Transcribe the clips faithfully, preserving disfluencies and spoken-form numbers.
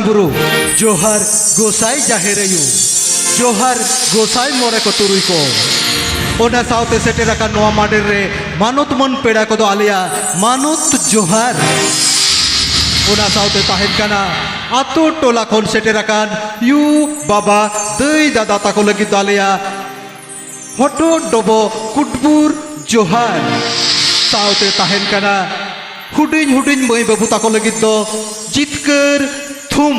ᱵᱩᱨᱩ, ᱡᱚᱦᱟᱨ ᱜᱚᱸᱥᱟᱭ ᱡᱟᱦᱮᱨ ᱟᱭᱳ, ᱡᱚᱦᱟᱨ ᱜᱚᱸᱥᱟᱭ ᱢᱚᱬᱮ ᱠᱚ ᱛᱩᱨᱩᱭ ᱠᱚ᱾ ᱚᱱᱟ ᱥᱟᱶᱛᱮ ᱥᱮᱴᱮᱨ ᱟᱠᱟᱱ ᱱᱚᱣᱟ ᱢᱟᱰᱮᱨ ᱨᱮ ᱢᱟᱱᱚᱛ ᱢᱟᱹᱱ ᱯᱮᱲᱟ ᱠᱚᱫᱚ ᱟᱞᱮᱭᱟᱜ ᱢᱟᱱᱚᱛ ᱡᱚᱦᱟᱨ᱾ ᱚᱱᱟ ᱥᱟᱶᱛᱮ ᱛᱟᱦᱮᱱ ᱠᱟᱱᱟ ᱟᱛᱳ ᱴᱚᱞᱟ ᱠᱷᱚᱱ ᱥᱮᱴᱮᱨ ᱟᱠᱟᱱ ᱭᱩ, ᱵᱟᱵᱟ, ᱫᱟᱹᱭ, ᱫᱟᱫᱟ ᱛᱟᱠᱚ ᱞᱟᱹᱜᱤᱫ ᱫᱚ ᱟᱞᱮᱭᱟᱜ ᱦᱚᱴᱚᱜ ᱰᱚᱵᱚᱜ ᱠᱩᱴᱵᱩᱨ ᱡᱚᱦᱟᱨ᱾ ᱥᱟᱶᱛᱮ ᱛᱟᱦᱮᱱ ᱠᱟᱱᱟ ᱦᱩᱰᱤᱧ ᱦᱩᱰᱤᱧ ᱢᱟᱹᱭ ᱵᱟᱹᱵᱩ ᱛᱟᱠᱚ ᱞᱟᱹᱜᱤᱫ ᱫᱚ ᱡᱤᱛᱠᱟᱹᱨ ᱛᱷᱩᱢ᱾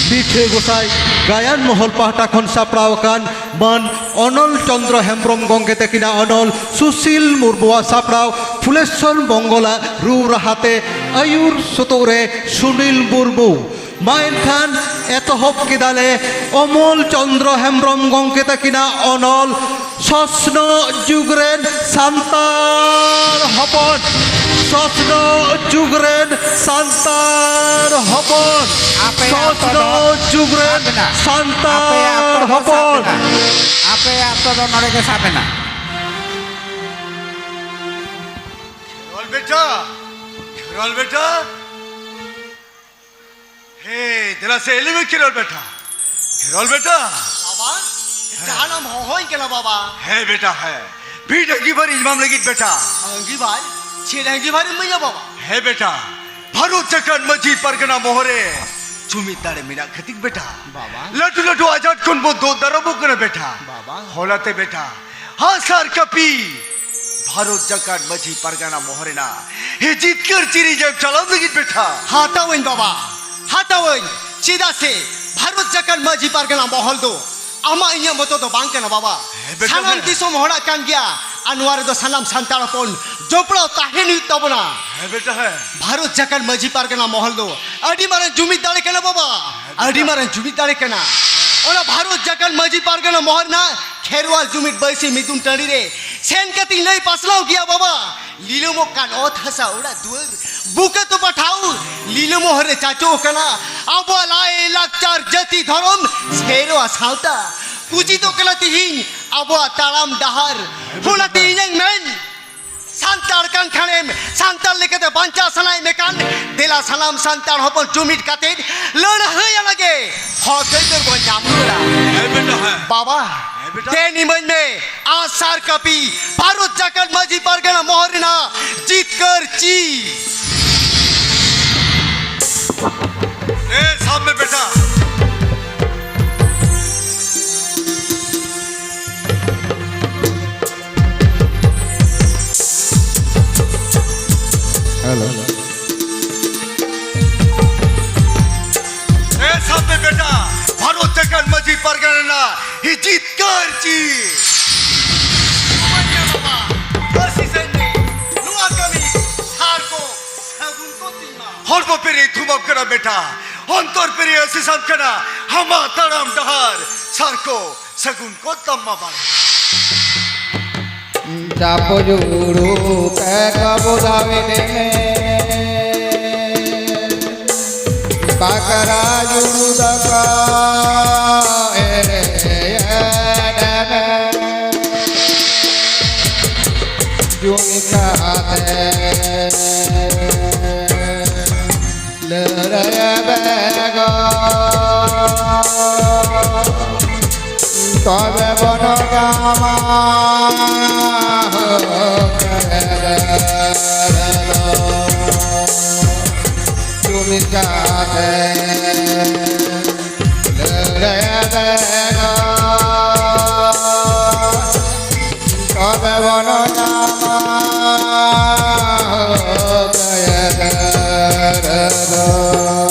ᱢᱤᱴᱷᱟᱹ ᱜᱚᱸᱥᱟᱭ ᱜᱟᱭᱟᱱ ᱢᱚᱦᱚᱞ ᱯᱟᱦᱴᱟ ᱠᱷᱚᱱ ᱥᱟᱯᱲᱟᱣ ᱟᱠᱟᱱ ᱢᱟᱱ ᱚᱱᱚᱞ ᱪᱚᱸᱫᱽᱨᱚ ᱦᱮᱢᱵᱽᱨᱚᱢ ᱜᱚᱢᱠᱮ ᱛᱟᱹᱠᱤᱱᱟᱜ ᱚᱱᱚᱞ ᱥᱩᱥᱤᱞ ᱢᱩᱨᱢᱩᱣᱟᱜ ᱥᱟᱯᱲᱟᱣ ᱯᱷᱩᱞᱮᱥᱚᱨ ᱢᱚᱝᱜᱚᱞᱟᱜ ᱨᱩ ᱨᱟᱦᱟᱛᱮ ᱟᱹᱭᱩᱨ ᱥᱩᱛᱩᱜ ᱨᱮ ᱥᱩᱱᱤᱞ ᱢᱩᱨᱢᱩ᱾ ᱢᱟ ᱮᱱᱠᱷᱟᱱ ᱮᱛᱚᱦᱚᱵ ᱠᱮᱫᱟᱞᱮ ᱚᱢᱚᱞ ᱪᱚᱸᱫᱽᱨᱚ ᱦᱮᱢᱵᱽᱨᱚᱢ ᱜᱚᱢᱠᱮ ᱛᱟᱹᱠᱤᱱᱟᱜ ᱚᱱᱚᱞ ᱥᱚᱥᱱᱚᱜ ᱡᱩᱜᱽ ᱨᱮᱱ ᱥᱟᱱᱛᱟᱲ ᱦᱚᱯᱚᱱ, ᱥᱚᱥᱱᱚᱜ ᱡᱩᱜᱽ ᱨᱮᱱ ᱥᱟᱱᱛᱟᱲ ᱦᱚᱯᱚᱱ, ᱟᱯᱮ ᱟᱛᱳ ᱫᱚ ᱥᱚᱥᱱᱚᱜ ᱡᱩᱜᱽ ᱨᱮᱱ ᱥᱟᱵ ᱮᱱᱟ᱾ ᱟᱯᱮ ᱥᱟᱱᱛᱟᱲ ᱟᱛᱳ ᱫᱚ ᱦᱚᱯᱚᱱ᱾ ᱥᱟᱵ ᱮᱱᱟ᱾ ᱟᱯᱮ ᱟᱛᱳ ᱫᱚ ᱱᱚᱰᱮ ᱜᱮ ᱥᱟᱵ ᱮᱱᱟ᱾ ᱠᱷᱮᱨᱣᱟᱞ ᱵᱮᱴᱟ, ᱠᱷᱮᱨᱣᱟᱞ ᱵᱮᱴᱟ᱾ ᱦᱮ, ᱫᱮᱞᱟ ᱥᱮ ᱮᱞᱤ ᱢᱮ ᱠᱷᱮᱨᱣᱟᱞ ᱵᱮᱴᱟ᱾ ᱠᱷᱮᱨᱣᱟᱞ ᱵᱮᱴᱟ᱾ ᱵᱟᱵᱟ, ᱡᱟᱦᱟᱱᱟᱜ ᱮᱢ ᱦᱚᱦᱚᱧ ᱠᱟᱱᱟ ᱵᱟᱵᱟ? ᱦᱮ ᱵᱮᱴᱟ, ᱦᱮ᱾ ᱵᱤᱰ ᱟᱺᱜᱤᱵᱷᱟᱨ ᱤᱧ ᱮᱢᱟᱢ ᱞᱟᱹᱜᱤᱫ ᱵᱮᱴᱟ᱾ ᱟᱺᱜᱤᱵᱷᱟᱨ? ᱪᱮᱫ ᱟᱺᱜᱤᱵᱷᱟᱨ ᱮᱢ ᱤᱢᱟᱹᱧᱟ ᱵᱟᱵᱟ? ᱦᱮ ᱵᱮᱴᱟ, ᱵᱷᱟᱨᱚᱛ ᱡᱟᱠᱟᱛ ᱢᱟᱹᱡᱷᱤ ᱯᱟᱨᱜᱟᱱᱟ ᱢᱚᱦᱚᱞ ᱨᱮ ᱡᱩᱢᱤᱫ ᱫᱟᱲᱮ ᱢᱮᱱᱟᱜ ᱠᱷᱟᱹᱛᱤᱨ ᱵᱮᱴᱟ᱾ ᱵᱟᱵᱟ᱾ ᱞᱟᱹᱴᱩ ᱞᱟᱹᱴᱩ ᱟᱡᱟᱴ ᱠᱷᱚᱱ ᱵᱚ ᱫᱩᱜ ᱫᱟᱨᱟᱢᱚᱜ ᱠᱟᱱᱟ ᱵᱮᱴᱟ᱾ ᱵᱟᱵᱟ᱾ ᱦᱚᱞᱟᱛᱮ ᱵᱮᱴᱟ, ᱦᱟᱥᱟᱨ ᱠᱟᱹᱯᱤ ᱵᱷᱟᱨᱚᱛ ᱡᱟᱠᱟᱛ ᱢᱟᱹᱡᱷᱤ ᱯᱟᱨᱜᱟᱱᱟ ᱢᱚᱦᱚᱞ ᱨᱮᱱᱟᱜ ᱦᱮ ᱡᱤᱛᱠᱟᱹᱨ ᱪᱤᱨᱤ ᱡᱮᱢ ᱪᱟᱞᱟᱣ ᱞᱟᱹᱜᱤᱫ ᱵᱮᱴᱟ᱾ ᱦᱟᱛᱟᱣᱟᱹᱧ ᱵᱟᱵᱟ, ᱦᱟᱛᱟᱣᱟᱹᱧ᱾ ᱪᱮᱫᱟᱜ ᱥᱮ ᱵᱷᱟᱨᱚᱛ ᱡᱟᱠᱟᱛ ᱢᱟᱹᱡᱷᱤ ᱯᱟᱨᱜᱟᱱᱟ ᱢᱚᱦᱚᱞ ᱫᱚ ᱟᱢᱟᱜ ᱤᱧᱟᱹᱜ ᱢᱚᱛᱚ ᱫᱚ ᱵᱟᱝ ᱠᱟᱱᱟ ᱵᱟᱵᱟ᱾ ᱦᱮᱸ ᱵᱮᱴᱟ, ᱥᱟᱱᱟᱢ ᱦᱮᱸ᱾ ᱫᱤᱥᱚᱢ ᱦᱚᱲᱟᱜ ᱠᱟᱱ ᱜᱮᱭᱟ᱾ ᱟᱨ ᱱᱚᱣᱟ ᱨᱮᱫᱚ ᱥᱟᱱᱟᱢ ᱥᱟᱱᱛᱟᱲ ᱦᱚᱯᱚᱱ ᱡᱚᱯᱲᱟᱣ ᱛᱟᱦᱮᱱ ᱦᱩᱭᱩᱜ ᱛᱟᱵᱚᱱᱟ᱾ ᱦᱮᱸ ᱵᱮᱴᱟ, ᱦᱮᱸ᱾ ᱵᱷᱟᱨᱚᱛ ᱡᱟᱠᱟᱛ ᱢᱟᱹᱡᱷᱤ ᱯᱟᱨᱜᱟᱱᱟ ᱢᱚᱦᱚᱞ ᱫᱚ ᱟᱹᱰᱤ ᱢᱟᱨᱟᱝ ᱡᱩᱢᱤᱫ ᱫᱟᱲᱮ ᱠᱟᱱᱟ ᱵᱟᱵᱟ᱾ ᱦᱮᱸ ᱵᱮᱴᱟ᱾ ᱟᱹᱰᱤ ᱢᱟᱨᱟᱝ ᱡᱩᱢᱤᱫ ᱫᱟᱲᱮ ᱠᱟᱱᱟ᱾ ᱚᱱᱟ ᱵᱷᱟᱨᱚᱛ ᱡᱟᱠᱟᱛ ᱢᱟᱹᱡᱷᱤ ᱯᱟᱨᱜᱟᱱᱟ ᱢᱚᱦᱚᱞ ᱨᱮᱱᱟᱜ ᱠᱷᱮᱨᱣᱟᱞ ᱡᱩᱢᱤᱫ ᱵᱟᱹᱭᱥᱤ ᱢᱤᱫᱩᱱ ᱴᱟᱺᱰᱤ ᱨᱮ ᱥᱮᱱ ᱠᱟᱛᱮᱧ ᱞᱟᱹᱭ ᱯᱟᱥᱱᱟᱣ ᱜᱮᱭᱟ ᱵᱟᱵᱟ᱾ ᱞᱤᱞᱟᱹᱢᱚᱜ ᱠᱟᱱ ᱚᱛ ᱦᱟᱥᱟ ᱚᱲᱟᱜ ᱫᱩᱣᱟᱹᱨ ᱵᱩᱠᱟᱹ ᱛᱚᱯᱟ ᱴᱷᱟᱶ ᱞᱤᱞᱟᱹᱢᱚᱦᱚᱨ ᱨᱮ ᱪᱟᱪᱳ ᱟᱠᱟᱱᱟ ᱟᱵᱚᱣᱟᱜ ᱞᱟᱭ ᱞᱟᱠᱪᱟᱨ ᱡᱟᱹᱛᱤ ᱫᱷᱚᱨᱚᱢ ᱥᱮᱨᱣᱟ ᱥᱟᱶᱛᱟ᱾ ᱠᱩᱪᱤᱛᱚᱜ ᱠᱟᱱᱟ ᱛᱤᱦᱤᱧ ᱟᱵᱚᱣᱟᱜ ᱛᱟᱲᱟᱢ ᱰᱟᱦᱟᱨ᱾ ᱚᱱᱟᱛᱮ ᱤᱧᱟᱹᱝ ᱢᱮᱱ, ᱥᱟᱱᱛᱟᱲ ᱠᱟᱱ ᱠᱷᱟᱱᱮᱢ, ᱥᱟᱱᱛᱟᱲ ᱞᱮᱠᱟᱛᱮ ᱵᱟᱧᱪᱟᱣ ᱥᱟᱱᱟᱭᱮᱫ ᱢᱮ ᱠᱷᱟᱱ, ᱫᱮᱞᱟ ᱥᱟᱱᱟᱢ ᱥᱟᱱᱛᱟᱲ ᱦᱚᱯᱚᱱ ᱡᱩᱢᱤᱫ ᱠᱟᱛᱮ ᱞᱟᱹᱲᱦᱟᱹᱭ ᱟᱞᱟᱝ ᱜᱮ, ᱦᱚᱠ ᱟᱹᱭᱫᱟᱹᱨ ᱵᱚᱱ ᱧᱟᱢ ᱨᱩᱣᱟᱹᱲᱟ᱾ ᱦᱮᱸ ᱵᱮᱴᱟ, ᱦᱮᱸ᱾ ᱵᱟᱵᱟ, ᱦᱮᱸ ᱵᱮᱴᱟ᱾ ᱫᱮᱱ ᱤᱢᱟᱹᱧ ᱢᱮ ᱟᱸᱜᱼᱥᱟᱨ ᱠᱟᱹᱯᱤ, ᱵᱷᱟᱨᱚᱛ ᱡᱟᱠᱟᱛ ᱢᱟᱹᱡᱷᱤ ᱯᱟᱨᱜᱟᱱᱟ ᱢᱚᱦᱚᱞ ᱨᱮᱱᱟᱜ ᱡᱤᱛᱠᱟᱹᱨ ᱪᱤ᱾ ᱮ, ᱥᱟᱵ ᱢᱮ ᱵᱮᱴᱟ᱾ ᱦᱮᱞᱳ᱾ ᱮ, ᱥᱟᱵ ᱢᱮ ᱵᱮᱴᱟ, ᱵᱷᱟᱨᱚᱛ ᱡᱟᱠᱟᱛ ᱢᱟᱹᱡᱷᱤ ᱯᱟᱨᱜᱟᱱᱟ ᱨᱮᱱᱟᱜ ᱦᱤᱡᱤᱛ ᱠᱟᱹᱨᱪᱤ᱾ ᱱᱚᱣᱟ ᱠᱟᱹᱢᱤ ᱥᱟᱨ ᱠᱚ ᱥᱟᱹᱜᱩᱱ ᱠᱚ ᱛᱤᱧ ᱢᱟ᱾ ᱦᱚᱲᱢᱚ ᱯᱮᱨᱮᱡ ᱛᱷᱩᱢᱟᱢ ᱠᱟᱱᱟ ᱵᱮᱴᱟ, ᱚᱱᱛᱚᱨ ᱯᱮᱨᱮᱡ ᱟᱹᱥᱤᱥᱟᱢ ᱠᱟᱱᱟ, ᱟᱢᱟᱜ ᱛᱟᱲᱟᱢ ᱰᱟᱦᱟᱨ ᱥᱟᱨ ᱠᱚ ᱥᱟᱹᱜᱩᱱ ᱠᱚ ᱛᱟᱢ ᱢᱟ ᱵᱟᱲᱮ᱾ ᱪᱟᱯᱚ ᱡᱩᱲᱩ ᱠᱮ ᱠᱟᱵᱚ ᱫᱟᱣᱮ ᱱᱮ, ᱯᱟᱠᱟᱨᱟ ᱡᱩᱲᱩ ᱫᱟᱠᱟ ᱮᱲᱮ ᱮᱲᱮ ᱡᱩᱢᱤ ᱠᱟᱛᱮ᱾ ᱞᱟᱹᱲᱦᱟᱹᱭ ᱵᱮᱜᱚᱨ ᱛᱚᱵᱮ ᱵᱚᱱ ᱧᱟᱢᱟ ᱦᱚᱠ ᱟᱹᱭᱫᱟᱹᱨ ᱫᱚ᱾ ᱡᱩᱢᱤᱫ ᱠᱟᱛᱮ ᱞᱟᱹᱲᱦᱟᱹᱭ ᱵᱮᱜᱚᱨ ᱛᱚᱵᱮ ᱵᱚᱱ ᱧᱟᱢᱟ ᱦᱚᱠ ᱟᱹᱭᱫᱟᱹᱨ ᱫᱚ᱾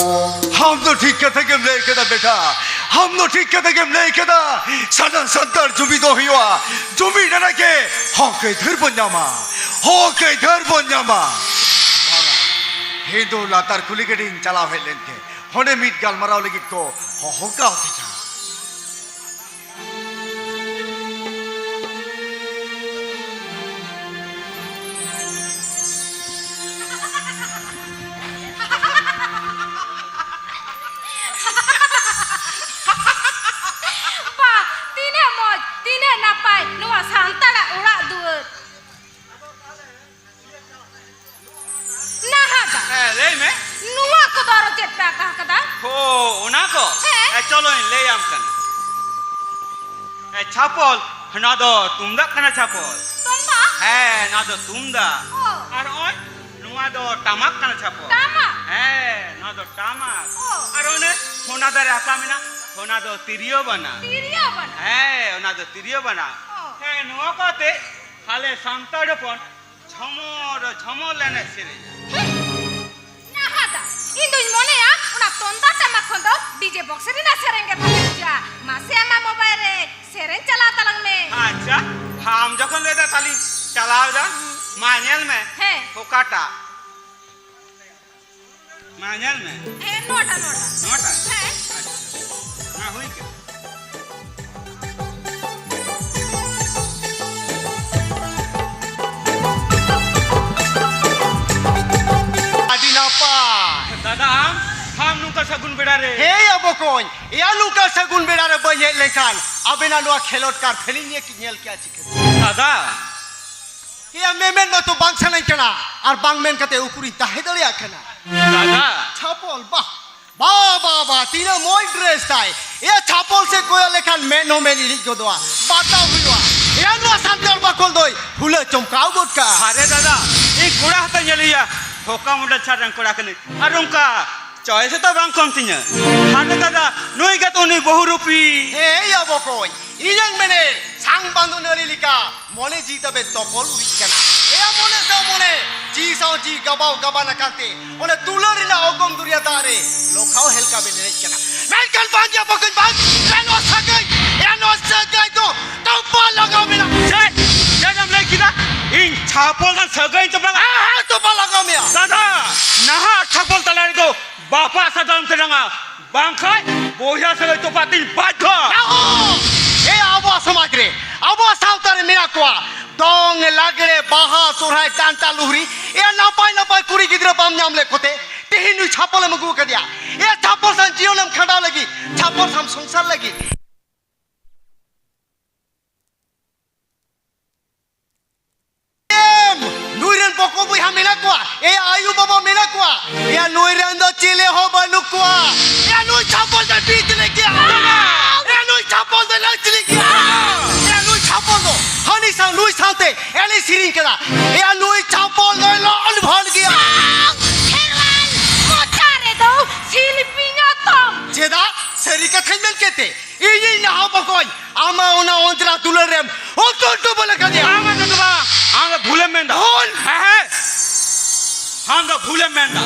ᱟᱢ ᱫᱚ ᱴᱷᱤᱠ ᱠᱟᱛᱷᱟ ᱜᱮᱢ ᱞᱟᱹᱭ ᱠᱮᱫᱟ ᱵᱮᱴᱟ, ᱟᱢ ᱫᱚ ᱴᱷᱤᱠ ᱠᱟᱛᱷᱟ ᱜᱮᱢ ᱞᱟᱹᱭ ᱠᱮᱫᱟ᱾ ᱥᱟᱱᱟᱢ ᱥᱟᱱᱛᱟᱲ ᱡᱩᱢᱤᱫᱚᱜ ᱦᱩᱭᱩᱜᱼᱟ, ᱡᱩᱢᱤᱫ ᱮᱱᱟ ᱜᱮ ᱦᱚᱠ ᱟᱹᱭᱫᱟᱹᱨ ᱵᱚᱱ ᱧᱟᱢᱟ, ᱦᱚᱠ ᱟᱹᱭᱫᱟᱹᱨ ᱵᱚᱱ ᱧᱟᱢᱟ᱾ ᱦᱤᱱᱫᱩ ᱞᱟᱛᱟᱨ ᱠᱩᱞᱤ ᱜᱟᱹᱰᱤᱧ ᱪᱟᱞᱟᱣ ᱦᱮᱡ ᱞᱮᱱ ᱜᱮ, ᱚᱸᱰᱮ ᱢᱤᱫ ᱜᱟᱞᱢᱟᱨᱟᱣ ᱞᱟᱹᱜᱤᱫ ᱠᱚ ᱦᱚᱦᱚ ᱠᱟᱣᱫᱤᱧᱟ᱾ ᱵᱟᱦ, ᱛᱤᱱᱟᱹᱜ ᱢᱚᱡᱽ, ᱛᱤᱱᱟᱹᱜ ᱱᱟᱯᱟᱭ ᱱᱚᱣᱟ ᱥᱟᱱᱛᱟᱲᱟᱜ ᱚᱲᱟᱜ ᱫᱩᱣᱟᱹᱨ᱾ ᱚ, ᱚᱱᱟ ᱠᱚ? ᱦᱮᱸ᱾ ᱮ, ᱪᱚᱞᱚᱧ ᱞᱟᱹᱭᱟᱢ ᱠᱟᱱᱟ᱾ ᱮ, ᱪᱷᱟᱯᱚᱞ, ᱱᱚᱣᱟ ᱫᱚ ᱛᱩᱢᱫᱟᱜ ᱠᱟᱱᱟ, ᱪᱷᱟᱯᱚᱞ᱾ ᱛᱩᱢᱫᱟᱜ? ᱦᱮᱸ, ᱱᱚᱣᱟ ᱫᱚ ᱛᱩᱢᱫᱟᱜ᱾ ᱚ᱾ ᱟᱨ ᱱᱚᱜᱼᱚᱭ, ᱱᱚᱣᱟ ᱫᱚ ᱴᱟᱢᱟᱠ ᱠᱟᱱᱟ, ᱪᱷᱟᱯᱚᱞ᱾ ᱴᱟᱢᱟᱠ? ᱦᱮᱸ, ᱱᱚᱣᱟ ᱫᱚ ᱴᱟᱢᱟᱠ᱾ ᱚ᱾ ᱟᱨ ᱚᱱᱮ ᱚᱱᱟ ᱫᱟᱨᱮ ᱟᱠᱟ ᱢᱮᱱᱟᱜ, ᱚᱱᱟ ᱫᱚ ᱛᱤᱨᱭᱳ ᱵᱟᱱᱟᱢ᱾ ᱛᱤᱨᱭᱳ ᱵᱟᱱᱟᱢ? ᱦᱮᱸ, ᱚᱱᱟ ᱫᱚ ᱛᱤᱨᱭᱳ ᱵᱟᱱᱟᱢ᱾ ᱚ᱾ ᱦᱮᱸ, ᱱᱚᱣᱟ ᱠᱚ ᱟᱛᱮ ᱟᱞᱮ ᱥᱟᱱᱛᱟᱲ ᱦᱚᱯᱚᱱ ᱡᱷᱚᱢᱚᱨ ᱡᱷᱚᱢᱚᱨ ᱞᱮ ᱮᱱᱮᱡ ᱥᱮᱨᱮᱧᱟ᱾ ᱦᱮᱸ, ᱱᱟᱦᱟᱫᱟ, ᱤᱧ ᱫᱩᱧ ᱢᱚᱱᱮᱭᱟ ᱚᱱᱟ ᱛᱩᱢᱫᱟᱜ ᱴᱟᱢᱟᱠ ᱠᱷᱚᱱ ᱫᱚ ᱰᱤᱡᱮ ᱵᱚᱠᱥ ᱨᱮᱱᱟᱜ ᱥᱮᱨᱮᱧ ᱜᱮ ᱵᱷᱟᱜᱮ ᱵᱩᱡᱷᱟᱹᱜᱼᱟ᱾ ᱢᱟᱥᱮ ᱟᱢᱟᱜ ᱢᱳᱵᱟᱭᱤᱞ ᱨᱮ ᱥᱮᱨᱮᱧ ᱪᱟᱞᱟᱣ ᱛᱟᱞᱟᱝ ᱢᱮ᱾ ᱟᱪᱪᱷᱟ, ᱟᱢ ᱡᱚᱠᱷᱚᱱ ᱞᱟᱹᱭ ᱫᱟ ᱛᱟᱦᱞᱮᱧ ᱪᱟᱞᱟᱣ ᱮᱫᱟ᱾ ᱢᱟ ᱧᱮᱞ ᱢᱮ᱾ ᱦᱮᱸ᱾ ᱚᱠᱟᱴᱟᱜ? ᱢᱟ ᱧᱮᱞ ᱢᱮ᱾ ᱦᱮᱸ, ᱱᱚᱣᱟᱴᱟᱜ, ᱱᱚᱣᱟᱴᱟᱜ᱾ ᱱᱚᱣᱟᱴᱟᱜ? ᱦᱮᱸ᱾ ᱟᱪᱪᱷᱟ᱾ ᱢᱟ ᱦᱩᱭ ᱠᱟᱱᱟ᱾ ᱟᱹᱰᱤ ᱱᱟᱯᱟᱭ᱾ ᱫᱟᱫᱟ, ᱟᱢ, ᱟᱢ ᱱᱚᱝᱠᱟ ᱥᱟᱹᱜᱩᱱ ᱵᱮᱲᱟ ᱨᱮ? ᱦᱮᱸ ᱭᱟ ᱵᱚᱠᱚᱧ, ᱮᱭᱟ ᱱᱚᱝᱠᱟ ᱥᱟᱹᱜᱩᱱ ᱵᱮᱲᱟ ᱨᱮ ᱵᱟᱹᱧ ᱦᱮᱡ ᱞᱮᱱᱠᱷᱟᱱ ᱟᱵᱮᱱᱟᱜ ᱱᱚᱣᱟ ᱠᱷᱮᱞᱳᱰ ᱠᱟᱨ ᱠᱷᱮᱞᱤᱧ ᱧᱮᱞ ᱠᱮᱭᱟ ᱪᱤᱠᱟᱹ? ᱫᱟᱫᱟ᱾ ᱮᱭᱟ ᱢᱮᱢᱮᱱ ᱢᱟᱛᱚ ᱵᱟᱝ ᱥᱟᱱᱟᱧ ᱠᱟᱱᱟ, ᱟᱨ ᱵᱟᱝ ᱢᱮᱱ ᱠᱟᱛᱮ ᱩᱠᱩᱨᱤᱧ ᱛᱟᱦᱮᱸ ᱫᱟᱲᱮᱭᱟᱜ ᱠᱟᱱᱟ᱾ ᱫᱟᱫᱟ᱾ ᱪᱷᱟᱯᱚᱞ, ᱵᱟᱦ, ᱵᱟ, ᱵᱟ, ᱵᱟ, ᱛᱤᱱᱟᱹᱜ ᱢᱚᱡᱽ ᱰᱨᱮᱥ ᱛᱟᱭ᱾ ᱮᱭᱟ ᱪᱷᱟᱯᱚᱞ ᱥᱮᱫ ᱠᱚᱭᱚᱜ ᱞᱮᱠᱷᱟᱱ ᱢᱮᱫ ᱦᱚᱸ ᱢᱮᱫ ᱤᱲᱤᱡ ᱜᱚᱫᱚᱜᱼᱟ, ᱵᱟᱛᱟᱣ ᱦᱩᱭᱩᱜᱼᱟ᱾ ᱮᱭᱟ ᱱᱚᱣᱟ ᱥᱟᱱᱛᱟᱲ ᱵᱟᱠᱷᱳᱞ ᱫᱚᱭ ᱯᱷᱩᱞᱟᱹ ᱪᱚᱢᱠᱟᱣ ᱜᱚᱫ ᱠᱟᱜᱼᱟ᱾ ᱟᱨᱮ ᱫᱟᱫᱟ, ᱤᱧ ᱠᱚᱲᱟ ᱦᱚᱸᱛᱚ ᱧᱮᱞᱮᱭᱟ, ᱦᱚᱠᱟ ᱢᱚᱰᱮᱞ ᱪᱷᱟᱴ ᱨᱮᱱ ᱠᱚᱲᱟ ᱠᱟᱹᱱᱟᱹᱧ, ᱟᱨ ᱚᱱᱠᱟ ᱪᱚᱭᱮᱥ ᱦᱚᱸᱛᱚ ᱵᱟᱝ ᱠᱚᱢ ᱛᱤᱧᱟᱹ᱾ ᱟᱨᱮ ᱫᱟᱫᱟ, ᱱᱩᱭ ᱜᱮᱛᱚ ᱩᱱᱤ ᱵᱚᱦᱩ ᱨᱩᱯᱤ᱾ ᱦᱮᱸ ᱭᱟ ᱵᱚᱠᱚᱧ, ᱤᱧᱤᱧ ᱢᱮᱱᱮ, ᱥᱟᱝ ᱵᱟᱸᱫᱚ ᱱᱟᱹᱲᱤ ᱞᱮᱠᱟ ᱢᱚᱱᱮ ᱡᱤᱣᱤ ᱛᱟᱵᱮ ᱛᱚᱯᱚᱞ ᱩᱨᱤᱡ ᱠᱟᱱᱟ᱾ ᱮᱭᱟ ᱢᱚᱱᱮ ᱥᱟᱶ ᱢᱚᱱᱮ, ᱡᱤᱣᱤ ᱥᱟᱶ ᱡᱤᱣᱤ ᱜᱟᱵᱟᱣ ᱜᱟᱵᱟᱱ ᱟᱠᱟᱱ ᱛᱮ, ᱚᱱᱮ ᱫᱩᱞᱟᱹᱲ ᱨᱮᱱᱟᱜ ᱚᱜᱚᱢ ᱫᱚᱨᱭᱟ ᱫᱟᱜ ᱨᱮ ᱞᱚᱠᱷᱟᱣ ᱦᱮᱞᱠᱟ ᱵᱮᱱ ᱮᱱᱮᱡ ᱠᱟᱱᱟ᱾ ᱢᱮᱱᱠᱷᱟᱱ ᱵᱟᱝ ᱜᱮᱭᱟ ᱵᱚᱠᱚᱧ, ᱵᱟᱝ᱾ ᱮᱭᱟ ᱱᱚᱣᱟ ᱥᱟᱹᱜᱟᱹᱭ, ᱮᱭᱟ ᱱᱚᱣᱟ ᱥᱟᱹᱜᱟᱹᱭ ᱫᱚ ᱛᱚᱯᱟ ᱞᱟᱜᱟᱣ ᱢᱮᱱᱟᱜ᱾ ᱪᱮᱫ? ᱪᱮᱫ ᱮᱢ ᱞᱟᱹᱭ ᱠᱮᱫᱟ? ᱤᱧ ᱪᱷᱟᱯᱚᱞ ᱥᱟᱹᱜᱟᱹᱭ ᱛᱚᱯᱟ ᱞᱟᱜᱟᱣ? ᱦᱮᱸ, ᱦᱮᱸ, ᱛᱚᱯᱟ ᱞᱟᱜᱟᱣ ᱢᱮᱭᱟ᱾ ᱫᱟᱫᱟ, ᱱᱟᱦᱟᱜ ᱪᱷᱟᱯᱚᱞ ᱛᱟᱞᱟ ᱨᱮᱫᱚ ᱵᱟᱯᱟ ᱥᱟᱫᱚᱢ ᱛᱮ ᱰᱟᱝᱟ, ᱵᱟᱝᱠᱷᱟᱱ ᱵᱚᱭᱦᱟ ᱥᱟᱹᱜᱟᱹᱭ ᱛᱚᱯᱟᱜ ᱛᱤᱧ ᱵᱟᱫᱽᱫᱷᱚ᱾ ᱮ ᱟᱵᱚᱣᱟᱜ ᱥᱚᱢᱟᱡᱽ ᱨᱮ, ᱟᱵᱚᱣᱟᱜ ᱥᱟᱶᱛᱟ ᱨᱮ ᱢᱮᱱᱟᱜ ᱠᱚᱣᱟ ᱫᱚᱝ, ᱞᱟᱜᱽᱲᱮ, ᱵᱟᱦᱟ, ᱥᱚᱨᱦᱟᱭ, ᱰᱟᱱᱴᱟ, ᱞᱩᱦᱨᱤ᱾ ᱮ ᱱᱟᱯᱟᱭ ᱱᱟᱯᱟᱭ ᱠᱩᱲᱤ ᱜᱤᱫᱽᱨᱟᱹ ᱵᱟᱢ ᱧᱟᱢ ᱞᱮᱫ ᱠᱚᱛᱮ ᱛᱮᱦᱮᱧ ᱱᱩᱭ ᱪᱷᱟᱯᱚᱞᱮᱢ ᱟᱹᱜᱩ ᱟᱠᱟᱫᱮᱭᱟ᱾ ᱮ ᱪᱷᱟᱯᱚᱞ ᱥᱟᱶ ᱡᱤᱭᱚᱱᱮᱢ ᱠᱷᱟᱸᱰᱟᱣ ᱞᱟᱹᱜᱤᱫ, ᱪᱷᱟᱯᱚᱞ ᱥᱟᱶ ᱥᱚᱝᱥᱟᱨ ᱞᱟᱹᱜᱤᱫ᱾ ᱮᱢ, ᱱᱩᱭ ᱨᱮᱱ ᱵᱚᱠᱚ ᱵᱚᱭᱦᱟ ᱢᱮᱱᱟᱜ ᱠᱚᱣᱟ, ᱮᱭᱟ ᱟᱭᱩ ᱵᱟᱵᱟ ᱢᱮᱱᱟᱜ ᱠᱚᱣᱟ, ᱮᱭᱟ ᱱᱩᱭ ᱨᱮᱱ ᱫᱚ ᱪᱤᱞᱤ ᱦᱚᱸ ᱵᱟᱹᱱᱩᱜ ᱠᱚᱣᱟ᱾ ᱠᱤᱨᱤᱧ ᱠᱟᱫᱟ᱾ ᱮᱭᱟ, ᱱᱩᱭ ᱪᱷᱟᱯᱚᱞ ᱫᱚᱭ ᱞᱚᱱ ᱵᱷᱚᱱ ᱜᱮᱭᱟ᱾ ᱵᱟᱝ, ᱠᱷᱮᱨᱣᱟᱞ, ᱢᱚᱪᱟ ᱨᱮᱫᱚ ᱥᱤᱞᱯᱤ ᱧᱟᱛᱟᱢ᱾ ᱪᱮᱫᱟᱜ? ᱥᱟᱹᱨᱤ ᱠᱟᱛᱷᱟᱧ ᱢᱮᱱ ᱠᱮᱫ ᱛᱮ᱾ ᱤᱧᱤᱧ ᱱᱟᱦᱟ ᱵᱚᱠᱚᱧ, ᱟᱢᱟᱜ ᱚᱱᱟ ᱚᱸᱡᱽᱨᱟ ᱫᱩᱞᱟᱹᱲ ᱨᱮᱢ ᱚᱱᱛᱚᱨ ᱰᱩᱵᱟᱹ ᱞᱮᱠᱟ ᱜᱮᱭᱟ᱾ ᱟᱢ ᱫᱚ ᱵᱟᱝ, ᱟᱢ ᱫᱚ ᱵᱷᱩᱞᱮᱢ ᱢᱮᱱᱫᱟ᱾ ᱵᱷᱩᱞ? ᱦᱮᱸ, ᱦᱮᱸ᱾ ᱟᱢ ᱫᱚ ᱵᱷᱩᱞᱮᱢ ᱢᱮᱱᱫᱟ᱾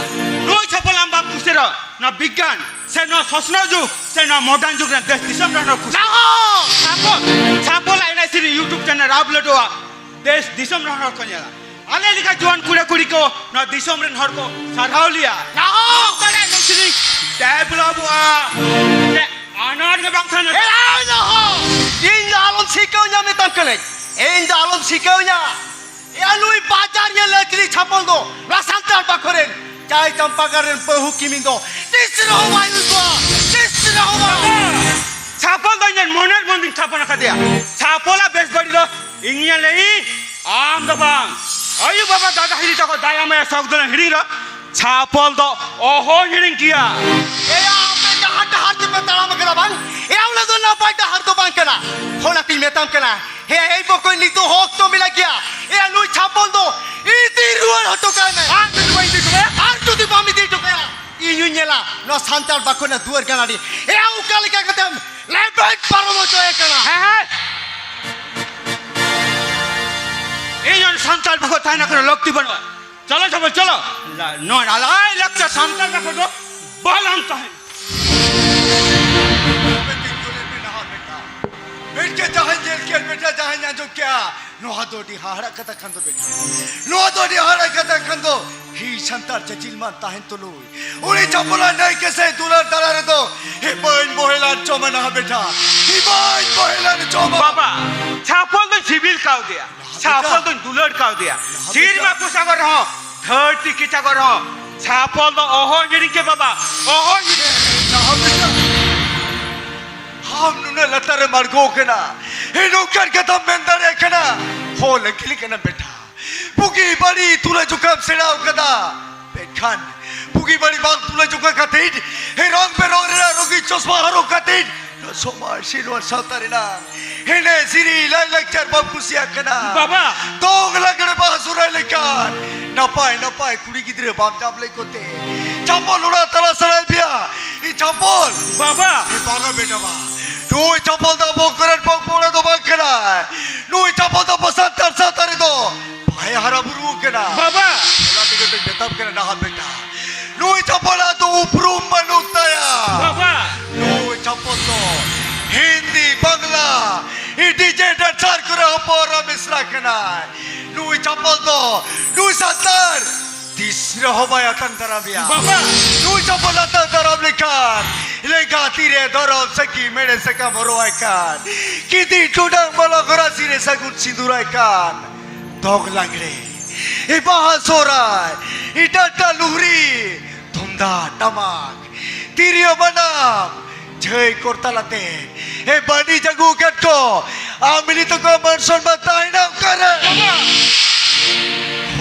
ᱱᱩᱭ ᱪᱷᱟᱯᱚᱞ ᱟᱢ ᱵᱟᱢ ᱠᱩᱥᱤ ᱨᱮᱦᱚᱸ, ᱱᱚᱣᱟ ᱵᱤᱜᱽᱜᱟᱱ ᱥᱮ ᱱᱚᱣᱟ ᱥᱚᱥᱱᱚᱜ ᱡᱩᱜᱽ ᱥᱮ ᱱᱚᱣᱟ modern ᱡᱩᱜᱽ ᱨᱮᱱ ᱫᱮᱥ ᱫᱤᱥᱚᱢ ᱨᱮᱱ ᱦᱚᱲ ᱠᱩᱥᱤ᱾ ᱱᱟᱦᱚ! ᱪᱷᱟᱯᱚᱞ, ᱪᱷᱟᱯᱚᱞᱟᱜ ᱮᱱᱮᱡ ᱥᱮᱨᱮᱧ YouTube channel ᱨᱮ uploadᱚᱜᱼᱟ᱾ ᱫᱮᱥ ᱫᱤᱥᱚᱢ ᱨᱮᱱ ᱦᱚᱲ ᱠᱚ ᱧᱮᱞᱟ᱾ ᱟᱞᱮ ᱞᱮᱠᱟ ᱡᱩᱣᱟᱹᱱ ᱠᱚᱲᱟ ᱠᱩᱲᱤ ᱠᱚ ᱱᱚᱣᱟ ᱫᱤᱥᱚᱢ ᱨᱮᱱ ᱦᱚᱲ ᱠᱚ ᱥᱟᱨᱦᱟᱣ ᱞᱮᱭᱟ᱾ ᱱᱟᱦᱚ! ᱚᱱᱠᱟᱱᱟᱜ ᱮᱱᱮᱡ ᱥᱮᱨᱮᱧ developᱚᱜᱼᱟ᱾ ᱪᱮᱫ ᱟᱱᱟᱴ ᱜᱮ ᱵᱟᱝ ᱛᱟᱦᱮᱱᱟ᱾ ᱮᱭ ᱱᱟᱦᱚ! ᱤᱧ ᱫᱚ ᱟᱞᱚᱢ ᱥᱤᱠᱟᱹᱣᱧᱟ ᱢᱮᱛᱟᱢ ᱠᱟᱹᱱᱟᱹᱧ᱾ ᱤᱧ ᱫᱚ ᱟᱞᱚᱢ ᱥᱤᱠᱟᱹᱣᱧᱟ᱾ ᱮᱭᱟ, ᱱᱩᱭ ᱵᱟᱡᱟᱨ ᱧᱮᱞ ᱟᱹᱠᱷᱨᱤᱧ ᱪᱷᱟᱯᱚᱞ ᱫᱚ ᱱᱚᱣᱟ ᱥᱟᱱᱛᱟᱲ ᱵᱟᱠᱷᱳ ᱨᱮᱱ ᱡᱟᱭ ᱪᱟᱢᱯᱟᱜᱟᱲ ᱨᱮᱱ ᱵᱟᱹᱦᱩ ᱠᱤᱢᱤᱱ ᱫᱚ ᱛᱤᱥ ᱨᱮᱦᱚᱸ ᱵᱟᱭ ᱦᱩᱭ ᱠᱚᱜᱼᱟ, ᱛᱤᱥ ᱨᱮᱦᱚᱸ ᱵᱟᱝ᱾ ᱪᱷᱟᱯᱚᱞ ᱫᱚ ᱤᱧ ᱢᱚᱱᱮᱨ ᱢᱚᱱᱫᱤᱧ ᱛᱷᱟᱯᱚᱱ ᱟᱠᱟᱫᱮᱭᱟ᱾ ᱪᱷᱟᱯᱚᱞᱟᱜ ᱵᱮᱥ ᱵᱟᱹᱲᱤᱡ ᱫᱚ ᱤᱧ ᱧᱮᱞᱮᱭᱤᱧ, ᱟᱢ ᱫᱚ ᱵᱟᱝ᱾ ᱟᱭᱩ ᱵᱟᱵᱟ ᱫᱟᱫᱟ ᱦᱤᱨᱤ ᱛᱟᱠᱚ ᱫᱟᱭᱟ ᱢᱟᱭᱟ ᱥᱚᱠ ᱫᱚᱞᱮ ᱦᱤᱲᱤᱧ ᱨᱮᱦᱚᱸ ᱪᱷᱟᱯᱚᱞ ᱫᱚ ᱚᱦᱚᱧ ᱦᱤᱲᱤᱧ ᱠᱮᱭᱟ᱾ ᱮᱭᱟ, ᱟᱯᱮ ᱰᱟᱦᱟᱨ ᱰᱟᱦᱟᱨ ᱛᱮᱯᱮ ᱛᱟᱲᱟᱢ ᱟᱠᱟᱫᱟ ᱵᱟᱝ? ᱮᱭᱟ, ᱚᱱᱟ ᱫᱚ ᱱᱟᱯᱟᱭ ᱰᱟᱦᱟᱨ ᱫᱚ ᱵᱟᱝ ᱠᱟᱱᱟ᱾ ᱚᱱᱟᱛᱤᱧ ᱢᱮᱛᱟᱢ ᱠᱟᱱᱟ, ᱦᱮᱸ, ᱮᱭ ᱵᱚᱠᱚᱧ, ᱱᱤᱛᱚᱜ ᱦᱚᱸ ᱚᱠᱛᱚ ᱢᱮᱱᱟᱜ ᱜᱮᱭᱟ᱾ ᱮᱭᱟ, ᱱᱩᱭ ᱪᱷᱟᱯᱚᱞ ᱫᱚ ᱤᱫᱤ ᱨᱩᱣᱟᱹᱲ ᱦᱚᱴᱚ ᱠᱟᱭ ᱢᱮ᱾ ᱟᱨ ᱡᱩᱫᱤ ᱵᱟᱹᱧ ᱤᱫᱤ ᱦᱚᱴᱚ ᱠᱟᱭᱟ? ᱟᱨ ᱡᱩᱫᱤ ᱵᱟᱢ ᱤᱫᱤ ᱦᱚᱴᱚ ᱠᱟᱭᱟ, ᱤᱧ ᱦᱚᱸᱧ ᱧᱮᱞᱟ ᱱᱚᱣᱟ ᱥᱟᱱᱛᱟᱲ ᱵᱟᱠᱷᱳ ᱨᱮᱱᱟᱜ ᱫᱩᱣᱟᱹᱨ ᱜᱟᱱᱟᱰᱤ᱾ ᱮᱭᱟ, ᱚᱠᱟ ᱞᱮᱠᱟ ᱠᱟᱛᱮᱢ ᱞᱮᱵᱮᱫ ᱯᱟᱨᱚᱢ ᱦᱚᱪᱚᱭᱮ ᱠᱟᱱᱟ? ᱦᱮᱸ, ᱦᱮᱸ᱾ ᱤᱧ ᱦᱚᱸ ᱥᱟᱱᱛᱟᱲ ᱵᱟᱠᱷᱳ ᱛᱟᱦᱮᱱᱟ ᱠᱳᱱᱳ ᱞᱟᱹᱠᱛᱤ ᱵᱟᱹᱱᱩᱜᱼᱟ᱾ ᱪᱚᱞᱚ ᱪᱚᱞᱚ ᱪᱚᱞᱚ᱾ ᱱᱚᱣᱟ ᱞᱟᱭ ᱞᱟᱠᱪᱟᱨ ᱥᱟᱱᱛᱟᱲ ᱵᱟᱠᱷᱳ ᱫᱚ ᱵᱟᱞᱟᱝ ᱛᱟᱦᱮᱱ᱾ ᱢᱤᱫᱴᱮᱱ ᱡᱟᱦᱟᱸᱧ ᱧᱮᱞ ᱠᱮᱫ, ᱢᱤᱫᱴᱮᱱ ᱡᱟᱦᱟᱸᱧ ᱟᱸᱡᱚᱢ ᱠᱮᱫᱼᱟ, ᱱᱚᱣᱟ ᱫᱚ ᱟᱹᱰᱤ ᱦᱟᱦᱟᱲᱟᱜ ᱠᱟᱛᱷᱟ ᱠᱟᱱ ᱫᱚ ᱵᱮᱴᱟ᱾ ᱱᱚᱣᱟ ᱫᱚ ᱟᱹᱰᱤ ᱦᱟᱦᱟᱲᱟᱜ ᱠᱟᱛᱷᱟ ᱠᱟᱱ ᱫᱚ᱾ ᱦᱤ ᱥᱟᱱᱛᱟᱲ ᱡᱟᱹᱛᱤ ᱢᱟ ᱛᱟᱦᱮᱱ ᱛᱩᱞᱩᱡ, ᱩᱱᱤ ᱪᱷᱟᱯᱚᱞᱟᱜ ᱱᱟᱹᱭ ᱠᱮᱥᱮ ᱫᱩᱞᱟᱹᱲ ᱛᱟᱞᱟ ᱨᱮᱫᱚ ᱦᱤ ᱵᱟᱹᱧ ᱵᱚᱦᱮᱞᱟᱱ ᱪᱚᱢᱟ ᱱᱟᱦᱟᱜ ᱵᱮᱴᱟ, ᱦᱤ ᱵᱟᱹᱧ ᱵᱚᱦᱮᱞᱟᱱ ᱪᱚᱢᱟ᱾ ᱵᱟᱵᱟ, ᱪᱷᱟᱯᱚᱞ ᱫᱚᱧ ᱥᱤᱵᱤᱞ ᱠᱟᱣᱫᱮᱭᱟ᱾ ᱪᱷᱟᱯᱚᱞ ᱫᱚᱧ ᱫᱩᱞᱟᱹᱲ ᱠᱟᱣᱫᱮᱭᱟ᱾ ᱥᱤᱨᱢᱟ ᱯᱚᱥᱟᱜᱚᱨ ᱨᱮᱦᱚᱸ, ᱫᱷᱟᱹᱨᱛᱤ ᱠᱮᱪᱟᱜᱚᱨ ᱨᱮᱦᱚᱸ, ᱪᱷᱟᱯᱚᱞ ᱫᱚ ᱚᱦᱚᱧ ᱦᱤᱲᱤᱧ ᱠᱮ ᱵᱟᱵᱟ, ᱚᱦᱚᱧ ᱦᱤᱲᱤᱧ᱾ ᱟᱢ ᱱᱩᱱᱟᱹᱜ ᱞᱟᱛᱟᱨ ᱨᱮᱢ ᱟᱬᱜᱚ ᱠᱟᱱᱟ, ᱦᱮᱸ, ᱱᱚᱝᱠᱟᱱ ᱠᱟᱛᱷᱟᱢ ᱢᱮᱱ ᱫᱟᱲᱮᱭᱟᱜ ᱠᱟᱱᱟ? ᱦᱚ, ᱞᱟᱹᱠᱤᱞ ᱠᱟᱱᱟ ᱵᱮᱴᱟ᱾ ᱵᱩᱜᱤ ᱵᱟᱹᱲᱤᱡ ᱛᱩᱞᱟᱹ ᱡᱚᱠᱷᱟᱢ ᱥᱮᱬᱟ ᱟᱠᱟᱫᱟ, ᱢᱮᱱᱠᱷᱟᱱ ᱵᱩᱜᱤ ᱵᱟᱹᱲᱤᱡ ᱵᱟᱝ ᱛᱩᱞᱟᱹ ᱡᱚᱠᱷᱟ ᱠᱷᱟᱹᱛᱤᱨ, ᱦᱮᱸ, ᱨᱚᱝ ᱵᱮᱨᱚᱝ ᱨᱮᱱᱟᱜ ᱨᱚᱝᱜᱤᱱ ᱪᱚᱥᱢᱟ ᱦᱚᱨᱚᱜ ᱠᱟᱛᱮ, ᱥᱚᱢᱟᱡᱽ ᱥᱮ ᱱᱚᱣᱟ ᱥᱟᱶᱛᱟ ᱨᱮᱱᱟᱜ ᱮᱱᱮᱡ ᱥᱮᱨᱮᱧ ᱞᱟᱭᱼᱞᱟᱠᱪᱟᱨ ᱵᱟᱢ ᱠᱩᱥᱤᱭᱟᱜ ᱠᱟᱱᱟ᱾ ᱵᱟᱵᱟ! ᱫᱚᱝ ᱞᱟᱜᱽᱲᱮ ᱵᱟᱦᱟ ᱥᱚᱦᱨᱟᱭ ᱞᱮᱠᱟᱱ ᱱᱟᱯᱟᱭ ᱱᱟᱯᱟᱭ ᱠᱩᱲᱤ ᱜᱤᱫᱽᱨᱟᱹ ᱵᱟᱢ ᱧᱟᱢ ᱞᱮᱫ ᱠᱚᱛᱮ ᱪᱷᱟᱯᱚᱞ ᱚᱲᱟᱜ ᱛᱟᱞᱟ ᱥᱟᱱᱟᱭᱮᱫ ᱯᱮᱭᱟ᱾ ᱤᱧ ᱪᱷᱟᱯᱚᱞ! ᱵᱟᱵᱟ! ᱮ ᱵᱟᱝᱟ ᱵᱮᱴᱟ ᱵᱟ, ᱱᱩᱭ ᱪᱷᱟᱯᱚᱞ ᱫᱚ ᱟᱵᱚ ᱠᱚᱨᱮᱱ ᱯᱚᱝ ᱯᱚᱝᱲᱟ ᱫᱚ ᱵᱟᱝ ᱠᱟᱱᱟᱭ᱾ ᱱᱩᱭ ᱪᱷᱟᱯᱚᱞ ᱫᱚ ᱟᱵᱚ ᱥᱟᱱᱛᱟᱲ ᱥᱟᱶᱛᱟ ᱨᱮᱫᱚ ᱵᱟᱭ ᱦᱟᱨᱟ ᱵᱩᱨᱩ ᱠᱟᱱᱟ᱾ ᱵᱟᱵᱟ! ᱚᱱᱟ ᱛᱮᱜᱮ ᱛᱚᱧ ᱢᱮᱛᱟᱢ ᱠᱟᱱᱟ ᱱᱟᱦᱟᱜ ᱵᱮᱴᱟ, ᱱᱩᱭ ᱪᱷᱟᱯᱚᱞᱟᱜ ᱫᱚ ᱩᱯᱨᱩᱢ ᱵᱟᱹᱱᱩᱜ ᱛᱟᱭᱟ᱾ ᱵᱟᱵᱟ! ᱱᱩᱭ ᱪᱷᱟᱯᱚᱞ ᱫᱚ ᱦᱤᱱᱫᱤ, ᱵᱟᱝᱞᱟ, ᱰᱤᱡᱮ ᱰᱟᱱᱥᱟᱨ ᱠᱚᱨᱮ ᱦᱚᱸ ᱯᱚᱨᱟ ᱢᱮᱥᱨᱟ ᱠᱟᱱᱟᱭ᱾ ᱱᱩᱭ ᱪᱷᱟᱯᱚᱞ ᱫᱚ ᱱᱩᱭ ᱥᱟᱱᱛᱟᱲ ᱛᱤᱥ ᱨᱮᱦᱚᱸ ᱵᱟᱭ ᱟᱛᱟᱝ ᱫᱟᱨᱟᱢᱮᱭᱟ᱾ ᱵᱟᱵᱟ! ᱱᱩᱭ ᱪᱷᱟᱯᱚᱞ ᱟᱛᱟᱝ ᱫᱟᱨᱟᱢ ᱞᱮᱠᱷᱟᱱ ᱞᱮᱸᱜᱟ ᱛᱤᱨᱮ ᱫᱷᱚᱨᱚᱢ ᱥᱟᱹᱠᱷᱤ ᱢᱮᱬᱮ ᱥᱟᱠᱟᱢ ᱦᱚᱨᱚᱜ ᱟᱭ ᱠᱟᱱ, ᱠᱤᱫᱤ ᱴᱩᱰᱟᱹᱝ ᱢᱟᱞᱟ ᱜᱚᱨᱟ ᱥᱤᱨᱮ ᱥᱟᱹᱜᱩᱱ ᱥᱤᱸᱫᱩᱨ ᱟᱭ ᱠᱟᱱ, ᱫᱚᱝ ᱞᱟᱜᱽᱲᱮ, ᱮ ᱵᱟᱦᱟ ᱥᱚᱦᱨᱟᱭ, ᱮ ᱰᱟᱱᱴᱟ ᱞᱩᱦᱨᱤ, ᱛᱩᱢᱫᱟᱜ ᱴᱟᱢᱟᱠ, ᱛᱤᱨᱭᱳ ᱵᱟᱱᱟᱢ, ᱡᱷᱟᱹᱭ ᱠᱚᱨᱛᱟᱞ ᱟᱛᱮ, ᱮ ᱵᱟᱹᱱᱤᱡ ᱟᱹᱜᱩ ᱟᱠᱟᱫ ᱠᱚ, ᱟᱢ ᱵᱤᱱᱤ ᱛᱟᱠᱚᱣᱟᱜ ᱢᱟᱹᱱ ᱥᱚᱱᱢᱟᱱ ᱛᱟᱦᱮᱱᱟ ᱚᱠᱟᱨᱮ?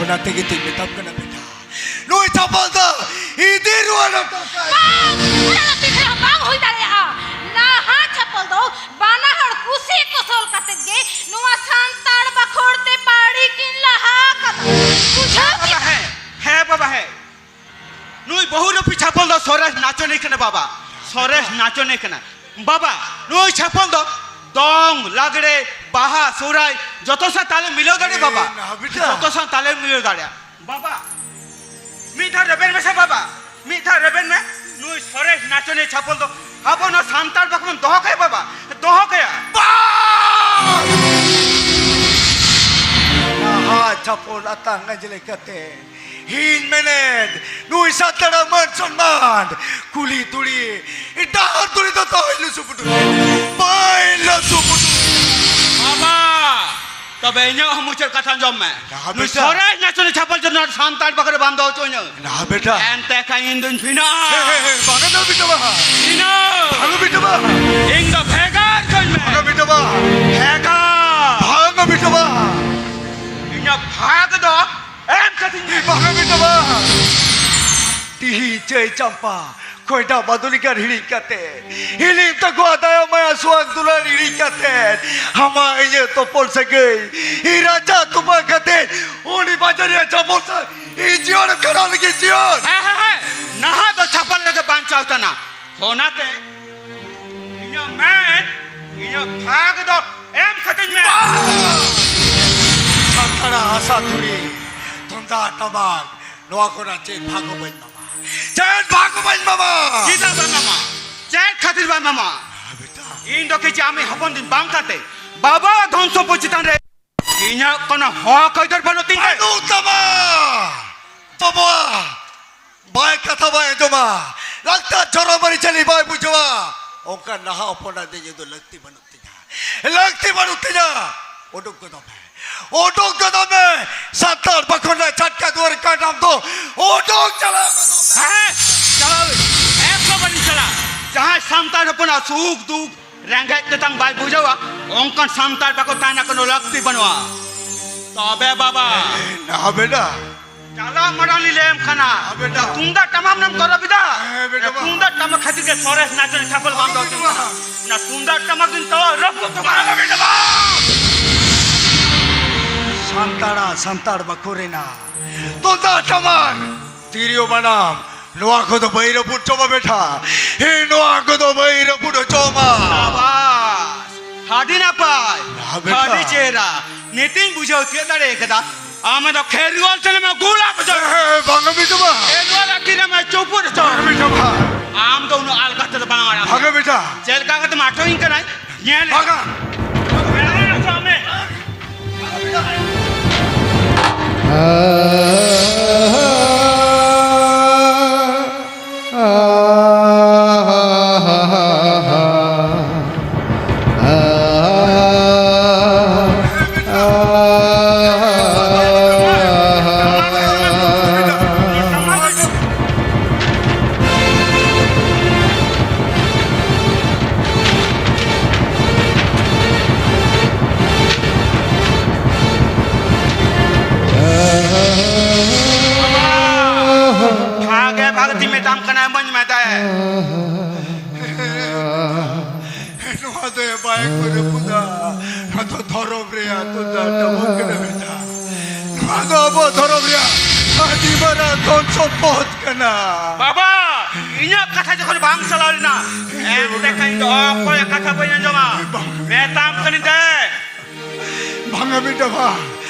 ᱚᱱᱟ ᱛᱮᱜᱮ ᱛᱚᱧ ᱢᱮᱛᱟᱢ ᱠᱟᱱᱟ ᱵᱮᱴᱟ, ᱱᱩᱭ ᱪᱷᱟᱯᱚᱞ ᱫᱚ ᱤᱫᱤ ᱨᱩᱣᱟᱹᱲ ᱦᱚᱴᱚ ᱠᱟᱭ᱾ ᱵᱟᱝ! ᱚᱱᱟ ᱫᱚ ᱛᱤᱥ ᱨᱮᱦᱚᱸ ᱵᱟᱝ ᱦᱩᱭ ᱫᱟᱲᱮᱭᱟᱜᱼᱟ᱾ ᱱᱟᱦᱟᱜ ᱪᱷᱟᱯᱚᱞ ᱫᱚ ᱵᱟᱱᱟ ᱦᱚᱲ ᱠᱩᱥᱤ ᱠᱩᱥᱚᱞ ᱠᱟᱛᱮ ᱜᱮ ᱱᱚᱣᱟ ᱥᱟᱱᱛᱟᱲ ᱵᱟᱠᱷᱳᱞ ᱛᱮ ᱯᱟᱹᱲᱤ ᱠᱤᱱ ᱞᱟᱦᱟ ᱟᱠᱟᱫᱟ᱾ ᱵᱩᱡᱷᱟᱹᱣ ᱵᱟᱵᱟ, ᱠᱮᱫᱟ? ᱦᱮᱸ, ᱦᱮᱸ ᱵᱟᱵᱟ, ᱦᱮᱸ᱾ ᱱᱩᱭ ᱵᱚᱦᱩᱨᱩᱯᱤ ᱪᱷᱟᱯᱚᱞ ᱫᱚ ᱥᱚᱨᱮᱥ ᱱᱟᱪᱚᱱᱤᱭᱟᱹ ᱠᱟᱱᱟ ᱵᱟᱵᱟ, ᱥᱚᱨᱮᱥ ᱱᱟᱪᱚᱱᱤᱭᱟᱹ ᱠᱟᱱᱟ᱾ ᱵᱟᱵᱟ, ᱱᱩᱭ ᱪᱷᱟᱯᱚᱞ ᱫᱚ ᱫᱚᱝ, ᱞᱟᱜᱽᱲᱮ, ᱵᱟᱦᱟ, ᱥᱚᱦᱨᱟᱭ ᱡᱚᱛᱚ ᱥᱟᱶ ᱛᱟᱞᱮ ᱢᱤᱞᱟᱹᱣ ᱫᱟᱲᱮᱭᱟᱜᱼᱟ ᱵᱟᱵᱟ᱾ ᱮ, ᱱᱟ ᱵᱮᱴᱟ᱾ ᱡᱚᱛᱚ ᱥᱟᱶ ᱛᱟᱞᱮ ᱢᱤᱞᱟᱹᱣ ᱫᱟᱲᱮᱭᱟᱜᱼᱟ᱾ ᱵᱟᱵᱟ, ᱢᱤᱫ ᱫᱷᱟᱣ ᱨᱮᱵᱮᱱ ᱢᱮᱥᱮ ᱵᱟᱵᱟ, ᱢᱤᱫ ᱫᱷᱟᱣ ᱨᱮᱵᱮᱱ ᱢᱮ᱾ ᱱᱩᱭ ᱥᱚᱨᱮᱥ ᱱᱟᱪᱚᱱᱤᱭᱟᱹ ᱪᱷᱟᱯᱚᱞ ᱫᱚ ᱟᱵᱚ ᱱᱚᱣᱟ ᱥᱟᱱᱛᱟᱲ ᱵᱟᱠᱷᱳᱞ ᱵᱚᱱ ᱫᱚᱦᱚ ᱠᱟᱭᱟ ᱵᱟᱵᱟ, ᱫᱚᱦᱚ ᱠᱟᱭᱟ᱾ ᱵᱟᱝ! ᱱᱟᱦᱟᱜ ᱪᱷᱟᱯᱚᱞ ᱟᱛᱟᱝ ᱟᱸᱡᱽᱞᱮ ᱠᱟᱛᱮ ᱤᱧ ᱢᱮᱱᱮᱫ, ᱱᱩᱭ ᱥᱟᱱᱛᱟᱲᱟᱜ ᱢᱟᱹᱱ ᱥᱚᱱᱢᱟᱱ ᱠᱩᱞᱦᱤ ᱫᱷᱩᱲᱤ, ᱰᱟᱦᱟᱨ ᱫᱷᱩᱲᱤ ᱫᱚ ᱛᱟᱦᱮᱸ ᱞᱩᱥᱩ ᱯᱩᱴᱩ, ᱵᱟᱹᱧ ᱞᱩᱥᱩ ᱯᱩᱴᱩ᱾ ᱵᱟᱵᱟ, ᱛᱚᱵᱮ ᱤᱧᱟᱹᱜ ᱦᱚᱸ ᱢᱩᱪᱟᱹᱫ ᱠᱟᱛᱷᱟ ᱟᱸᱡᱚᱢ ᱢᱮ᱾ ᱱᱟ ᱱᱩᱭ ᱵᱮᱴᱟ᱾ ᱥᱚᱨᱮᱥ ᱱᱟᱪᱚᱱᱤᱭᱟᱹ ᱪᱷᱟᱯᱚᱞ ᱡᱚᱱᱚ ᱥᱟᱱᱛᱟᱲ ᱵᱟᱠᱷᱳᱞ ᱨᱮ ᱵᱟᱝ ᱫᱚᱦᱚ ᱦᱚᱪᱚ ᱤᱧᱟᱹ᱾ ᱱᱟ ᱵᱮᱴᱟ᱾ ᱮᱱᱛᱮ ᱠᱷᱟᱱ ᱤᱧ ᱫᱩᱧ ᱵᱷᱤᱱᱟᱹ᱾ ᱦᱮᱸ, ᱦᱮᱸ, ᱦᱮᱸ, ᱵᱟᱝᱟ ᱱᱟ ᱵᱮᱴᱟ ᱵᱟ᱾ ᱵᱷᱤᱱᱟᱹ᱾ ᱵᱟᱝᱟ ᱵᱮᱴᱟ ᱵᱟ᱾ ᱤᱧ ᱫᱚ ᱵᱷᱮᱜᱟᱨ ᱠᱟᱹᱧ ᱢᱮ᱾ ᱵᱟᱝᱟ ᱵᱮᱴᱟ ᱵᱟ᱾ ᱵᱷᱮᱜᱟᱨ᱾ ᱵᱟᱝᱟ ᱵᱮᱴᱟ ᱵᱟ᱾ ᱤᱧᱟᱹᱜ ᱵᱷᱟᱜᱽ ᱫᱚ ᱮᱢ ᱠᱟᱹᱛᱤᱧ ᱢᱮ᱾ ᱵᱟᱝᱟ ᱵᱮᱴᱟ ᱵᱟ᱾ ᱛᱤᱦᱤᱧ ᱪᱟᱹᱭ ᱪᱟᱢᱯᱟ ᱠᱷᱚᱭᱰᱟ ᱵᱟᱫᱩᱞᱤ ᱜᱟᱲ ᱦᱤᱲᱤᱧ ᱠᱟᱛᱮ, ᱦᱤᱞᱤ ᱛᱟᱠᱚᱣᱟ ᱫᱟᱭᱟ ᱢᱟᱭᱟ ᱥᱩᱣᱟᱜ ᱫᱩᱞᱟᱹᱲ ᱦᱤᱲᱤᱧ ᱠᱟᱛᱮ, ᱟᱢᱟᱜ ᱤᱧᱟᱹᱜ ᱛᱚᱯᱚᱞ ᱥᱟᱹᱜᱟᱹᱭ ᱤᱧ ᱨᱟᱪᱟ ᱛᱩᱢᱟᱹ ᱠᱟᱛᱮ, ᱩᱱᱤ ᱵᱟᱡᱟᱨᱤᱭᱟᱹ ᱪᱟᱯᱚᱞ ᱥᱟᱶ ᱤᱧ ᱡᱤᱭᱚᱱ ᱠᱷᱟᱸᱰᱟᱣ ᱞᱟᱹᱜᱤᱫ ᱡᱤᱭᱚᱱ᱾ ᱦᱮᱸ, ᱦᱮᱸ, ᱦᱮᱸ᱾ ᱱᱟᱦᱟᱜ ᱫᱚ ᱪᱷᱟᱯᱟᱞ ᱨᱮᱜᱮ ᱵᱟᱧᱪᱟᱣ ᱛᱟᱱᱟ᱾ ᱚᱱᱟᱛᱮ ᱤᱧᱟᱹᱜ ᱢᱮᱫ, ᱤᱧᱟᱹᱜ ᱵᱷᱟᱜᱽ ᱫᱚ ᱮᱢ ᱠᱟᱹᱛᱤᱧ ᱢᱮ᱾ ᱥᱟᱱᱛᱟᱲᱟᱜ ᱦᱟᱥᱟ ᱫᱷᱩᱲᱤ, ᱛᱩᱢᱫᱟᱜ ᱴᱟᱢᱟᱠ, ᱱᱚᱣᱟ ᱠᱷᱚᱱᱟᱜ ᱪᱮᱫ ᱵᱷᱟᱜᱽ ᱦᱚᱸ ᱵᱟᱹᱧ ᱮᱢᱟᱢᱟ᱾ ᱪᱮᱫ ᱵᱷᱟᱜᱽ ᱦᱚᱸ ᱵᱟᱹᱧ ᱮᱢᱟᱢᱟ᱾ ᱪᱮᱫᱟᱜ ᱵᱟᱢ ᱮᱢᱟ? ᱪᱮᱫ ᱠᱷᱟᱹᱛᱤᱨ ᱵᱟᱢ ᱮᱢᱟ? ᱵᱮᱴᱟ᱾ ᱤᱧ ᱫᱚ ᱠᱤᱪᱷᱩ ᱟᱢᱤᱡ ᱦᱚᱯᱚᱱ ᱫᱤᱱ ᱵᱟᱝ ᱠᱟᱛᱮ ᱵᱟᱵᱟᱣᱟᱜ ᱫᱷᱚᱱ ᱥᱚᱢᱯᱚᱫ ᱪᱮᱛᱟᱱ ᱨᱮ ᱤᱧᱟᱹᱜ ᱠᱳᱱᱳ ᱦᱚᱠ ᱟᱹᱭᱫᱟᱹᱨ ᱵᱟᱹᱱᱩᱜ ᱛᱤᱧ ᱛᱮ᱾ ᱵᱟᱹᱱᱩᱜ ᱛᱟᱢᱟ᱾ ᱵᱟᱵᱟ ᱵᱟᱭ ᱠᱟᱛᱷᱟ ᱵᱟᱭ ᱟᱸᱡᱚᱢᱟ, ᱞᱟᱠᱛᱟᱨ ᱡᱚᱨᱚ ᱢᱟᱹᱨᱤᱪᱟᱹᱞᱤ ᱵᱟᱭ ᱵᱩᱡᱷᱟᱹᱣᱟ, ᱚᱱᱠᱟ ᱱᱟᱦᱟᱜ ᱦᱚᱯᱚᱱᱟᱜ ᱫᱚ ᱤᱧ ᱫᱚ ᱞᱟᱹᱠᱛᱤ ᱵᱟᱹᱱᱩᱜ ᱛᱤᱧᱟ᱾ ᱞᱟᱹᱠᱛᱤ ᱵᱟᱹᱱᱩᱜ ᱛᱤᱧᱟ᱾ ᱩᱰᱩᱠ ᱜᱚᱫᱚᱜ ᱢᱮ, ᱩᱰᱩᱠ ᱜᱚᱫᱚᱜ ᱢᱮ᱾ ᱥᱟᱱᱛᱟᱲ ᱵᱟᱠᱷᱳᱞ ᱨᱮ ᱪᱷᱟᱴᱠᱟ ᱫᱩᱣᱟᱹᱨ ᱠᱟᱰᱟᱢ ᱫᱚ ᱩᱰᱩᱠ ᱪᱟᱞᱟᱣ ᱜᱚᱫᱚᱜ ᱢᱮ᱾ ᱦᱮᱸ, ᱪᱟᱞᱟᱣ ᱮᱠᱫᱚᱢ ᱵᱟᱹᱞᱤᱧ ᱪᱟᱞᱟᱜ᱾ ᱡᱟᱦᱟᱸᱭ ᱥᱟᱱᱛᱟᱲ ᱦᱚᱯᱚᱱᱟᱜ ᱥᱩᱠ ᱫᱩᱠ ᱨᱮᱸᱜᱮᱡ ᱛᱮᱛᱟᱝ ᱵᱟᱭ ᱵᱩᱡᱷᱟᱹᱣᱟ, ᱚᱱᱠᱟᱱ ᱥᱟᱱᱛᱟᱲ ᱵᱟᱠᱚ ᱛᱟᱦᱮᱱᱟ, ᱠᱳᱱᱳ ᱞᱟᱹᱠᱛᱤ ᱵᱟᱹᱱᱩᱜᱼᱟ᱾ ᱛᱚᱵᱮ ᱵᱟᱵᱟ᱾ ᱱᱟ ᱵᱮᱴᱟ᱾ ᱪᱟᱞᱟᱜ ᱢᱟᱲᱟᱝ ᱞᱤᱧ ᱞᱟᱹᱭᱟᱢ ᱠᱟᱱᱟ᱾ ᱦᱮᱸ ᱵᱮᱴᱟ᱾ ᱛᱩᱢᱫᱟᱜ ᱴᱟᱢᱟᱠ ᱮᱢ ᱜᱚᱨᱚᱵ ᱮᱫᱟ? ᱦᱮᱸ ᱵᱮᱴᱟ᱾ ᱛᱩᱢᱫᱟᱜ ᱴᱟᱢᱟᱠ ᱠᱷᱟᱹᱛᱤᱨ ᱜᱮ ᱥᱚᱨᱮᱥ ᱱᱟᱪᱚᱱᱤᱭᱟᱹ ᱪᱷᱟᱯᱚᱞ ᱵᱟᱢ ᱫᱚᱦᱚ ᱦᱚᱪᱚ ᱠᱚᱣᱟ᱾ ᱚᱱᱟ ᱛᱩᱢᱫᱟᱜ ᱴᱟᱢᱟᱠ ᱫᱤᱱ ᱛᱚ ᱨᱟᱹᱯᱩᱫ ᱦᱚᱴᱚ ᱠᱟᱜ᱾ ᱥᱟᱱᱛᱟᱲᱟ ᱥᱟᱱᱛᱟᱲ ᱵᱟᱠᱷᱳᱞ ᱨᱮᱱᱟᱜ ᱛᱩᱢᱫᱟᱜ ᱴᱟᱢᱟᱠ ᱛᱤᱨᱭᱳ ᱵᱟᱱᱟᱢ, ᱱᱚᱣᱟ ᱠᱚᱫᱚ ᱵᱟᱹᱧ ᱨᱟᱹᱯᱩᱫ ᱦᱚᱪᱚᱣᱟ ᱵᱮᱴᱟ᱾ ᱦᱮᱸ, ᱱᱚᱣᱟ ᱠᱚᱫᱚ ᱵᱟᱹᱧ ᱨᱟᱹᱯᱩᱫ ᱦᱚᱪᱚᱣᱟᱢᱟ᱾ ᱥᱟᱵᱟᱥ, ᱟᱹᱰᱤ ᱱᱟᱯᱟᱭ, ᱦᱮᱸ ᱵᱮᱴᱟ᱾ ᱟᱹᱰᱤ ᱪᱮᱦᱨᱟ᱾ ᱱᱤᱛᱤᱧ ᱵᱩᱡᱷᱟᱹᱣ ᱛᱤᱭᱳᱜ ᱫᱟᱲᱮ ᱠᱟᱫᱟ, ᱟᱢ ᱫᱚ ᱠᱷᱮᱨᱣᱟᱞ ᱴᱷᱮᱱ ᱮᱢ ᱟᱹᱜᱩ ᱞᱮᱫ ᱠᱚᱫᱚ᱾ ᱦᱮᱸ, ᱵᱟᱝᱟ ᱵᱮᱴᱟ ᱵᱟ᱾ ᱠᱷᱮᱨᱣᱟᱞ ᱟᱹᱠᱤᱨ ᱮᱢ ᱪᱩᱯᱩᱫ ᱦᱚᱪᱚ᱾ ᱵᱟᱝᱟ ᱵᱮᱴᱟ ᱵᱟ᱾ ᱟᱢ ᱫᱚ ᱩᱱᱟᱹᱜ ᱟᱞᱜᱟ ᱛᱮᱫᱚ ᱵᱟᱝ ᱟᱲᱟᱜ ᱵᱟᱝᱟ ᱢᱮᱭᱟ᱾ ᱵᱮᱴᱟ᱾ ᱪᱮᱫ ᱞᱮᱠᱟ ᱠᱟᱛᱮᱢ ᱟᱴᱚᱠᱤᱧ ᱠᱟᱱᱟᱭ? ᱧᱮᱞ ᱵᱟᱝᱟ᱾ ᱠᱚ ᱨᱟᱹᱯᱩᱫᱟ᱾ ᱱᱚᱣᱟ ᱫᱚ ᱫᱷᱚᱨᱚᱢ ᱨᱮᱭᱟᱜ ᱛᱩᱢᱫᱟᱜ ᱴᱟᱢᱟᱠ ᱠᱟᱱᱟ ᱵᱮᱴᱟ᱾ ᱱᱚᱣᱟ ᱫᱚ ᱟᱵᱚ ᱫᱷᱚᱨᱚᱢ ᱨᱮᱭᱟᱜ ᱟᱹᱰᱤ ᱢᱟᱨᱟᱝ ᱫᱷᱚᱱ ᱥᱚᱢᱯᱚᱫ ᱠᱟᱱᱟ᱾ ᱵᱟᱵᱟ, ᱤᱧᱟᱹᱜ ᱠᱟᱛᱷᱟ ᱡᱚᱠᱷᱚᱱ ᱵᱟᱝ ᱪᱟᱞᱟᱣ ᱞᱮᱱᱟ, ᱮᱱᱛᱮ ᱠᱷᱟᱱ ᱤᱧ ᱫᱚ ᱚᱠᱚᱭᱟᱜ ᱠᱟᱛᱷᱟ ᱵᱟᱹᱧ ᱟᱸᱡᱚᱢᱟ᱾ ᱵᱟᱝ᱾ ᱢᱮᱛᱟᱢ ᱠᱟᱹᱱᱟᱹᱧ ᱫᱮ᱾ ᱵᱟᱝᱟ ᱵᱮᱴᱟ ᱵᱟᱝ,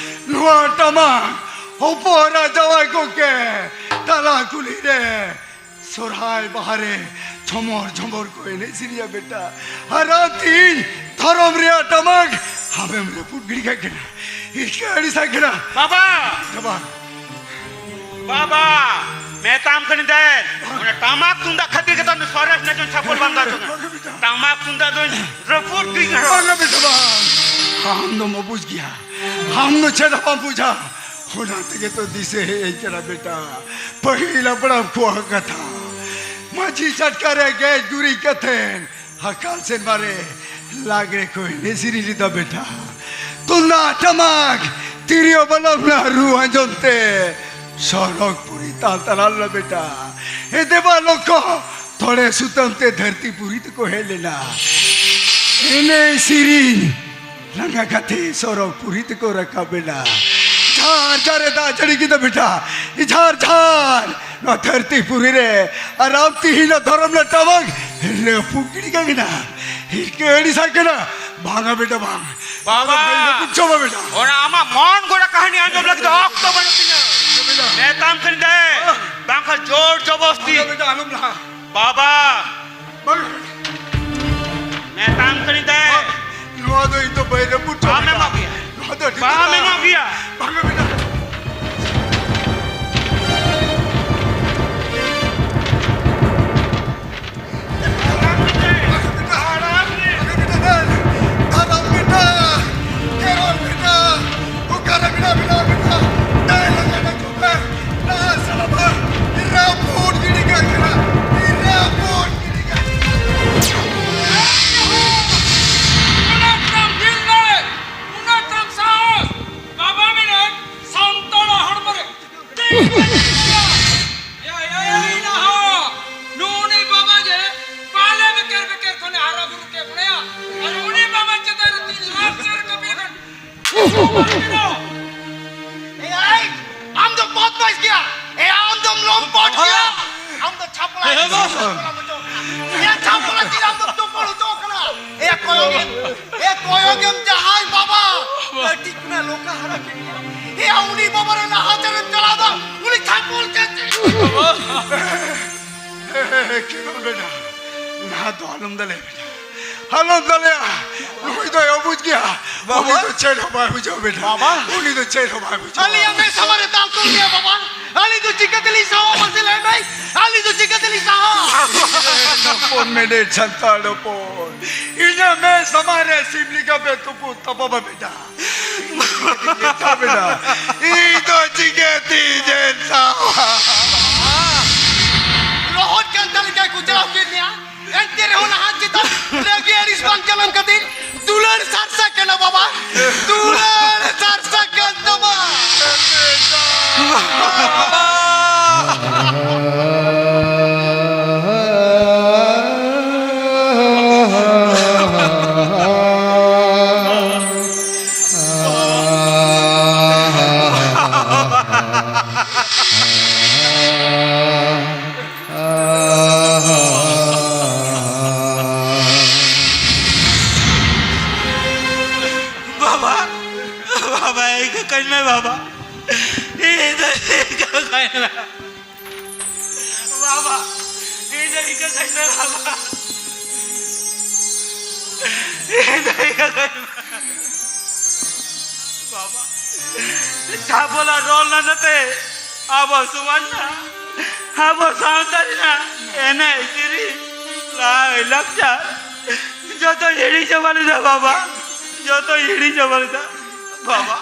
ᱱᱚᱣᱟ ᱴᱟᱢᱟᱠ ᱦᱚᱯᱚᱱ ᱮᱨᱟ ᱡᱟᱶᱟᱭ ᱠᱚᱜᱮ ᱛᱟᱞᱟ ᱠᱩᱞᱦᱤ ᱨᱮ ᱥᱚᱨᱦᱟᱭ ᱵᱟᱦᱟ ᱨᱮ ᱡᱷᱚᱢᱚᱨ ᱡᱷᱚᱢᱚᱨ ᱠᱚ ᱮᱱᱮᱡ ᱥᱮᱨᱮᱧᱟ ᱵᱮᱴᱟ᱾ ᱟᱨ ᱟᱢ ᱛᱤᱦᱤᱧ ᱫᱷᱚᱨᱚᱢ ᱨᱮᱭᱟᱜ ᱴᱟᱢᱟᱠ ᱟᱢᱮᱢ ᱨᱟᱹᱯᱩᱫ ᱜᱤᱰᱤ ᱠᱟᱜ ᱠᱟᱱᱟ᱾ ᱦᱤᱨᱠᱟᱹ ᱟᱹᱲᱤᱥᱟᱜ ᱠᱟᱱᱟ᱾ ᱵᱟᱵᱟ! ᱵᱟᱵᱟ! ᱵᱟᱵᱟ! ᱢᱮᱛᱟᱢ ᱠᱟᱹᱱᱟᱹᱧ ᱫᱮ, ᱚᱱᱟ ᱴᱟᱢᱟᱠ ᱛᱩᱢᱫᱟᱜ ᱠᱷᱟᱹᱛᱤᱨ ᱜᱮᱛᱚ ᱩᱱᱤ ᱥᱚᱨᱮᱥ ᱱᱟᱪᱚᱱ ᱪᱷᱟᱯᱚᱞ ᱵᱟᱝ ᱫᱟᱪᱚᱱᱟ᱾ ᱵᱟᱝᱟ ᱵᱮᱴᱟ᱾ ᱴᱟᱢᱟᱠ ᱛᱩᱢᱫᱟᱜ ᱫᱚᱧ ᱨᱟᱹᱯᱩᱫ ᱜᱤᱰᱤ ᱠᱟᱜᱼᱟ᱾ ᱵᱟᱝᱟ ᱵᱮᱴᱟ ᱵᱟᱝ᱾ ᱟᱢ ᱫᱚᱢ ᱵᱩᱡᱽ ᱜᱮᱭᱟ᱾ ᱟᱢ ᱫᱚ ᱪᱮᱫ ᱦᱚᱸ ᱵᱟᱢ ᱵᱩᱡᱟ᱾ ᱚᱱᱟ ᱛᱮᱜᱮ ᱛᱚ ᱫᱤᱥᱟᱹ ᱦᱮᱡ ᱟᱹᱧ ᱠᱟᱱᱟ ᱵᱮᱴᱟ, ᱯᱟᱹᱦᱤᱞ ᱦᱟᱯᱲᱟᱢ ᱠᱚᱣᱟᱜ ᱠᱟᱛᱷᱟ᱾ ᱢᱟᱹᱡᱷᱤ ᱪᱷᱟᱴᱠᱟ ᱨᱮ ᱜᱮᱡ ᱜᱩᱨᱤᱡ ᱠᱟᱛᱮᱱ ᱦᱟᱠᱟᱞ ᱥᱮᱨᱢᱟ ᱨᱮ ᱞᱟᱜᱽᱲᱮ ᱠᱚ ᱮᱱᱮᱡ ᱥᱮᱨᱮᱧ ᱞᱮᱫᱟ ᱵᱮᱴᱟ᱾ ᱛᱩᱢᱫᱟᱜ ᱴᱟᱢᱟᱠ ᱛᱤᱨᱭᱳ ᱵᱟᱱᱟᱢ ᱨᱮᱱᱟᱜ ᱨᱩ ᱟᱸᱡᱚᱢ ᱛᱮ ᱥᱚᱨᱚᱜᱽ ᱯᱩᱨᱤ ᱛᱟᱞ ᱛᱟᱞᱟ ᱞᱮᱱᱟ ᱵᱮᱴᱟ᱾ ᱮ ᱫᱮᱵᱟ ᱞᱚᱠᱠᱷᱚ, ᱛᱚᱲᱮ ᱥᱩᱛᱟᱹᱢ ᱛᱮ ᱫᱷᱟᱹᱨᱛᱤ ᱯᱩᱨᱤ ᱛᱮᱠᱚ ᱦᱮᱡ ᱞᱮᱱᱟ᱾ ᱮᱱᱮᱡ ᱥᱮᱨᱮᱧ ᱞᱟᱸᱜᱟ ᱠᱟᱛᱮ ᱥᱚᱨᱚᱜᱽ ᱯᱩᱨᱤ ᱛᱮᱠᱚ ᱨᱟᱠᱟᱵ ᱮᱱᱟ᱾ ᱡᱷᱟᱨ ᱡᱷᱟᱨ ᱮ ᱫᱟᱜ ᱡᱟᱹᱲᱤ ᱠᱮᱫᱟ ᱵᱮᱴᱟ, ᱡᱷᱟᱨ ᱡᱷᱟᱨ ᱱᱚᱣᱟ ᱫᱷᱟᱹᱨᱛᱤ ᱯᱩᱨᱤ ᱨᱮ᱾ ᱟᱨ ᱟᱢ ᱛᱤᱦᱤᱧ ᱱᱚᱣᱟ ᱫᱷᱚᱨᱚᱢ ᱨᱮᱱᱟᱜ ᱴᱟᱢᱟᱠ ᱨᱟᱹᱯᱩᱫ ᱜᱤᱰᱤ ᱠᱟᱜ ᱠᱟᱱᱟ, ᱦᱤᱨᱠᱟᱹ ᱟᱹᱲᱤᱥᱟᱜ ᱠᱟᱱᱟ᱾ ᱵᱟᱝᱟ ᱵᱮᱴᱟ ᱵᱟᱝ᱾ ᱵᱟᱵᱟ! ᱵᱟᱝᱟ ᱵᱮᱴᱟ᱾ ᱚᱱᱟ ᱟᱢᱟᱜ ᱢᱚᱱ ᱜᱚᱲᱟ ᱠᱟᱹᱦᱱᱤ ᱟᱸᱡᱚᱢ ᱞᱟᱹᱜᱤᱫ ᱫᱚ ᱚᱠᱛᱚ ᱵᱟᱹᱱᱩᱜ ᱛᱤᱧᱟᱹ᱾ ᱵᱮᱴᱟ᱾ ᱢᱮᱛᱟᱢ ᱠᱟᱹᱱᱟᱹᱧ ᱫᱮ, ᱵᱟᱝᱠᱷᱟᱱ ᱡᱳᱨ ᱡᱚᱵᱚᱥᱛᱤ᱾ ᱵᱟᱝᱟ ᱵᱮᱴᱟ, ᱟᱞᱚᱢ ᱞᱟᱦᱟ᱾ ᱵᱟᱵᱟ! ᱵᱟᱝ᱾ ᱢᱮᱛᱟᱢ ᱠᱟᱹᱱᱟᱹᱧ ᱫᱮ᱾ ᱱᱚᱣᱟ ᱫᱚ ᱤᱧ ᱫᱚ ᱵᱟᱹᱧ ᱨᱟᱹᱯᱩᱫ ᱦᱚᱪᱚ ᱵᱟᱢ ᱵᱮᱴᱟ᱾ ᱮᱢᱚᱜ ᱜᱮᱭᱟ᱾ ᱱᱚᱣᱟ ᱫᱚ ᱟᱹᱰᱤ ᱵᱟᱢ ᱵᱮᱴᱟ᱾ ᱮᱢᱚᱜ ᱜᱮᱭᱟ᱾ ᱵᱟᱝᱟ ᱵᱮᱴᱟ᱾ ᱵᱟᱝᱟ ᱵᱮᱴᱟ᱾ ᱵᱟᱝᱟ ᱵᱮᱴᱟ᱾ ᱫᱟᱫᱟ ᱵᱮᱴᱟ᱾ ᱠᱮᱨᱚᱞ ᱵᱮᱴᱟ᱾ ᱚᱠᱟᱨᱮ ᱢᱮᱱᱟᱜ ᱵᱮᱱᱟ ᱵᱮᱴᱟ? ᱫᱟᱭᱟ ᱠᱟᱛᱮ ᱱᱟ ᱥᱟᱞᱟ ᱵᱟ, ᱨᱟᱹᱯᱩᱫ ᱜᱤᱰᱤ ᱠᱟᱜ ᱠᱟᱱᱟ, ᱨᱟᱹᱯᱩᱫ ᱜᱤᱰᱤ ᱠᱟᱜ ᱠᱟᱱᱟ᱾ ᱩᱱᱟᱹᱜ ᱛᱟᱢ ᱫᱤᱞ ᱫᱟᱲᱮ, ᱩᱱᱟᱹᱜ ᱛᱟᱢ ᱥᱟᱦᱚᱥ, ᱮᱭᱟᱭ, ᱟᱢ ᱫᱚ ᱵᱚᱫᱢᱟᱥ ᱜᱮᱭᱟ᱾ ᱮᱭᱟ, ᱟᱢ ᱫᱚᱢ ᱞᱚᱢᱯᱚᱴ ᱜᱮᱭᱟ᱾ ᱟᱢ ᱫᱚ ᱪᱷᱟᱯᱚᱞᱟ ᱦᱮᱸ, ᱵᱟᱵᱟ᱾ ᱪᱷᱟᱯᱚᱞᱟ ᱢᱚᱪᱚ ᱠᱟᱱᱟ᱾ ᱮᱭᱟ, ᱪᱷᱟᱯᱚᱞᱟ ᱛᱤᱨ ᱟᱢ ᱫᱚ ᱪᱚᱯᱚᱞ ᱦᱚᱪᱚ ᱠᱟᱱᱟ᱾ ᱮᱭᱟ, ᱠᱚᱭᱚᱜ ᱮᱢ, ᱮᱭᱟ, ᱠᱚᱭᱚᱜ ᱮᱢ ᱡᱟᱦᱟᱸᱭ ᱵᱟᱵᱟ᱾ ᱠᱟᱹᱴᱤᱡ ᱠᱷᱚᱱᱟᱜ ᱞᱚᱠᱟ ᱦᱟᱨᱟ ᱠᱮᱫ ᱢᱮᱭᱟ᱾ ᱮᱭᱟ, ᱩᱱᱤ ᱵᱟᱵᱟ ᱨᱮ ᱱᱟᱦᱟᱪᱟᱨᱮᱢ ᱪᱟᱞᱟᱣ ᱫᱟ, ᱩᱱᱤ ᱪᱷᱟᱯᱚᱞ ᱪᱮᱫ ᱪᱮᱫ? ᱵᱟᱵᱟ᱾ ᱠᱷᱮᱞᱳᱰ ᱵᱮᱴᱟ, ᱱᱚᱣᱟ ᱫᱚ ᱟᱞᱚᱢ ᱫᱟᱞᱮᱭᱟ ᱵᱮᱴᱟ, ᱟᱞᱚᱢ ᱫᱟᱞᱮᱭᱟ᱾ ᱱᱩᱭ ᱫᱚᱭ ᱚᱵᱩᱡ ᱜᱮᱭᱟ᱾ ᱵᱟᱵᱟ᱾ ᱩᱱᱤ ᱫᱚ ᱪᱮᱫ ᱦᱚᱸ ᱵᱟᱭ ᱵᱩᱡᱷᱟᱹᱣᱟ ᱵᱮᱴᱟ᱾ ᱵᱟᱵᱟ᱾ ᱩᱱᱤ ᱫᱚ ᱪᱮᱫ ᱦᱚᱸ ᱵᱟᱭ ᱵᱩᱡᱷᱟᱹᱣᱟ᱾ ᱟᱹᱞᱤᱧᱟᱜ ᱢᱮᱫ ᱥᱟᱢᱟᱝ ᱨᱮ ᱫᱟᱞ ᱛᱚᱞ ᱜᱮᱭᱟ ᱵᱟᱵᱟ᱾ ᱟᱹᱞᱤᱧ ᱫᱚ ᱪᱤᱠᱟᱹ ᱛᱮᱞᱤᱧ ᱥᱟᱦᱟᱣᱟ ᱢᱟᱥᱮ ᱞᱟᱹᱭ ᱢᱮ? ᱟᱹᱞᱤᱧ ᱫᱚ ᱪᱤᱠᱟᱹ ᱛᱮᱞᱤᱧ ᱥᱟᱦᱟᱣᱟ? ᱦᱚᱯᱚᱱ ᱢᱮᱱᱮᱫ ᱥᱟᱱᱛᱟᱲ ᱦᱚᱯᱚᱱ, ᱤᱧᱟᱹᱜ ᱢᱮᱫ ᱥᱟᱢᱟᱝ ᱨᱮ ᱥᱤᱢ ᱞᱮᱠᱟ ᱯᱮ ᱛᱩᱯᱩ ᱛᱟᱯᱟᱢᱟ ᱵᱮᱴᱟ᱾ ᱤᱧ ᱫᱚ ᱪᱤᱠᱟᱹᱛᱤᱧ ᱥᱟᱦᱟᱣᱟ? ᱞᱚᱦᱚᱫ ᱠᱟᱱᱛᱷᱟ ᱞᱮᱠᱟᱭ ᱠᱚᱪᱞᱟᱣ ᱠᱮᱫ ᱢᱮᱭᱟ᱾ ᱮᱱᱛᱮ ᱨᱮᱦᱚᱸ ᱱᱟᱦᱟᱜ ᱪᱮᱛᱟᱱ ᱨᱟᱹᱜᱤ ᱟᱹᱲᱤᱥ ᱵᱟᱝ ᱪᱟᱞᱟᱣ ᱠᱟᱛᱮ ᱫᱩᱞᱟᱹᱲ ᱥᱟᱨᱥᱟ ᱠᱟᱱᱟ ᱵᱟᱵᱟ, ᱫᱩᱞᱟᱹᱲ ᱥᱟᱨᱥᱟ ᱠᱟᱱ ᱛᱟᱢᱟ᱾ ᱵᱟᱵᱟ, ᱵᱟᱵᱟ, ᱤᱠᱟᱹ ᱠᱟᱹᱧ ᱢᱮ ᱵᱟᱵᱟ, ᱤᱧ ᱫᱚ ᱤᱠᱟᱹ ᱠᱟᱹᱧ ᱢᱮ ᱵᱟᱵᱟ, ᱤᱧ ᱫᱚ ᱤᱠᱟᱹ ᱠᱟᱹᱧ ᱢᱮ ᱵᱟᱵᱟ, ᱤᱧ ᱫᱚ ᱤᱠᱟᱹ ᱠᱟᱹᱧ ᱢᱮ ᱵᱟᱵᱟ᱾ ᱡᱟᱦᱟᱸ ᱵᱚᱞᱟ ᱨᱚᱲ ᱞᱟᱸᱫᱟ ᱛᱮ ᱟᱵᱚ ᱥᱚᱢᱟᱡᱽ ᱨᱮᱱᱟᱜ, ᱟᱵᱚ ᱥᱟᱶᱛᱟ ᱨᱮᱱᱟᱜ ᱮᱱᱮᱡ ᱥᱮᱨᱮᱧ, ᱞᱟᱭ ᱞᱟᱠᱪᱟᱨ ᱡᱚᱛᱚ ᱦᱤᱲᱤᱧ ᱪᱟᱵᱟ ᱞᱮᱫᱟ ᱵᱟᱵᱟ, ᱡᱚᱛᱚ ᱦᱤᱲᱤᱧ ᱪᱟᱵᱟ ᱞᱮᱫᱟ ᱵᱟᱵᱟ᱾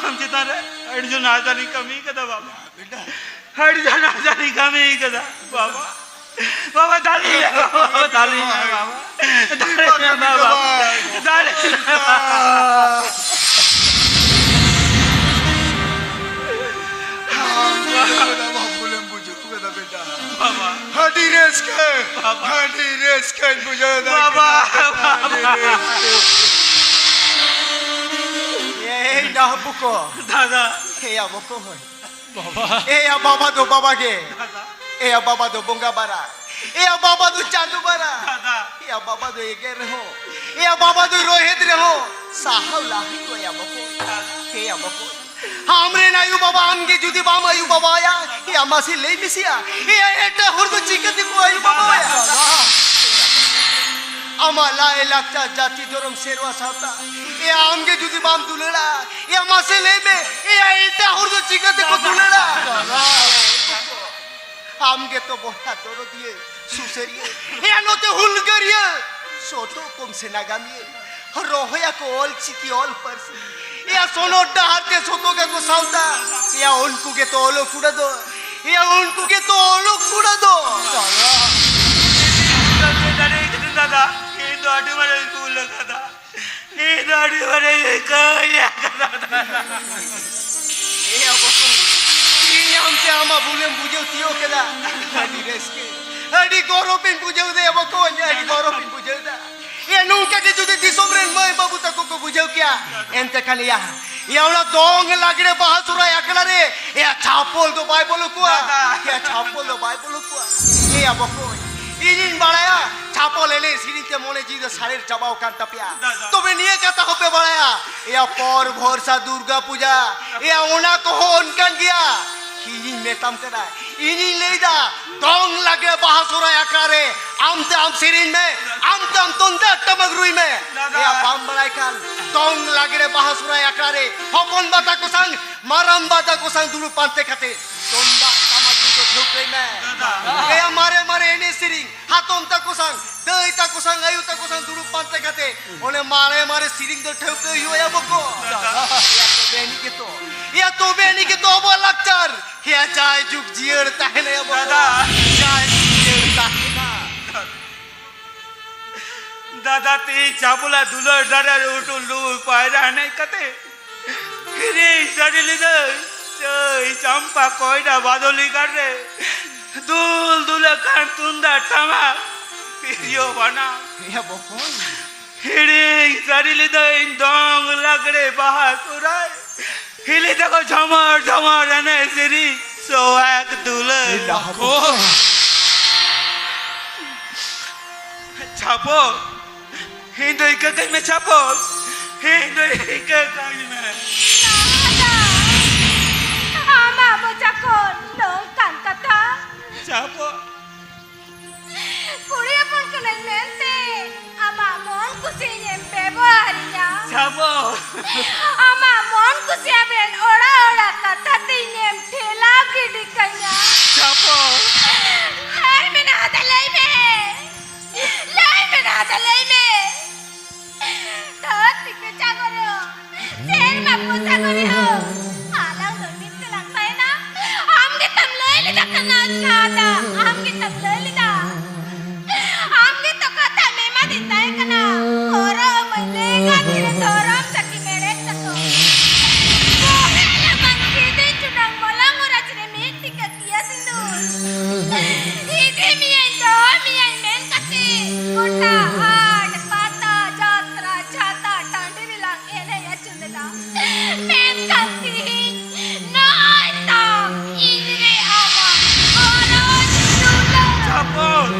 ᱟᱢ ᱪᱮᱛᱟᱱ ᱨᱮ ᱟᱹᱰᱤ ᱡᱳᱨ ᱱᱟᱦᱟᱪᱟᱨᱤᱧ ᱠᱟᱹᱢᱤ ᱠᱟᱫᱟ ᱵᱟᱵᱟ, ᱟᱹᱰᱤ ᱡᱳᱨ ᱱᱟᱦᱟᱪᱟᱨᱤᱧ ᱠᱟᱹᱢᱤ ᱠᱟᱫᱟ ᱵᱟᱵᱟ᱾ ᱵᱟᱵᱟ, ᱫᱟᱞᱤᱧ ᱢᱮ, ᱵᱟᱵᱟ, ᱫᱟᱞᱤᱧ ᱢᱮ, ᱵᱟᱵᱟ᱾ ᱫᱟᱞᱤᱧ ᱢᱮ, ᱵᱟᱵᱟ᱾ ᱫᱟᱞᱤᱧ ᱢᱮ, ᱵᱟᱵᱟ᱾ ᱵᱟᱵᱟ᱾ ᱟᱹᱰᱤ ᱨᱟᱹᱥᱠᱟᱹ, ᱵᱟᱵᱟ᱾ ᱟᱹᱰᱤ ᱨᱟᱹᱥᱠᱟᱹᱧ ᱵᱩᱡᱷᱟᱹᱣ ᱮᱫᱟ᱾ ᱵᱟᱵᱟ, ᱟᱹᱰᱤ ᱵᱟᱵᱟ᱾ ᱨᱟᱹᱥᱠᱟᱹ᱾ ᱵᱚᱠᱚ᱾ ᱫᱟᱫᱟ᱾ ᱮᱭᱟ ᱵᱚᱠᱚ ᱦᱳᱭ᱾ ᱵᱟᱵᱟ᱾ ᱮᱭᱟ ᱵᱟᱵᱟ ᱫᱚ ᱵᱟᱵᱟ ᱜᱮ᱾ ᱫᱟᱫᱟ᱾ ᱮᱭᱟ ᱵᱟᱵᱟ ᱫᱚ ᱵᱚᱸᱜᱟ ᱵᱟᱨᱟ᱾ ᱮᱭᱟ ᱵᱟᱵᱟ ᱫᱚ ᱪᱟᱸᱫᱚ ᱵᱟᱨᱟ᱾ ᱫᱟᱫᱟ᱾ ᱮᱭᱟ ᱵᱟᱵᱟ ᱫᱚ ᱮᱜᱮᱨ ᱨᱮᱦᱚᱸ, ᱮᱭᱟ ᱵᱟᱵᱟ ᱫᱚ ᱨᱚᱦᱮᱫ ᱨᱮᱦᱚᱸ, ᱥᱟᱦᱟᱣ ᱞᱟᱦᱤ ᱫᱚ ᱮᱭᱟ ᱵᱚᱠᱚ᱾ ᱮᱭᱟ ᱵᱚᱠᱚ᱾ ᱟᱢᱨᱮᱱ ᱟᱭᱳ ᱵᱟᱵᱟ ᱟᱢᱜᱮ ᱡᱩᱫᱤ ᱵᱟᱢ ᱟᱭᱳ ᱵᱟᱵᱟᱭᱟ, ᱮᱭᱟ ᱢᱟᱥᱮ ᱞᱟᱹᱭ ᱢᱮᱥᱮᱭᱟ, ᱮᱭᱟ ᱮᱴᱟᱜ ᱦᱚᱲ ᱫᱚ ᱪᱤᱠᱟᱹ ᱛᱮᱠᱚ ᱟᱭᱳ ᱵᱟᱵᱟᱭᱟ? ᱟᱢᱟᱜ ᱞᱟᱭ ᱞᱟᱠᱪᱟᱨ, ᱡᱟᱹᱛᱤ ᱫᱷᱚᱨᱚᱢ, ᱥᱮᱨᱣᱟ ᱥᱟᱶᱛᱟ, ᱮᱭᱟ ᱟᱢᱜᱮ ᱡᱩᱫᱤ ᱵᱟᱢ ᱫᱩᱞᱟᱹᱲᱟ, ᱮᱭᱟ ᱢᱟᱥᱮ ᱞᱟᱹᱭ ᱢᱮ, ᱮᱭᱟ ᱮᱴᱟᱜ ᱦᱚᱲ ᱫᱚ ᱪᱤᱠᱟᱹ ᱛᱮᱠᱚ ᱫᱩᱞᱟᱹᱲᱟ? ᱟᱢ ᱜᱮᱛᱚ ᱵᱚᱭᱦᱟ ᱫᱚᱨᱚᱫᱤᱭᱟᱹ, ᱥᱩᱥᱟᱹᱨᱤᱭᱟᱹ, ᱮᱭᱟ ᱱᱚᱛᱮ ᱦᱩᱞᱜᱟᱹᱨᱤᱭᱟᱹ, ᱥᱚᱛᱚ ᱠᱚᱢ ᱥᱮ ᱱᱟᱜᱟᱢᱤᱭᱟᱹ, ᱨᱚᱦᱚᱭᱟᱠᱚ ᱚᱞ ᱪᱤᱠᱤ ᱚᱞ ᱯᱟᱹᱨᱥᱤ, ᱮᱭᱟ ᱥᱚᱱᱚᱛ ᱰᱟᱦᱟᱨ ᱛᱮ ᱥᱚᱛᱚᱜ ᱟᱠᱚ ᱥᱟᱶᱛᱟ, ᱮᱭᱟ ᱩᱱᱠᱩ ᱜᱮᱛᱚ ᱚᱞᱚᱜ ᱠᱩᱲᱟᱹ ᱫᱚ, ᱮᱭᱟ ᱩᱱᱠᱩ ᱜᱮᱛᱚ ᱚᱞᱚᱜ ᱠᱩᱲᱟᱹ ᱫᱚ᱾ ᱫᱟᱫᱟ, ᱤᱧ ᱫᱚ ᱟᱹᱰᱤ ᱢᱟᱨᱟᱝ ᱵᱷᱩᱞ ᱟᱠᱟᱫᱟ᱾ ᱤᱧ ᱫᱚ ᱟᱹᱰᱤ ᱢᱟᱨᱟᱝ ᱤᱠᱟᱹᱧ ᱟᱠᱟᱫᱟ᱾ ᱮᱭᱟ ᱵᱚᱠᱚᱧ, ᱤᱧ ᱟᱢᱛᱮ ᱟᱢᱟᱜ ᱵᱷᱩᱞᱮᱢ ᱵᱩᱡᱷᱟᱹᱣ ᱛᱤᱭᱳᱜ ᱠᱮᱫᱟ᱾ ᱟᱹᱰᱤ ᱨᱟᱹᱥᱠᱟᱹ, ᱟᱹᱰᱤ ᱜᱚᱨᱚᱵᱤᱧ ᱵᱩᱡᱷᱟᱹᱣ ᱫᱟ ᱭᱟ ᱵᱚᱠᱚᱧ, ᱟᱹᱰᱤ ᱜᱚᱨᱚᱵᱤᱧ ᱵᱩᱡᱷᱟᱹᱣ ᱫᱟ᱾ ᱮᱭᱟ ᱱᱚᱝᱠᱟ ᱜᱮ ᱡᱩᱫᱤ ᱫᱤᱥᱚᱢ ᱨᱮᱱ ᱢᱟᱹᱭ ᱵᱟᱹᱵᱩ ᱛᱟᱠᱚ ᱠᱚ ᱵᱩᱡᱷᱟᱹᱣ ᱠᱮᱭᱟ, ᱮᱱᱛᱮ ᱠᱷᱟᱱ ᱮᱭᱟ, ᱮᱭᱟ ᱚᱱᱟ ᱫᱚᱝ ᱞᱟᱜᱽᱲᱮ ᱵᱟᱦᱟ ᱥᱚᱦᱨᱟᱭ ᱟᱠᱷᱲᱟ ᱨᱮ ᱮᱭᱟ ᱪᱷᱟᱯᱚᱞ ᱫᱚ ᱵᱟᱭ ᱵᱚᱞᱚ ᱠᱚᱣᱟ᱾ ᱫᱟᱫᱟ᱾ ᱮᱭᱟ ᱪᱷᱟᱯᱚᱞ ᱫᱚ ᱵᱟᱭ ᱵᱚᱞᱚ ᱠᱚᱣᱟ᱾ ᱮᱭᱟ ᱵᱚᱠᱚᱧ, ᱤᱧᱤᱧ ᱵᱟᱲᱟᱭᱟ ᱪᱷᱟᱯᱚᱞ ᱮᱱᱮᱡ ᱥᱮᱨᱮᱧ ᱛᱮ ᱢᱚᱱᱮ ᱡᱤᱣᱤ ᱫᱚ ᱥᱟᱨᱮᱲ ᱪᱟᱵᱟᱣ ᱟᱠᱟᱱ ᱛᱟᱯᱮᱭᱟ᱾ ᱫᱟᱫᱟ᱾ ᱛᱚᱵᱮ ᱱᱤᱭᱟᱹ ᱠᱟᱛᱷᱟ ᱦᱚᱸᱯᱮ ᱵᱟᱲᱟᱭᱟ, ᱮᱭᱟ ᱯᱚᱨ ᱵᱷᱚᱨᱥᱟ ᱫᱩᱨᱜᱟ ᱯᱩᱡᱟ, ᱮᱭᱟ ᱚᱱᱟ ᱠᱚᱦᱚᱸ ᱚᱱᱠᱟᱱ ᱜᱮᱭᱟ᱾ ᱤᱧᱤᱧ ᱢᱮᱛᱟᱢ ᱠᱟᱱᱟ, ᱤᱧᱤᱧ ᱞᱟᱹᱭᱫᱟ, ᱫᱚᱝ ᱞᱟᱜᱽᱲᱮ ᱵᱟᱦᱟ ᱥᱚᱦᱨᱟᱭ ᱟᱠᱷᱲᱟ ᱨᱮ ᱟᱢᱛᱮ ᱟᱢ ᱥᱮᱨᱮᱧ ᱢᱮ, ᱟᱢᱛᱮ ᱟᱢ ᱛᱩᱢᱫᱟᱜ ᱴᱟᱢᱟᱠ ᱨᱩᱭ ᱢᱮ᱾ ᱫᱟᱫᱟ᱾ ᱮᱭᱟ ᱵᱟᱢ ᱵᱟᱲᱟᱭ ᱠᱷᱟᱱ ᱫᱚᱝ ᱞᱟᱜᱽᱲᱮ ᱵᱟᱦᱟ ᱥᱚᱦᱨᱟᱭ ᱟᱠᱷᱲᱟ ᱨᱮ ᱦᱚᱯᱚᱱ ᱵᱟ ᱛᱟᱠᱚ ᱥᱟᱝ ᱢᱟᱨᱟᱝ ᱵᱟ ᱛᱟᱠᱚ ᱥᱟᱝ ᱫᱩᱲᱩᱵ ᱯᱟᱱᱛᱮ ᱠᱟᱛᱮ ᱛᱩᱢᱫᱟᱜ ᱴᱟᱢᱟᱠ ᱨᱩ ᱫᱚ ᱴᱷᱟᱹᱣᱠᱟᱹᱭ ᱢᱮ᱾ ᱫᱟᱫᱟ᱾ ᱮᱭᱟ ᱢᱟᱨᱮ ᱢᱟᱨᱮ ᱮᱱᱮᱡ ᱥᱮᱨᱮᱧ ᱦᱟᱛᱚᱢ ᱛᱟᱠᱚ ᱥᱟᱝ, ᱫᱟᱹᱭ ᱛᱟᱠᱚ ᱥᱟᱝ, ᱟᱭᱳ ᱛᱟᱠᱚ ᱥᱟᱝ ᱫᱩᱲᱩᱵ ᱯᱟᱱᱛᱮ ᱠᱟᱛᱮ ᱚᱱᱮ ᱢᱟᱨᱮ ᱢᱟᱨᱮ ᱥᱮᱨᱮᱧ ᱫᱚ ᱴᱷᱟᱹᱣᱠᱟᱹ ᱦᱩᱭᱩᱜᱼᱟ ᱭᱟ ᱵᱚᱠᱚ᱾ ᱫᱟᱫᱟ᱾ ᱮᱭᱟ ᱛᱚᱵᱮ ᱟᱹᱱᱤᱡ ᱜᱮᱛᱚ, ᱮᱭᱟ ᱛᱚᱵᱮ ᱟᱹᱱᱤᱡ ᱜᱮᱛᱚ ᱟᱵᱚᱣᱟᱜ ᱞᱟᱠᱪᱟᱨ ᱮᱭᱟ ᱡᱟᱭ ᱡᱩᱜᱽ ᱡᱤᱭᱟᱹᱲ ᱛᱟᱦᱮᱱᱟ ᱭᱟ ᱵᱚᱠᱚ᱾ ᱫᱟᱫᱟ᱾ ᱡᱟᱭ ᱡᱩᱜᱽ ᱡᱤᱭᱟᱹᱲ ᱛᱟᱦᱮᱱᱟ᱾ ᱫᱟᱫᱟ ᱛᱤᱦᱤᱧ ᱪᱟᱯᱚᱞᱟ ᱫᱩᱞᱟᱹᱲ ᱫᱟᱨᱮ ᱨᱮ ᱩᱴᱩᱞ ᱰᱩᱵᱩᱞ ᱯᱟᱭᱨᱟ ᱮᱱᱮᱡ ᱠᱟᱛᱮ ᱠᱤᱨᱤᱧ ᱥᱟᱹᱨᱤ ᱞᱤᱫᱟᱹᱧ᱾ ᱪᱟᱹᱭ ᱪᱟᱢᱯᱟ ᱠᱚᱭᱰᱟ ᱵᱟᱫᱚᱞᱤ ᱜᱟᱲ ᱨᱮ ᱫᱩᱞ ᱫᱩᱞ ᱟᱠᱟᱱ ᱛᱩᱢᱫᱟᱜ ᱴᱟᱢᱟᱠ ᱛᱤᱨᱭᱳ ᱵᱟᱱᱟᱢ᱾ ᱮᱭᱟ ᱵᱚᱠᱚᱧ, ᱦᱤᱲᱤᱧ ᱥᱟᱹᱨᱤ ᱞᱤᱫᱟᱹᱧ ᱫᱚᱝ ᱞᱟᱜᱽᱲᱮ ᱵᱟᱦᱟ ᱥᱚᱦᱨᱟᱭ᱾ ᱦᱤᱞᱤ ᱛᱟᱠᱚ ᱡᱷᱚᱢᱚᱨ ᱡᱷᱚᱢᱚᱨ ᱮᱱᱮᱡ ᱥᱮᱨᱮᱧ ᱥᱚᱣᱟᱜ ᱫᱩᱞᱟᱹᱲ᱾ ᱞᱟᱦᱟ ᱠᱚ᱾ ᱪᱷᱟᱯᱚᱞ, ᱤᱧ ᱫᱚ ᱤᱠᱟᱹ ᱠᱟᱹᱧ ᱢᱮ ᱪᱷᱟᱯᱚᱞ, ᱤᱧ ᱫᱚ ᱤᱠᱟᱹ ᱠᱟᱹᱧ ᱢᱮ᱾ ᱟᱢᱟᱜ ᱢᱚᱪᱟ ᱠᱷᱚᱱ ᱱᱚᱝᱠᱟᱱ ᱠᱟᱛᱷᱟ? ᱪᱷᱟᱯᱚᱞ᱾ ᱠᱩᱲᱤ ᱦᱚᱯᱚᱱ ᱠᱟᱹᱱᱟᱹᱧ ᱢᱮᱱᱛᱮ ᱟᱢᱟᱜ ᱢᱚᱱ ᱠᱩᱥᱤᱧ ᱮᱢ ᱵᱮᱵᱚᱦᱟᱨᱤᱧᱟ᱾ ᱪᱷᱟᱯᱚᱞ᱾ ᱟᱢᱟᱜ ᱢᱚᱱ ᱠᱩᱥᱤ ᱟᱵᱮᱱ ᱚᱲᱟᱜ ᱚᱲᱟᱜ ᱠᱟᱛᱷᱟ ᱛᱮ ᱤᱧᱮᱢ ᱴᱷᱮᱞᱟᱣ ᱜᱤᱰᱤ ᱠᱟᱹᱧᱟ᱾ ᱪᱷᱟᱯᱚᱞ᱾ ᱞᱟᱹᱭ ᱢᱮ ᱱᱟᱦᱟᱫᱟ, ᱞᱟᱹᱭ ᱢᱮ᱾ ᱞᱟᱹᱭ ᱢᱮ ᱱᱟᱦᱟᱫᱟ, ᱞᱟᱹᱭ ᱢᱮ᱾ ᱫᱷᱟᱹᱨᱛᱤ ᱠᱚ ᱪᱟᱸᱫᱚ ᱨᱮᱦᱚᱸ, ᱥᱮᱨᱢᱟ ᱠᱚ ᱪᱟᱸᱫᱚ ᱨᱮᱦᱚᱸ, ᱟᱞᱟᱝ ᱫᱚ ᱢᱤᱫ ᱛᱮᱞᱟᱝ ᱛᱟᱦᱮᱱᱟ᱾ ᱟᱢ ᱜᱮᱛᱚᱢ ᱞᱟᱹᱭ ᱞᱮᱫᱟ ᱠᱟᱱᱟ ᱱᱟᱦᱟᱫᱟ, ᱟᱢ ᱜᱮᱛᱚᱢ ᱞᱟᱹᱭ ᱞᱮᱫᱟ᱾ ᱟᱢ ᱜᱮᱛᱚ ᱠᱟᱛᱷᱟᱢ ᱮᱢᱟᱫᱤᱧ ᱛᱟᱦᱮᱸ ᱠᱟᱱᱟ᱾ ᱦᱚᱨᱚᱜ ᱟᱹᱢᱟᱹᱧ ᱞᱮᱸᱜᱟ ᱛᱤᱨᱮ ᱫᱷᱚᱨᱚᱢ ᱥᱟᱹᱠᱷᱤ ᱢᱮᱲᱦᱮᱫ ᱥᱟᱠᱚᱢ᱾ ᱵᱚᱦᱮᱞ ᱟᱢᱟᱝ ᱠᱤᱫᱤᱧ ᱴᱩᱰᱟᱹᱝ ᱢᱚᱞᱚᱝ ᱚᱨᱟ ᱪᱤᱨᱮ ᱢᱤᱫ ᱴᱤᱠᱟᱹ ᱠᱤᱭᱟᱹ ᱥᱤᱸᱫᱩᱨ᱾ ᱤᱫᱤ ᱢᱤᱭᱟᱹᱧ, ᱫᱚᱦᱚ ᱢᱤᱭᱟᱹᱧ ᱢᱮᱱ ᱠᱟᱛᱮ ᱜᱚᱴᱟ ᱦᱟᱴ, ᱯᱟᱛᱟ, ᱡᱟᱛᱨᱟ, ᱪᱷᱟᱛᱟ ᱴᱟᱺᱰᱤ ᱨᱮᱞᱟᱝ ᱮᱱᱮᱡ ᱟᱹᱪᱩᱨ ᱞᱮᱫᱟ᱾ ᱢᱮᱱᱠᱷᱟᱱ ᱛᱤᱦᱤᱧ ᱱᱚᱜᱼᱚᱭ ᱛᱚ ᱤᱧ ᱨᱮ ᱟᱢᱟᱜ ᱜᱚᱨᱚᱡᱽ ᱫᱩᱞᱟᱹᱲ᱾ ᱪᱷᱟᱯᱚᱞ᱾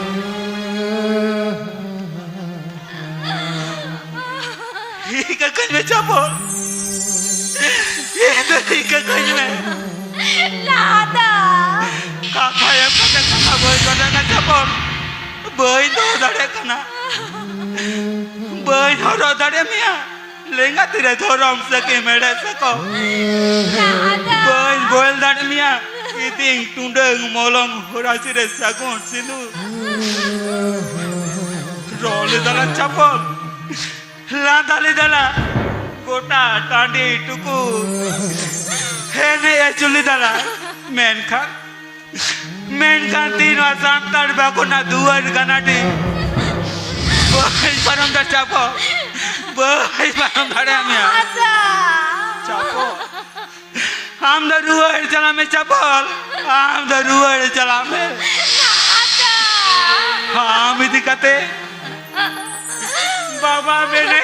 ᱤᱠᱟᱹ ᱠᱟᱹᱧ ᱢᱮ ᱪᱷᱟᱯᱚᱞ, ᱤᱧ ᱫᱚ ᱤᱠᱟᱹ ᱠᱟᱹᱧ ᱢᱮ᱾ ᱞᱟᱫᱟ᱾ ᱠᱟᱛᱷᱟ ᱮᱢ ᱠᱟᱛᱮ ᱠᱟᱛᱷᱟ ᱵᱟᱹᱧ ᱨᱚᱲ ᱫᱟᱲᱮᱭᱟᱜ ᱠᱟᱱᱟ ᱪᱷᱟᱯᱚᱞ, ᱵᱟᱹᱧ ᱫᱚᱦᱚ ᱫᱟᱲᱮᱭᱟᱜ ᱠᱟᱱᱟ, ᱵᱟᱹᱧ ᱦᱚᱨᱚᱜ ᱫᱟᱲᱮ ᱢᱮᱭᱟ᱾ ᱞᱮᱸᱜᱟ ᱛᱤᱨᱮ ᱫᱷᱚᱨᱚᱢ ᱥᱟᱹᱠᱤ ᱢᱮᱲᱦᱮᱫ ᱥᱟᱠᱚᱢ᱾ ᱞᱟᱫᱟ᱾ ᱵᱟᱹᱧ ᱵᱚᱭᱮᱞ ᱫᱟᱲᱮ ᱢᱮᱭᱟ᱾ ᱠᱤᱫᱤᱧ ᱴᱩᱰᱟᱹᱝ ᱢᱚᱞᱚᱝ ᱦᱚᱨᱟᱥᱤ ᱨᱮ ᱥᱟᱹᱜᱩᱱ ᱥᱤᱸᱫᱩᱨ᱾ ᱨᱚᱲ ᱞᱮᱫᱟᱞᱟᱝ ᱪᱷᱟᱯᱚᱞ, ᱞᱟᱸᱫᱟ ᱞᱮᱫᱟᱞᱟᱝ ᱜᱚᱴᱟ ᱴᱟᱺᱰᱤ ᱴᱩᱠᱩᱨ᱾ ᱮᱱᱮᱡ ᱟᱹᱪᱩᱨ ᱞᱮᱫᱟᱞᱟᱝ, ᱢᱮᱱᱠᱷᱟᱱ, ᱢᱮᱱᱠᱷᱟᱱ ᱛᱤᱦᱤᱧ ᱱᱚᱣᱟ ᱥᱟᱱᱛᱟᱲ ᱵᱟᱠᱚ ᱨᱮᱱᱟᱜ ᱫᱩᱣᱟᱹᱨ ᱜᱟᱱᱟᱰᱤ ᱵᱟᱹᱧ ᱯᱟᱨᱚᱢ ᱫᱟ ᱪᱷᱟᱯᱚᱞ, ᱵᱟᱹᱧ ᱯᱟᱨᱚᱢ ᱫᱟᱲᱮᱭᱟᱜ ᱢᱮᱭᱟ᱾ ᱟᱪᱪᱷᱟ᱾ ᱪᱷᱟᱯᱚᱞ, ᱟᱢ ᱫᱚ ᱨᱩᱣᱟᱹᱲ ᱪᱟᱞᱟᱜ ᱢᱮ ᱪᱷᱟᱯᱚᱞ, ᱟᱢ ᱫᱚ ᱨᱩᱣᱟᱹᱲ ᱪᱟᱞᱟᱜ ᱢᱮ᱾ ᱟᱪᱪᱷᱟ᱾ ᱟᱢ ᱤᱫᱤ ᱠᱟᱛᱮ ᱵᱟᱵᱟ ᱵᱟᱵᱮᱱᱮ᱾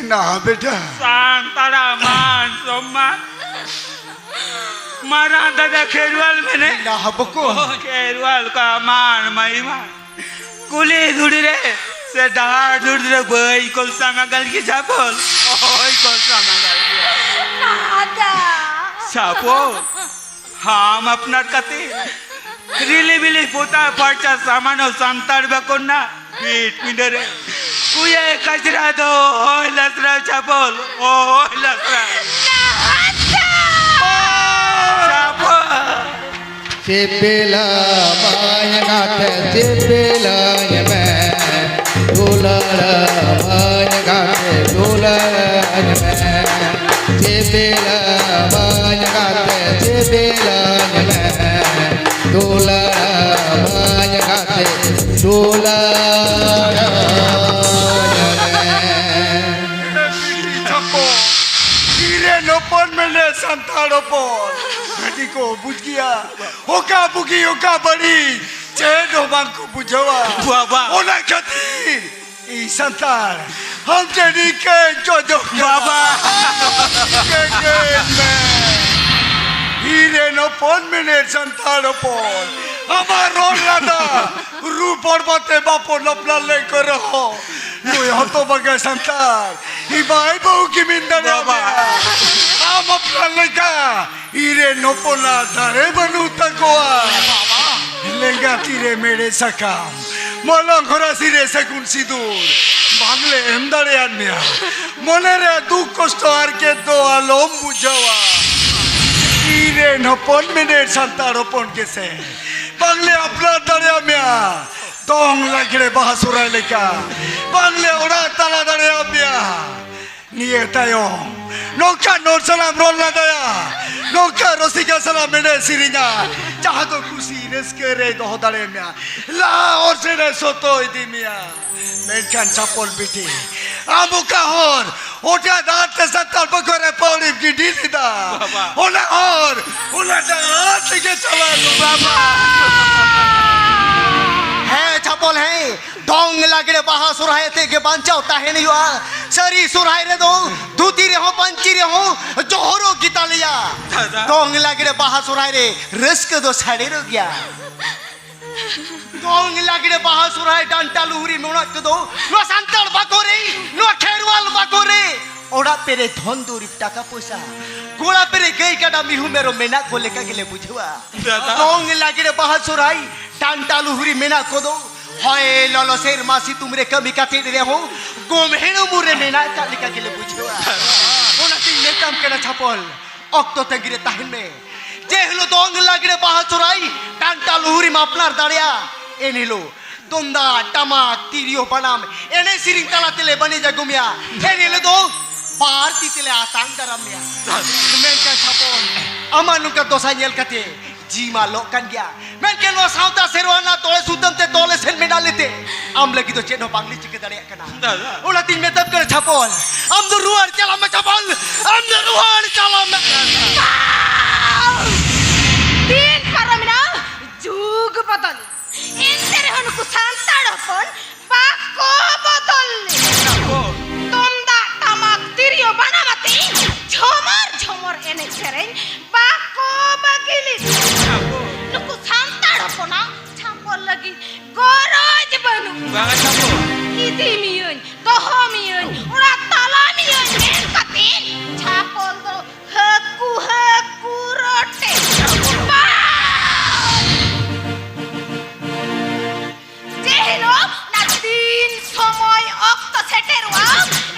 ᱱᱟ ᱵᱮᱴᱟ᱾ ᱥᱟᱱᱛᱟᱲᱟᱜ ᱢᱟᱱ ᱥᱚᱢᱢᱟᱱ᱾ ᱢᱟᱨᱟᱝ ᱫᱟᱫᱟ ᱠᱷᱮᱨᱣᱟᱞ ᱢᱮᱱᱮ᱾ ᱱᱟ ᱵᱚᱠᱚ᱾ ᱠᱷᱮᱨᱣᱟᱞ ᱠᱚᱣᱟᱜ ᱢᱟᱱ ᱢᱟᱭ ᱢᱟᱱ᱾ ᱠᱩᱞᱦᱤ ᱫᱷᱩᱲᱤ ᱨᱮ ᱥᱮ ᱰᱟᱦᱟᱨ ᱫᱷᱩᱲᱤ ᱨᱮ ᱵᱟᱹᱭ ᱠᱚᱞᱥᱟ ᱢᱟᱜᱟᱞ ᱜᱮ ᱪᱷᱟᱯᱚᱞ᱾ ᱳᱭ ᱠᱚᱞᱥᱟ ᱢᱟᱜᱟᱞ ᱜᱮ᱾ ᱱᱟᱫᱟ᱾ ᱪᱷᱟᱯᱚᱞ᱾ ᱦᱟᱢ ᱟᱯᱱᱟᱨ ᱠᱟᱛᱮ ᱨᱤᱞᱤ ᱵᱤᱞᱤ ᱯᱚᱛᱟᱣ ᱯᱷᱟᱨᱪᱟ ᱥᱟᱢᱟᱱᱚ ᱥᱟᱱᱛᱟᱲ ᱵᱟᱠᱚᱱᱟ ᱵᱤᱴ ᱯᱤᱸᱰᱟᱹ ᱨᱮ ᱠᱩᱭᱟᱹ ᱠᱟᱪᱨᱟ ᱫᱚ ᱦᱚᱭ ᱞᱟᱥᱨᱟ ᱪᱟᱯᱚᱞ, ᱦᱚᱭ ᱞᱟᱥᱨᱟ ᱪᱟᱯᱚᱞ᱾ ᱪᱮᱯᱮᱞᱟ ᱢᱟᱭ ᱜᱟᱛᱮ ᱪᱮᱯᱮᱞᱟᱧ ᱢᱮ᱾ ᱫᱩᱞᱟᱹᱲ ᱢᱟᱹᱧ ᱜᱟᱛᱮ ᱫᱩᱞᱟᱹᱲ ᱢᱮ᱾ ᱪᱮᱯᱮᱞ ᱢᱟᱹᱧ ᱜᱟᱛᱮ ᱪᱮᱯᱮᱞ ᱢᱮ᱾ ᱫᱩᱞᱟᱹᱲ ᱢᱟᱹᱧ ᱜᱟᱛᱮ ᱫᱩᱞᱟᱹᱲ ᱢᱮ᱾ ᱤᱧ ᱨᱮᱱ ᱦᱚᱯᱚᱱ ᱢᱮᱱᱮ ᱥᱟᱱᱛᱟᱲ ᱦᱚᱯᱚᱱ᱾ ᱟᱹᱰᱤ ᱠᱚ ᱵᱩᱡᱽ ᱜᱮᱭᱟ ᱚᱠᱟ ᱵᱩᱜᱤ ᱚᱠᱟ ᱵᱟᱹᱲᱤᱡ᱾ ᱪᱮᱫ ᱦᱚᱸ ᱵᱟᱝ ᱠᱚ ᱵᱩᱡᱷᱟᱹᱣᱟ᱾ ᱵᱟᱵᱟ᱾ ᱚᱱᱟ ᱠᱷᱟᱹᱛᱤᱨ ᱤᱧ ᱥᱟᱱᱛᱟᱲ ᱟᱢ ᱴᱷᱮᱱ ᱤᱠᱟᱹᱧ ᱪᱚᱡᱚᱜ ᱠᱟᱱᱟ᱾ ᱵᱟᱵᱟ᱾ ᱤᱠᱟᱹᱧ ᱢᱮ᱾ ᱤᱧ ᱨᱮᱱ ᱦᱚᱯᱚᱱ ᱢᱮᱱᱮᱫ ᱥᱟᱱᱛᱟᱲ ᱦᱚᱯᱚᱱ, ᱟᱢᱟᱜ ᱨᱚᱲ ᱞᱟᱸᱫᱟ ᱨᱩ ᱯᱚᱨᱵᱚᱛ ᱛᱮ ᱵᱟᱯᱚ ᱞᱚᱯᱞᱟ ᱞᱮ ᱠᱚ ᱨᱮᱦᱚᱸ, ᱱᱩᱭ ᱦᱚᱛᱚ ᱵᱟᱜᱟ ᱥᱟᱱᱛᱟᱲ ᱤᱧ ᱵᱟᱭ ᱵᱟᱹᱦᱩ ᱠᱤᱢᱤᱱ ᱫᱟᱲᱮᱭᱟᱜ ᱵᱟᱵᱟ᱾ ᱟᱢ ᱵᱟᱯᱞᱟ ᱞᱮᱠᱟ ᱤᱧ ᱨᱮᱱ ᱦᱚᱯᱚᱱᱟᱜ ᱫᱟᱲᱮ ᱵᱟᱹᱱᱩᱜ ᱛᱟᱠᱚᱣᱟ᱾ ᱞᱮᱸᱜᱟ ᱛᱤᱨᱮ ᱢᱮᱲᱮ ᱥᱟᱠᱟᱢ, ᱢᱚᱞᱚᱝ ᱦᱚᱨᱟᱥᱤ ᱨᱮ ᱥᱟᱹᱜᱩᱱ ᱥᱤᱸᱫᱩᱨ ᱵᱟᱝᱞᱮ ᱮᱢ ᱫᱟᱲᱮᱭᱟᱫ ᱢᱮᱭᱟ᱾ ᱢᱚᱱᱮ ᱨᱮ ᱫᱩᱠ ᱠᱚᱥᱴᱚ ᱦᱟᱨᱠᱮᱛ ᱫᱚ ᱟᱞᱚᱢ ᱵᱩᱡᱷᱟᱹᱣᱟ᱾ ᱤᱧ ᱨᱮᱱ ᱦᱚᱯᱚᱱ ᱢᱮᱱᱮᱫ ᱥᱟᱱᱛᱟᱲ ᱦᱚᱯᱚᱱ ᱜᱮᱥᱮ ᱵᱟᱝᱞᱮ ᱟᱯᱱᱟᱨ ᱫᱟᱲᱮᱭᱟᱜ ᱢᱮᱭᱟ᱾ ᱫᱚᱝ ᱞᱟᱜᱽᱲᱮ ᱵᱟᱦᱟ ᱥᱚᱦᱨᱟᱭ ᱞᱮᱠᱟ ᱵᱟᱝᱞᱮ ᱚᱲᱟᱜ ᱛᱟᱞᱟ ᱫᱟᱲᱮᱭᱟᱜ ᱢᱮᱭᱟ᱾ ᱱᱤᱭᱟᱹ ᱛᱟᱭᱚᱢ ᱱᱚᱝᱠᱟ ᱱᱚᱲ ᱥᱟᱞᱟᱜ ᱨᱚᱲ ᱞᱟᱸᱫᱟᱭᱟ, ᱱᱚᱝᱠᱟ ᱨᱚᱥᱤᱠᱟ ᱥᱟᱞᱟᱜ ᱮᱱᱮᱡ ᱥᱮᱨᱮᱧᱟ, ᱡᱟᱦᱟᱸ ᱫᱚ ᱠᱩᱥᱤ ᱨᱟᱹᱥᱠᱟᱹ ᱨᱮᱭ ᱫᱚᱦᱚ ᱫᱟᱲᱮ ᱢᱮᱭᱟ᱾ ᱞᱟᱦᱟ ᱦᱚᱨ ᱥᱮᱫ ᱮ ᱥᱚᱛᱚ ᱤᱫᱤ ᱢᱮᱭᱟ᱾ ᱢᱮᱱᱠᱷᱟᱱ ᱪᱟᱯᱚᱞ ᱵᱤᱴᱤ, ᱟᱢ ᱚᱠᱟ ᱦᱚᱨ ᱚᱴᱟ ᱰᱟᱦᱟᱨ ᱛᱮ ᱥᱟᱱᱛᱟᱲ ᱵᱚᱠᱚ ᱨᱮ ᱯᱟᱹᱣᱲᱤᱢ ᱜᱤᱰᱤ ᱞᱮᱫᱟ, ᱵᱟᱵᱟ᱾ ᱚᱱᱟ ᱦᱚᱨ, ᱚᱱᱟ ᱰᱟᱦᱟᱨ ᱛᱮᱜᱮ ᱪᱟᱞᱟᱜ ᱢᱮ᱾ ᱵᱟᱵᱟ᱾ ᱦᱮᱸ ᱪᱟᱯᱚᱞ, ᱦᱮᱸ᱾ ᱫᱚᱝ ᱫᱚᱝ ᱞᱟᱜᱽᱲᱮ ᱵᱟᱦᱟ ᱥᱚᱨᱦᱟᱭ ᱟᱛᱮ ᱜᱮ ᱵᱟᱧᱪᱟᱣ ᱛᱟᱦᱮᱱ ᱦᱩᱭᱩᱜᱼᱟ᱾ ᱥᱟᱹᱨᱤ ᱥᱚᱨᱦᱟᱭ ᱨᱮᱫᱚ ᱫᱷᱩᱛᱤ ᱨᱮᱦᱚᱸ ᱯᱟᱹᱧᱪᱤ ᱨᱮᱦᱚᱸ ᱡᱚᱦᱚᱨᱚᱜ ᱜᱮᱛᱟᱞᱮᱭᱟ᱾ ᱫᱟᱫᱟ᱾ ᱫᱚᱝ ᱞᱟᱜᱽᱲᱮ ᱵᱟᱦᱟ ᱥᱚᱨᱦᱟᱭ ᱨᱮ ᱨᱟᱹᱥᱠᱟᱹ ᱫᱚ ᱥᱟᱰᱮᱨᱚᱜ ᱜᱮᱭᱟ᱾ ᱫᱚᱝ ᱞᱟᱜᱽᱲᱮ ᱵᱟᱦᱟ ᱥᱚᱨᱦᱟᱭ ᱰᱟᱱᱴᱟ ᱞᱩᱦᱩᱨᱤ ᱢᱮᱱᱟᱜ ᱠᱚᱫᱚ ᱱᱚᱣᱟ ᱥᱟᱱᱛᱟᱲ ᱵᱟᱠᱚ ᱨᱮ, ᱱᱚᱣᱟ ᱠᱷᱮᱨᱣᱟᱞ ᱵᱟᱠᱚ ᱨᱮ ᱚᱲᱟᱜ ᱯᱮᱨᱮ ᱫᱷᱚᱱ ᱫᱩᱨᱤᱵᱽ ᱴᱟᱠᱟ ᱯᱚᱭᱥᱟ, ᱜᱚᱲᱟ ᱯᱮᱨᱮ ᱜᱟᱹᱭ ᱠᱟᱰᱟ ᱢᱤᱦᱩ ᱢᱮᱨᱚᱢ ᱢᱮᱱᱟᱜ ᱠᱚ ᱞᱮᱠᱟ ᱜᱮᱞᱮ ᱵᱩᱡᱷᱟᱹᱣᱟ᱾ ᱫᱟᱫᱟ᱾ ᱫᱚᱝ ᱞᱟᱜᱽᱲᱮ ᱵᱟᱦᱟ ᱥᱚᱨᱦᱟᱭ ᱰᱟᱱᱴᱟ ᱞᱩᱦᱩᱨᱤ ᱢᱮᱱᱟᱜ ᱠᱚᱫᱚ ᱦᱚᱭ ᱞᱚᱞᱚ ᱥᱮᱨᱢᱟ ᱥᱤᱛᱩᱝ ᱨᱮ ᱠᱟᱹᱢᱤ ᱠᱟᱛᱮ ᱨᱮᱦᱚᱸ ᱜᱚᱢᱦᱮᱲ ᱩᱢᱩᱞ ᱨᱮ ᱢᱮᱱᱟᱜ ᱟᱠᱟᱫ ᱞᱮᱠᱟ ᱜᱮᱞᱮ ᱵᱩᱡᱷᱟᱹᱣᱟ᱾ ᱚᱱᱟᱛᱤᱧ ᱢᱮᱛᱟᱢ ᱠᱟᱱᱟ ᱪᱷᱟᱯᱚᱞ, ᱚᱠᱛᱚ ᱛᱟᱺᱜᱤ ᱨᱮ ᱛᱟᱦᱮᱱ ᱢᱮ᱾ ᱡᱮ ᱦᱤᱞᱳᱜ ᱫᱚᱝ ᱞᱟᱜᱽᱲᱮ ᱵᱟᱦᱟ ᱥᱚᱨᱦᱟᱭ ᱰᱟᱱᱴᱟ ᱞᱩᱦᱩᱨᱤᱢ ᱟᱯᱱᱟᱨ ᱫᱟᱲᱮᱭᱟᱜᱼᱟ, ᱮᱱ ᱦᱤᱞᱳᱜ ᱛᱩᱢᱫᱟᱜ ᱴᱟᱢᱟᱠ ᱛᱤᱨᱭᱳ ᱵᱟᱱᱟᱢ ᱮᱱᱮᱡ ᱥᱮᱨᱮᱧ ᱛᱟᱞᱟ ᱛᱮᱞᱮ ᱵᱟᱹᱱᱤᱡ ᱟᱹᱜᱩ ᱢᱮᱭᱟ᱾ ᱮᱱ ᱦᱤᱞᱳᱜ ᱫᱚ ᱵᱟᱨ ᱛᱤ ᱛᱮᱞᱮ ᱟᱛᱟᱝ ᱫᱟᱨᱟᱢ ᱢᱮᱭᱟ᱾ ᱢᱮᱱᱠᱷᱟᱱ ᱪᱷᱟᱯᱚᱞ, ᱟᱢᱟᱜ ᱱᱚᱝᱠᱟ ᱫᱚᱥᱟ ᱧᱮᱞ ᱠᱟᱛᱮ ᱡᱤᱣᱤ ᱢᱟ ᱞᱚᱜ ᱠᱟᱱ ᱜᱮᱭᱟ, ᱢᱮᱱᱠᱷᱟᱱ ᱱᱚᱣᱟ ᱥᱟᱶᱛᱟ ᱥᱮᱨᱣᱟ ᱨᱮᱱᱟᱜ ᱛᱚᱲᱮ ᱥᱩᱛᱟᱹᱢ ᱛᱮ ᱛᱚᱞ ᱮᱥᱮᱫ ᱢᱮᱱᱟᱜ ᱞᱮᱛᱮ ᱟᱢ ᱞᱟᱹᱜᱤᱫ ᱫᱚ ᱪᱮᱫ ᱦᱚᱸ ᱵᱟᱝᱞᱮ ᱪᱤᱠᱟᱹ ᱫᱟᱲᱮᱭᱟᱜ ᱠᱟᱱᱟ᱾ ᱫᱟᱫᱟ᱾ ᱚᱱᱟᱛᱤᱧ ᱢᱮᱛᱟᱢ ᱠᱟᱱᱟ ᱪᱷᱟᱯᱚᱞ, ᱟᱢ ᱫᱚ ᱨᱩᱣᱟᱹᱲ ᱪᱟᱞᱟᱜ ᱢᱮ ᱪᱷᱟᱯᱚᱞ, ᱟᱢ ᱫᱚ ᱨᱩᱣᱟᱹᱲ ᱪᱟᱞᱟᱜ ᱢᱮ᱾ ᱫᱤᱱ ᱯᱟᱨᱚᱢᱮᱱᱟ, ᱡᱩᱜᱽ ᱵᱚᱫᱚᱞ, ᱮᱱᱛᱮ ᱨᱮᱦᱚᱸ ᱱᱩᱠᱩ ᱥᱟᱱᱛᱟᱲ ᱦᱚᱯᱚᱱ ᱵᱟᱠᱚ ᱵᱚᱫᱚᱞ ᱞᱮᱱᱟ᱾ ᱛᱩᱢᱫᱟᱜ, ᱴᱟᱢᱟᱠ, ᱛᱤᱨᱭᱳ, ᱵᱟᱱᱟᱢ ᱟᱛᱮ ᱡᱷᱚᱢᱚᱨ ᱡᱷᱚᱢᱚᱨ ᱮᱱᱮᱡ ᱥᱮᱨᱮᱧ ᱵᱟᱠᱚ ᱵᱟᱹᱜᱤ ᱞᱮᱫᱟ᱾ ᱱᱩᱠᱩ ᱥᱟᱱᱛᱟᱲ ᱦᱚᱯᱚᱱᱟᱜ ᱪᱷᱟᱯᱚᱞ ᱞᱟᱹᱜᱤᱫ ᱜᱚᱨᱚᱡᱽ ᱵᱟᱹᱱᱩᱜᱼᱟ᱾ ᱵᱟᱝᱟ ᱪᱷᱟᱯᱚᱞ᱾ ᱤᱫᱤ ᱢᱤᱭᱟᱹᱧ, ᱫᱚᱦᱚ ᱢᱤᱭᱟᱹᱧ, ᱚᱲᱟᱜ ᱛᱟᱞᱟ ᱢᱤᱭᱟᱹᱧ ᱢᱮᱱ ᱠᱟᱛᱮ ᱪᱷᱟᱯᱚᱞ ᱫᱚ ᱦᱟᱹᱠᱩ ᱦᱟᱹᱠᱩ ᱨᱚᱴᱮ᱾ ᱵᱟᱝ! ᱡᱮ ᱦᱤᱞᱳᱜ ᱚᱱᱟ ᱫᱤᱱ ᱥᱚᱢᱚᱭ ᱚᱠᱛᱚ ᱥᱮᱴᱮᱨᱚᱜᱼᱟ,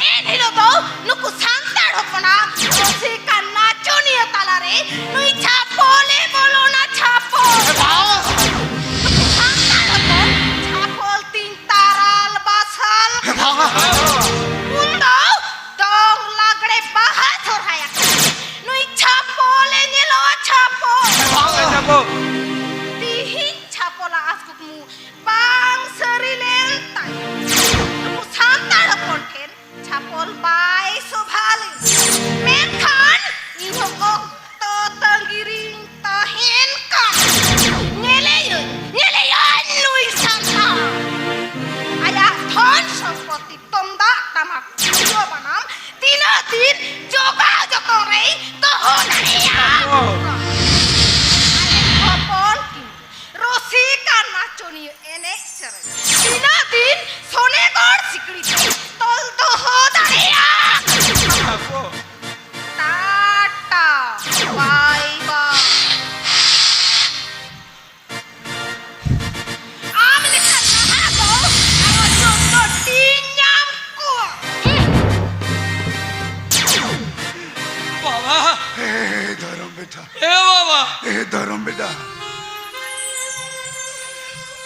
ᱮᱱ ᱦᱤᱞᱳᱜ ᱫᱚ ᱱᱩᱠᱩ ᱥᱟᱱᱛᱟᱲ ᱦᱚᱯᱚᱱᱟᱜ ᱨᱩᱥᱤᱠᱟ ᱱᱟᱪᱚᱱᱤᱭᱟᱹ ᱛᱟᱞᱟᱨᱮ ᱱᱩᱭ ᱪᱷᱟᱯᱚᱞᱮ ᱵᱚᱞᱚᱱᱟ, ᱪᱷᱟᱯᱚᱞ᱾ ᱱᱩᱠᱩ ᱥᱟᱱᱛᱟᱲ ᱦᱚᱯᱚᱱ ᱪᱷᱟᱯᱚᱞ ᱛᱤᱧ ᱛᱟᱨᱟᱞ ᱵᱟᱥᱟᱞ᱾ ᱩᱱ ᱫᱚ ᱫᱚᱝ ᱞᱟᱜᱽᱲᱮ ᱵᱟᱦᱟ ᱥᱚᱨᱦᱟᱭ ᱟᱠᱟᱱᱟ᱾ ᱱᱩᱭ ᱪᱷᱟᱯᱚᱞᱮ ᱧᱮᱞᱚᱜᱼᱟ, ᱪᱷᱟᱯᱚᱞ᱾ ᱛᱤᱦᱤᱧ ᱪᱷᱟᱯᱚᱞᱟᱜ ᱟᱸᱥ ᱠᱩᱠᱢᱩ ᱵᱟᱝ ᱥᱟᱹᱨᱤ ᱞᱮᱱ ᱛᱟᱭᱟ᱾ ᱱᱩᱠᱩ ᱥᱟᱱᱛᱟᱲ ᱦᱚᱯᱚᱱ ᱴᱷᱮᱱ ᱪᱷᱟᱯᱚᱞ ᱵᱟᱭ ᱥᱚᱵᱷᱟ ᱞᱮᱱᱟ᱾ ᱢᱮᱱᱠᱷᱟᱱ ᱤᱧ ᱦᱚᱸ ᱚᱠᱛᱚ ᱛᱟᱺᱜᱤ ᱨᱤᱧ ᱛᱟᱦᱮᱱ ᱠᱟᱱ᱾ ᱧᱮᱞᱮᱭᱟᱹᱧ, ᱧᱮᱞᱮᱭᱟᱹᱧ ᱱᱩᱭ ᱥᱟᱱᱛᱟᱲ᱾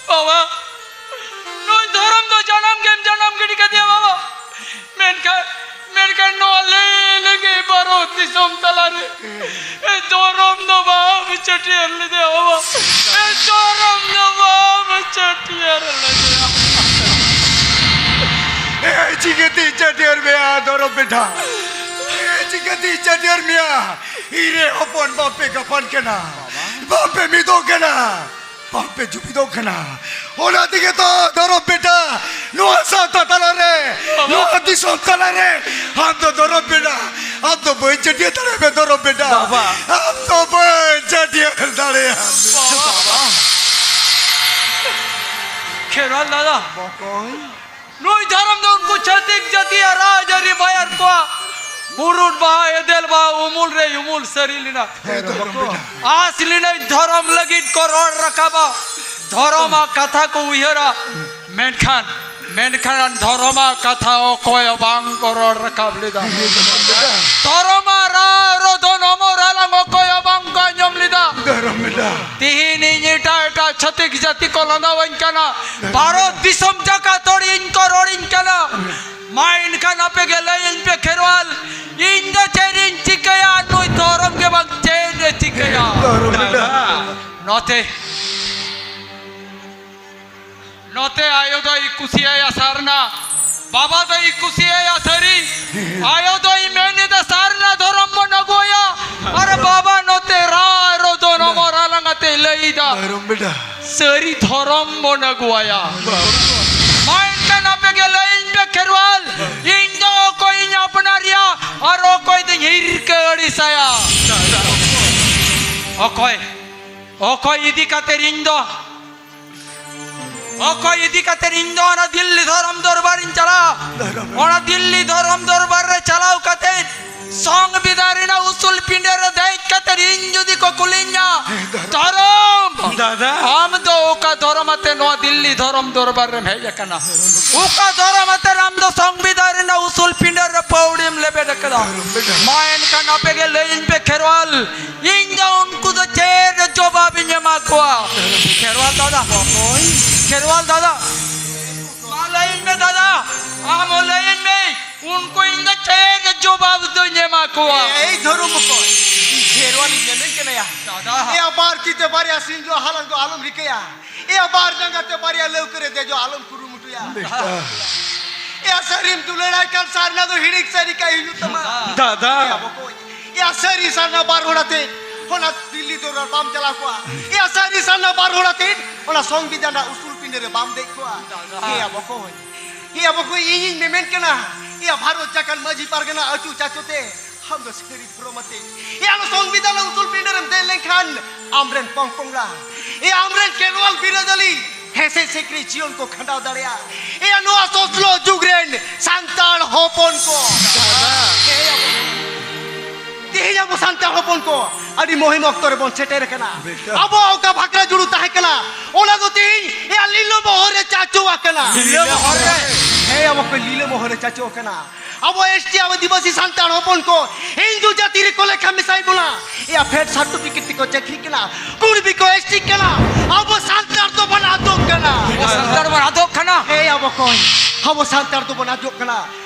ᱵᱟᱵᱟ, ᱱᱩᱭ ᱫᱷᱚᱨᱚᱢ ᱫᱚ ᱡᱟᱱᱟᱢ ᱜᱮᱢ ᱡᱟᱱᱟᱢ ᱜᱤᱰᱤ ᱠᱟᱫᱮᱭᱟ ᱵᱟᱵᱟ᱾ ᱢᱮᱱᱠᱷᱟᱱ, ᱢᱮᱱᱠᱷᱟᱱ ᱱᱚᱣᱟ ᱞᱟᱹᱭ ᱞᱟᱹᱜᱤᱫ ᱵᱷᱟᱨᱚᱛ ᱫᱤᱥᱚᱢ ᱛᱟᱞᱟᱨᱮ ᱫᱷᱚᱨᱚᱢ ᱫᱚ ᱵᱟᱢ ᱪᱷᱟᱹᱴᱭᱟᱹᱨ ᱞᱮᱫᱮᱭᱟ ᱵᱟᱵᱟ᱾ ᱫᱷᱚᱨᱚᱢ ᱫᱚ ᱵᱟᱢ ᱪᱷᱟᱹᱴᱭᱟᱹᱨ ᱞᱮᱫᱮᱭᱟ᱾ ᱮ, ᱪᱤᱠᱟᱹᱛᱤᱧ ᱪᱷᱟᱹᱴᱭᱟᱹᱨ ᱢᱮᱭᱟ ᱫᱷᱚᱨᱚᱢ ᱵᱮᱴᱟ? ᱮ, ᱪᱤᱠᱟᱹᱛᱤᱧ ᱪᱷᱟᱹᱴᱭᱟᱹᱨ ᱢᱮᱭᱟ? ᱤᱧ ᱨᱮ ᱦᱚᱯᱚᱱ ᱵᱟᱯᱮ ᱜᱟᱯᱟᱱ ᱠᱟᱱᱟ, ᱵᱟᱯᱮ ᱢᱤᱫᱚᱜ ᱠᱟᱱᱟ, ᱵᱟᱯᱮ ᱡᱩᱢᱤᱫᱚᱜ ᱠᱟᱱᱟ᱾ ᱚᱱᱟ ᱛᱮᱜᱮ ᱛᱚ ᱫᱷᱚᱨᱚᱢ ᱵᱮᱴᱟ, ᱱᱚᱣᱟ ᱥᱟᱶᱛᱟ ᱛᱟᱞᱟᱨᱮ, ᱵᱟᱵᱟ᱾ ᱱᱚᱣᱟ ᱫᱤᱥᱚᱢ ᱛᱟᱞᱟᱨᱮ ᱟᱢ ᱫᱚ ᱫᱷᱚᱨᱚᱢ ᱵᱮᱴᱟ, ᱟᱢ ᱫᱚ ᱵᱟᱹᱧ ᱪᱷᱟᱹᱴᱭᱟᱹᱨ ᱫᱟᱲᱮᱭᱟᱢᱟ ᱫᱷᱚᱨᱚᱢ ᱵᱮᱴᱟ᱾ ᱵᱟᱵᱟ᱾ ᱟᱢ ᱫᱚ ᱵᱟᱹᱧ ᱪᱷᱟᱹᱴᱭᱟᱹᱨ ᱫᱟᱲᱮᱭᱟᱢᱟ᱾ ᱵᱟᱵᱟ᱾ ᱠᱷᱮᱨᱣᱟᱞ ᱫᱟᱫᱟ᱾ ᱵᱚᱠᱚᱧ᱾ ᱱᱩᱭ ᱫᱷᱚᱨᱚᱢ ᱫᱚ ᱩᱱᱠᱩ ᱪᱷᱟᱹᱛᱤᱠ ᱡᱟᱹᱛᱤᱭᱟᱜ ᱨᱟᱡᱽᱟᱹᱨᱤ ᱵᱟᱭᱟᱨ ᱠᱚᱣᱟ ᱵᱩᱨᱩᱴ ᱵᱟᱦᱟ ᱮᱫᱮᱞ ᱵᱟᱦᱟ ᱩᱢᱩᱞ ᱨᱮ ᱩᱢᱩᱞ ᱥᱟᱹᱨᱤ ᱞᱮᱱᱟ᱾ ᱦᱮᱸ, ᱫᱷᱚᱨᱚᱢ ᱵᱮᱴᱟ᱾ ᱟᱸᱥ ᱞᱮᱱᱟᱹᱧ ᱫᱷᱚᱨᱚᱢ ᱞᱟᱹᱜᱤᱫ ᱠᱚ ᱨᱚᱲ ᱨᱟᱠᱟᱵᱟ, ᱫᱷᱚᱨᱚᱢᱟᱜ ᱠᱟᱛᱷᱟ ᱠᱚ ᱩᱭᱦᱟᱹᱨᱟ᱾ ᱢᱮᱱᱠᱷᱟᱱ, ᱢᱮᱱᱠᱷᱟᱱ ᱫᱷᱚᱨᱚᱢᱟᱜ ᱠᱟᱛᱷᱟ ᱚᱠᱚᱭ ᱦᱚᱸ ᱵᱟᱝ ᱠᱚ ᱨᱚᱲ ᱨᱟᱠᱟᱵ ᱞᱮᱫᱟ᱾ ᱫᱷᱚᱨᱚᱢᱟᱜ ᱨᱟᱲ ᱨᱚᱫᱚᱱ ᱚᱢᱚᱨ ᱟᱞᱟᱝ ᱚᱠᱚᱭ ᱦᱚᱸ ᱵᱟᱝ ᱠᱚ ᱟᱸᱡᱚᱢ ᱞᱮᱫᱟ᱾ ᱫᱷᱚᱨᱚᱢ ᱵᱮᱴᱟ᱾ ᱛᱤᱦᱤᱧ ᱤᱧ ᱮᱴᱟᱜ ᱮᱴᱟᱜ ᱪᱷᱟᱹᱛᱤᱠ ᱡᱟᱹᱛᱤ ᱠᱚ ᱞᱟᱸᱫᱟᱣᱟᱹᱧ ᱠᱟᱱᱟ, ᱵᱷᱟᱨᱚᱛ ᱫᱤᱥᱚᱢ ᱡᱟᱠᱟᱛ ᱦᱚᱲ ᱤᱧ ᱠᱚ ᱨᱚᱲᱤᱧ ᱠᱟᱱᱟ᱾ ᱢᱟ ᱮᱱᱠᱷᱟᱱ ᱟᱯᱮ ᱜᱮ ᱞᱟᱹᱭᱟᱹᱧ ᱯᱮ ᱠᱷᱮᱨᱣᱟᱞ, ᱤᱧ ᱫᱚ ᱪᱮᱫ ᱤᱧ ᱪᱤᱠᱟᱹᱭᱟ? ᱱᱩᱭ ᱫᱷᱚᱨᱚᱢ ᱜᱮ ᱵᱟᱝ ᱪᱮᱫ ᱮ ᱪᱤᱠᱟᱹᱭᱟ? ᱫᱷᱚᱨᱚᱢ ᱵᱮᱴᱟ᱾ ᱱᱚᱛᱮ, ᱱᱚᱛᱮ ᱟᱭᱳ ᱫᱚᱭ ᱠᱩᱥᱤᱭᱟᱭᱟ ᱥᱟᱨᱱᱟ, ᱵᱟᱵᱟ ᱫᱚᱭ ᱠᱩᱥᱤᱭᱟᱭᱟ ᱥᱟᱹᱨᱤ᱾ ᱟᱭᱳ ᱫᱚᱭ ᱢᱮᱱ ᱮᱫᱟ ᱥᱟᱨᱱᱟ ᱫᱷᱚᱨᱚᱢ ᱵᱚᱱ ᱟᱹᱜᱩᱭᱟ, ᱟᱨ ᱵᱟᱵᱟ ᱱᱚᱛᱮ ᱨᱟᱲ ᱨᱚᱫᱚᱱ ᱚᱢᱚᱨ ᱟᱞᱟᱝ ᱟᱛᱮ ᱞᱟᱹᱭ ᱮᱫᱟ ᱫᱷᱚᱨᱚᱢ ᱵᱮᱴᱟ᱾ ᱥᱟᱹᱨᱤ ᱫᱷᱚᱨᱚᱢ ᱵᱚᱱ ᱟᱹᱜᱩᱣᱟᱭᱟ᱾ ᱢᱟ ᱮᱱᱠᱷᱟᱱ ᱟᱯᱮ ᱜᱮ ᱞᱟᱹᱭᱟᱹᱧ ᱯᱮ ᱠᱷᱮᱨᱣᱟᱞ, ᱤᱧ ᱫᱚ ᱚᱠᱚᱭᱤᱧ ᱟᱯᱱᱟᱨᱮᱭᱟ ᱟᱨ ᱚᱠᱚᱭ ᱫᱚᱧ ᱦᱤᱨᱠᱟᱹ ᱟᱹᱲᱤᱥᱟᱭᱟ? ᱚᱠᱚᱭ, ᱚᱠᱚᱭ ᱤᱫᱤ ᱠᱟᱛᱮ ᱤᱧ ᱫᱚ, ᱚᱠᱚᱭ ᱤᱫᱤ ᱠᱟᱛᱮ ᱤᱧ ᱫᱚ ᱚᱱᱟ ᱫᱤᱞᱞᱤ ᱫᱷᱚᱨᱚᱢ ᱫᱚᱨᱵᱟᱨᱤᱧ ᱪᱟᱞᱟᱜᱼᱟ? ᱫᱷᱚᱨᱚᱢ᱾ ᱚᱱᱟ ᱫᱤᱞᱞᱤ ᱫᱷᱚᱨᱚᱢ ᱫᱚᱨᱵᱟᱨ ᱨᱮ ᱪᱟᱞᱟᱣ ᱠᱟᱛᱮ ᱥᱚᱝᱵᱤᱫᱷᱟᱱ ᱨᱮᱱᱟᱜ ᱩᱥᱩᱞ ᱯᱤᱸᱰᱟᱹ ᱨᱮ ᱫᱮᱡ ᱠᱟᱛᱮ ᱤᱧ ᱡᱩᱫᱤ ᱠᱚ ᱠᱩᱞᱤᱧᱟ, ᱫᱷᱚᱨᱚᱢ, ᱫᱟᱫᱟ᱾ ᱟᱢ ᱫᱚ ᱚᱠᱟ ᱫᱷᱚᱨᱚᱢ ᱟᱛᱮ ᱱᱚᱣᱟ ᱫᱤᱞᱞᱤ ᱫᱷᱚᱨᱚᱢ ᱫᱚᱨᱵᱟᱨ ᱨᱮᱢ ᱦᱮᱡ ᱟᱠᱟᱱᱟ? ᱚᱠᱟ ᱫᱷᱚᱨᱚᱢ ᱟᱛᱮ ᱟᱢ ᱫᱚ ᱥᱚᱝᱵᱤᱫᱷᱟᱱ ᱨᱮᱱᱟᱜ ᱩᱥᱩᱞ ᱯᱤᱸᱰᱟᱹ ᱨᱮ ᱯᱟᱹᱣᱲᱤᱢ ᱞᱮᱵᱮᱫ ᱟᱠᱟᱫᱟ? ᱢᱟ ᱮᱱᱠᱷᱟᱱ ᱟᱯᱮ ᱜᱮ ᱞᱟᱹᱭᱟᱹᱧ ᱯᱮ ᱠᱷᱮᱨᱣᱟᱞ, ᱤᱧ ᱫᱚ ᱩᱱᱠᱩ ᱫᱚ ᱪᱮᱫ ᱡᱚᱵᱟᱵ ᱤᱧ ᱮᱢᱟ ᱠᱚᱣᱟ? ᱠᱷᱮᱨᱣᱟᱞ ᱫᱟᱫᱟ, ᱠᱷᱮᱨᱣᱟᱞ ᱫᱟᱫᱟ, ᱢᱟ ᱞᱟᱹᱭᱟᱹᱧ ᱢᱮ ᱫᱟᱫᱟ, ᱟᱢ ᱦᱚᱸ ᱞᱟᱹᱭᱟᱹᱧ ᱢᱮ, ᱩᱱᱠᱩ ᱤᱧ ᱫᱚ ᱪᱮᱫ ᱡᱚᱵᱟᱵ ᱫᱚᱧ ᱮᱢᱟ ᱠᱚᱣᱟ? ᱮᱭ ᱫᱷᱚᱨᱚᱢ ᱠᱚ, ᱤᱧ ᱠᱷᱮᱨᱣᱟᱞ ᱤᱧ ᱢᱮᱢᱮᱱ ᱠᱟᱱᱟᱭᱟ᱾ ᱫᱟᱫᱟ᱾ ᱮᱭᱟ, ᱵᱟᱨ ᱛᱤ ᱛᱮ ᱵᱟᱨᱭᱟ ᱥᱤᱧ ᱫᱚ ᱦᱟᱞᱟᱝ ᱫᱚ ᱟᱞᱚᱢ ᱨᱤᱠᱟᱹᱭᱟ᱾ ᱮᱭᱟ, ᱵᱟᱨ ᱡᱟᱸᱜᱟ ᱛᱮ ᱵᱟᱨᱭᱟ ᱞᱟᱹᱣᱠᱟᱹ ᱨᱮ ᱫᱮᱡᱚᱜ ᱟᱞᱚᱢ ᱠᱩᱨᱩᱢᱩᱴᱩᱭᱟ᱾ ᱮᱭᱟ, ᱥᱟᱹᱨᱤᱢ ᱫᱩᱞᱟᱹᱲᱟᱭ ᱠᱷᱟᱱ ᱥᱟᱨᱱᱟ ᱫᱚ ᱦᱤᱲᱤᱧ ᱥᱟᱹᱨᱤ ᱠᱟᱭ ᱦᱩᱭᱩᱜ ᱛᱟᱢᱟ᱾ ᱫᱟᱫᱟ᱾ ᱮᱭᱟ, ᱵᱚᱠᱚᱧ, ᱮᱭᱟ, ᱥᱟᱹᱨᱤ ᱥᱟᱨᱱᱟ ᱵᱟᱨ ᱦᱚᱲ ᱟᱛᱮ ᱚᱱᱟ ᱫᱤᱞᱞᱤ ᱫᱚᱨᱵᱟᱨ ᱵᱟᱢ ᱪᱟᱞᱟᱣ ᱠᱚᱜᱼᱟ᱾ ᱮᱭᱟ, ᱥᱟᱹᱨᱤ ᱥᱟᱨᱱᱟ ᱵᱟᱨ ᱦᱚᱲ ᱟᱛᱮ ᱚᱱᱟ ᱥᱚᱝᱵᱤᱫᱷᱟᱱ ᱨᱮᱱᱟᱜ ᱩᱥᱩᱞ ᱯᱤᱸᱰᱟᱹ ᱨᱮ ᱵᱟᱢ ᱫᱮᱡ ᱠᱚᱜᱼᱟ᱾ ᱫᱟᱫᱟ᱾ ᱮᱭᱟ, ᱵᱚᱠᱚᱧ, ᱮᱭᱟ, ᱵᱚᱠᱚᱧ, ᱤᱧᱤᱧ ᱢᱮᱢᱮᱱ ᱠᱟᱱᱟ, ᱮᱭᱟ, ᱵᱷᱟᱨᱚᱛ ᱡᱟᱠᱟᱛ ᱢᱟᱹᱡᱷᱤ ᱯᱟᱨᱜᱟᱱᱟ ᱟᱹᱪᱩ ᱪᱟᱪᱚ ᱛᱮ ᱟᱢ ᱫᱚ ᱥᱟᱹᱨᱤ ᱫᱷᱚᱨᱚᱢ ᱟᱛᱮ, ᱮᱭᱟ, ᱱᱚᱣᱟ ᱥᱚᱝᱵᱤᱫᱷᱟᱱ ᱨᱮ ᱩᱥᱩᱞ ᱯᱤᱸᱰᱟᱹ ᱨᱮᱢ ᱫᱮᱡ ᱞᱮᱱᱠᱷᱟᱱ ᱟᱢᱨᱮᱱ ᱯᱚᱝ ᱯᱚᱝᱲᱟ, ᱮᱭᱟ, ᱟᱢᱨᱮᱱ ᱠᱷᱮᱨᱣᱟᱞ ᱵᱤᱨᱟᱹᱫᱟᱹᱞᱤ ᱦᱮᱸᱥᱮᱡ ᱥᱤᱠᱨᱤ ᱡᱤᱭᱚᱱ ᱠᱚ ᱠᱷᱟᱸᱰᱟᱣ ᱫᱟᱲᱮᱭᱟᱜᱼᱟ᱾ ᱮᱭᱟ, ᱱᱚᱣᱟ ᱥᱚᱥᱞᱚ ᱡᱩᱜᱽ ᱨᱮᱱ ᱥᱟᱱᱛᱟᱲ ᱦᱚᱯᱚᱱ ᱠᱚ, ᱮᱭᱟ, ᱛᱮᱦᱮᱧ ᱟᱵᱚ ᱥᱟᱱᱛᱟᱲ ᱦᱚᱯᱚᱱ ᱠᱚ ᱟᱹᱰᱤ ᱢᱩᱦᱤᱢ ᱚᱠᱛᱚ ᱨᱮᱵᱚᱱ ᱥᱮᱴᱮᱨ ᱟᱠᱟᱱᱟ᱾ ᱵᱮᱴᱟ᱾ ᱟᱵᱚᱣᱟᱜ ᱚᱠᱟ ᱵᱷᱟᱠᱨᱟ ᱡᱩᱲᱩ ᱛᱟᱦᱮᱸ ᱠᱟᱱᱟ, ᱚᱱᱟ ᱫᱚ ᱛᱮᱦᱮᱧ, ᱮᱭᱟ, ᱞᱤᱞᱟᱹ ᱢᱚᱦᱚᱨ ᱨᱮ ᱪᱟᱪᱚ ᱟᱠᱟᱱᱟ᱾ ᱞᱤᱞᱟᱹ ᱢᱚᱦᱚᱨ ᱨᱮ᱾ ᱦᱮᱸ, ᱟᱵᱚ ᱠᱚ ᱞᱤᱞᱟᱹ ᱢᱚᱦᱚᱨ ᱨᱮ ᱪᱟᱪᱚ ᱟᱠᱟᱱᱟ᱾ ᱟᱵᱚ ᱮᱥ ᱴᱤ ᱟᱹᱫᱤᱵᱟᱹᱥᱤ ᱥᱟᱱᱛᱟᱲ ᱦᱚᱯᱚᱱ ᱠᱚ ᱦᱤᱱᱫᱩ ᱡᱟᱹᱛᱤ ᱨᱮᱠᱚ ᱞᱮᱠᱷᱟ ᱢᱮᱥᱟᱭ ᱵᱚᱱᱟ᱾ ᱮᱭᱟ, ᱯᱷᱮᱰ ᱥᱟᱨᱴᱤᱯᱷᱤᱠᱮᱴ ᱛᱮᱠᱚ ᱪᱟᱹᱠᱨᱤ ᱠᱟᱱᱟ, ᱠᱩᱲᱵᱤ ᱠᱚ ᱮᱥ ᱴᱤ ᱠᱟᱱᱟ᱾ ᱟᱵᱚ ᱥᱟᱱᱛᱟᱲ ᱫᱚᱵᱚᱱ ᱟᱫᱚᱜ ᱠᱟᱱᱟ᱾ ᱟᱵᱚ ᱥᱟᱱᱛᱟᱲ ᱵᱚᱱ ᱟᱫᱚᱜ ᱠᱟᱱᱟ᱾ ᱦᱮᱸ, ᱟᱵᱚ ᱠᱚ, ᱟᱵᱚ ᱥᱟᱱᱛᱟᱲ ᱫᱚᱵᱚᱱ ᱟᱫᱚᱜ ᱠᱟᱱᱟ᱾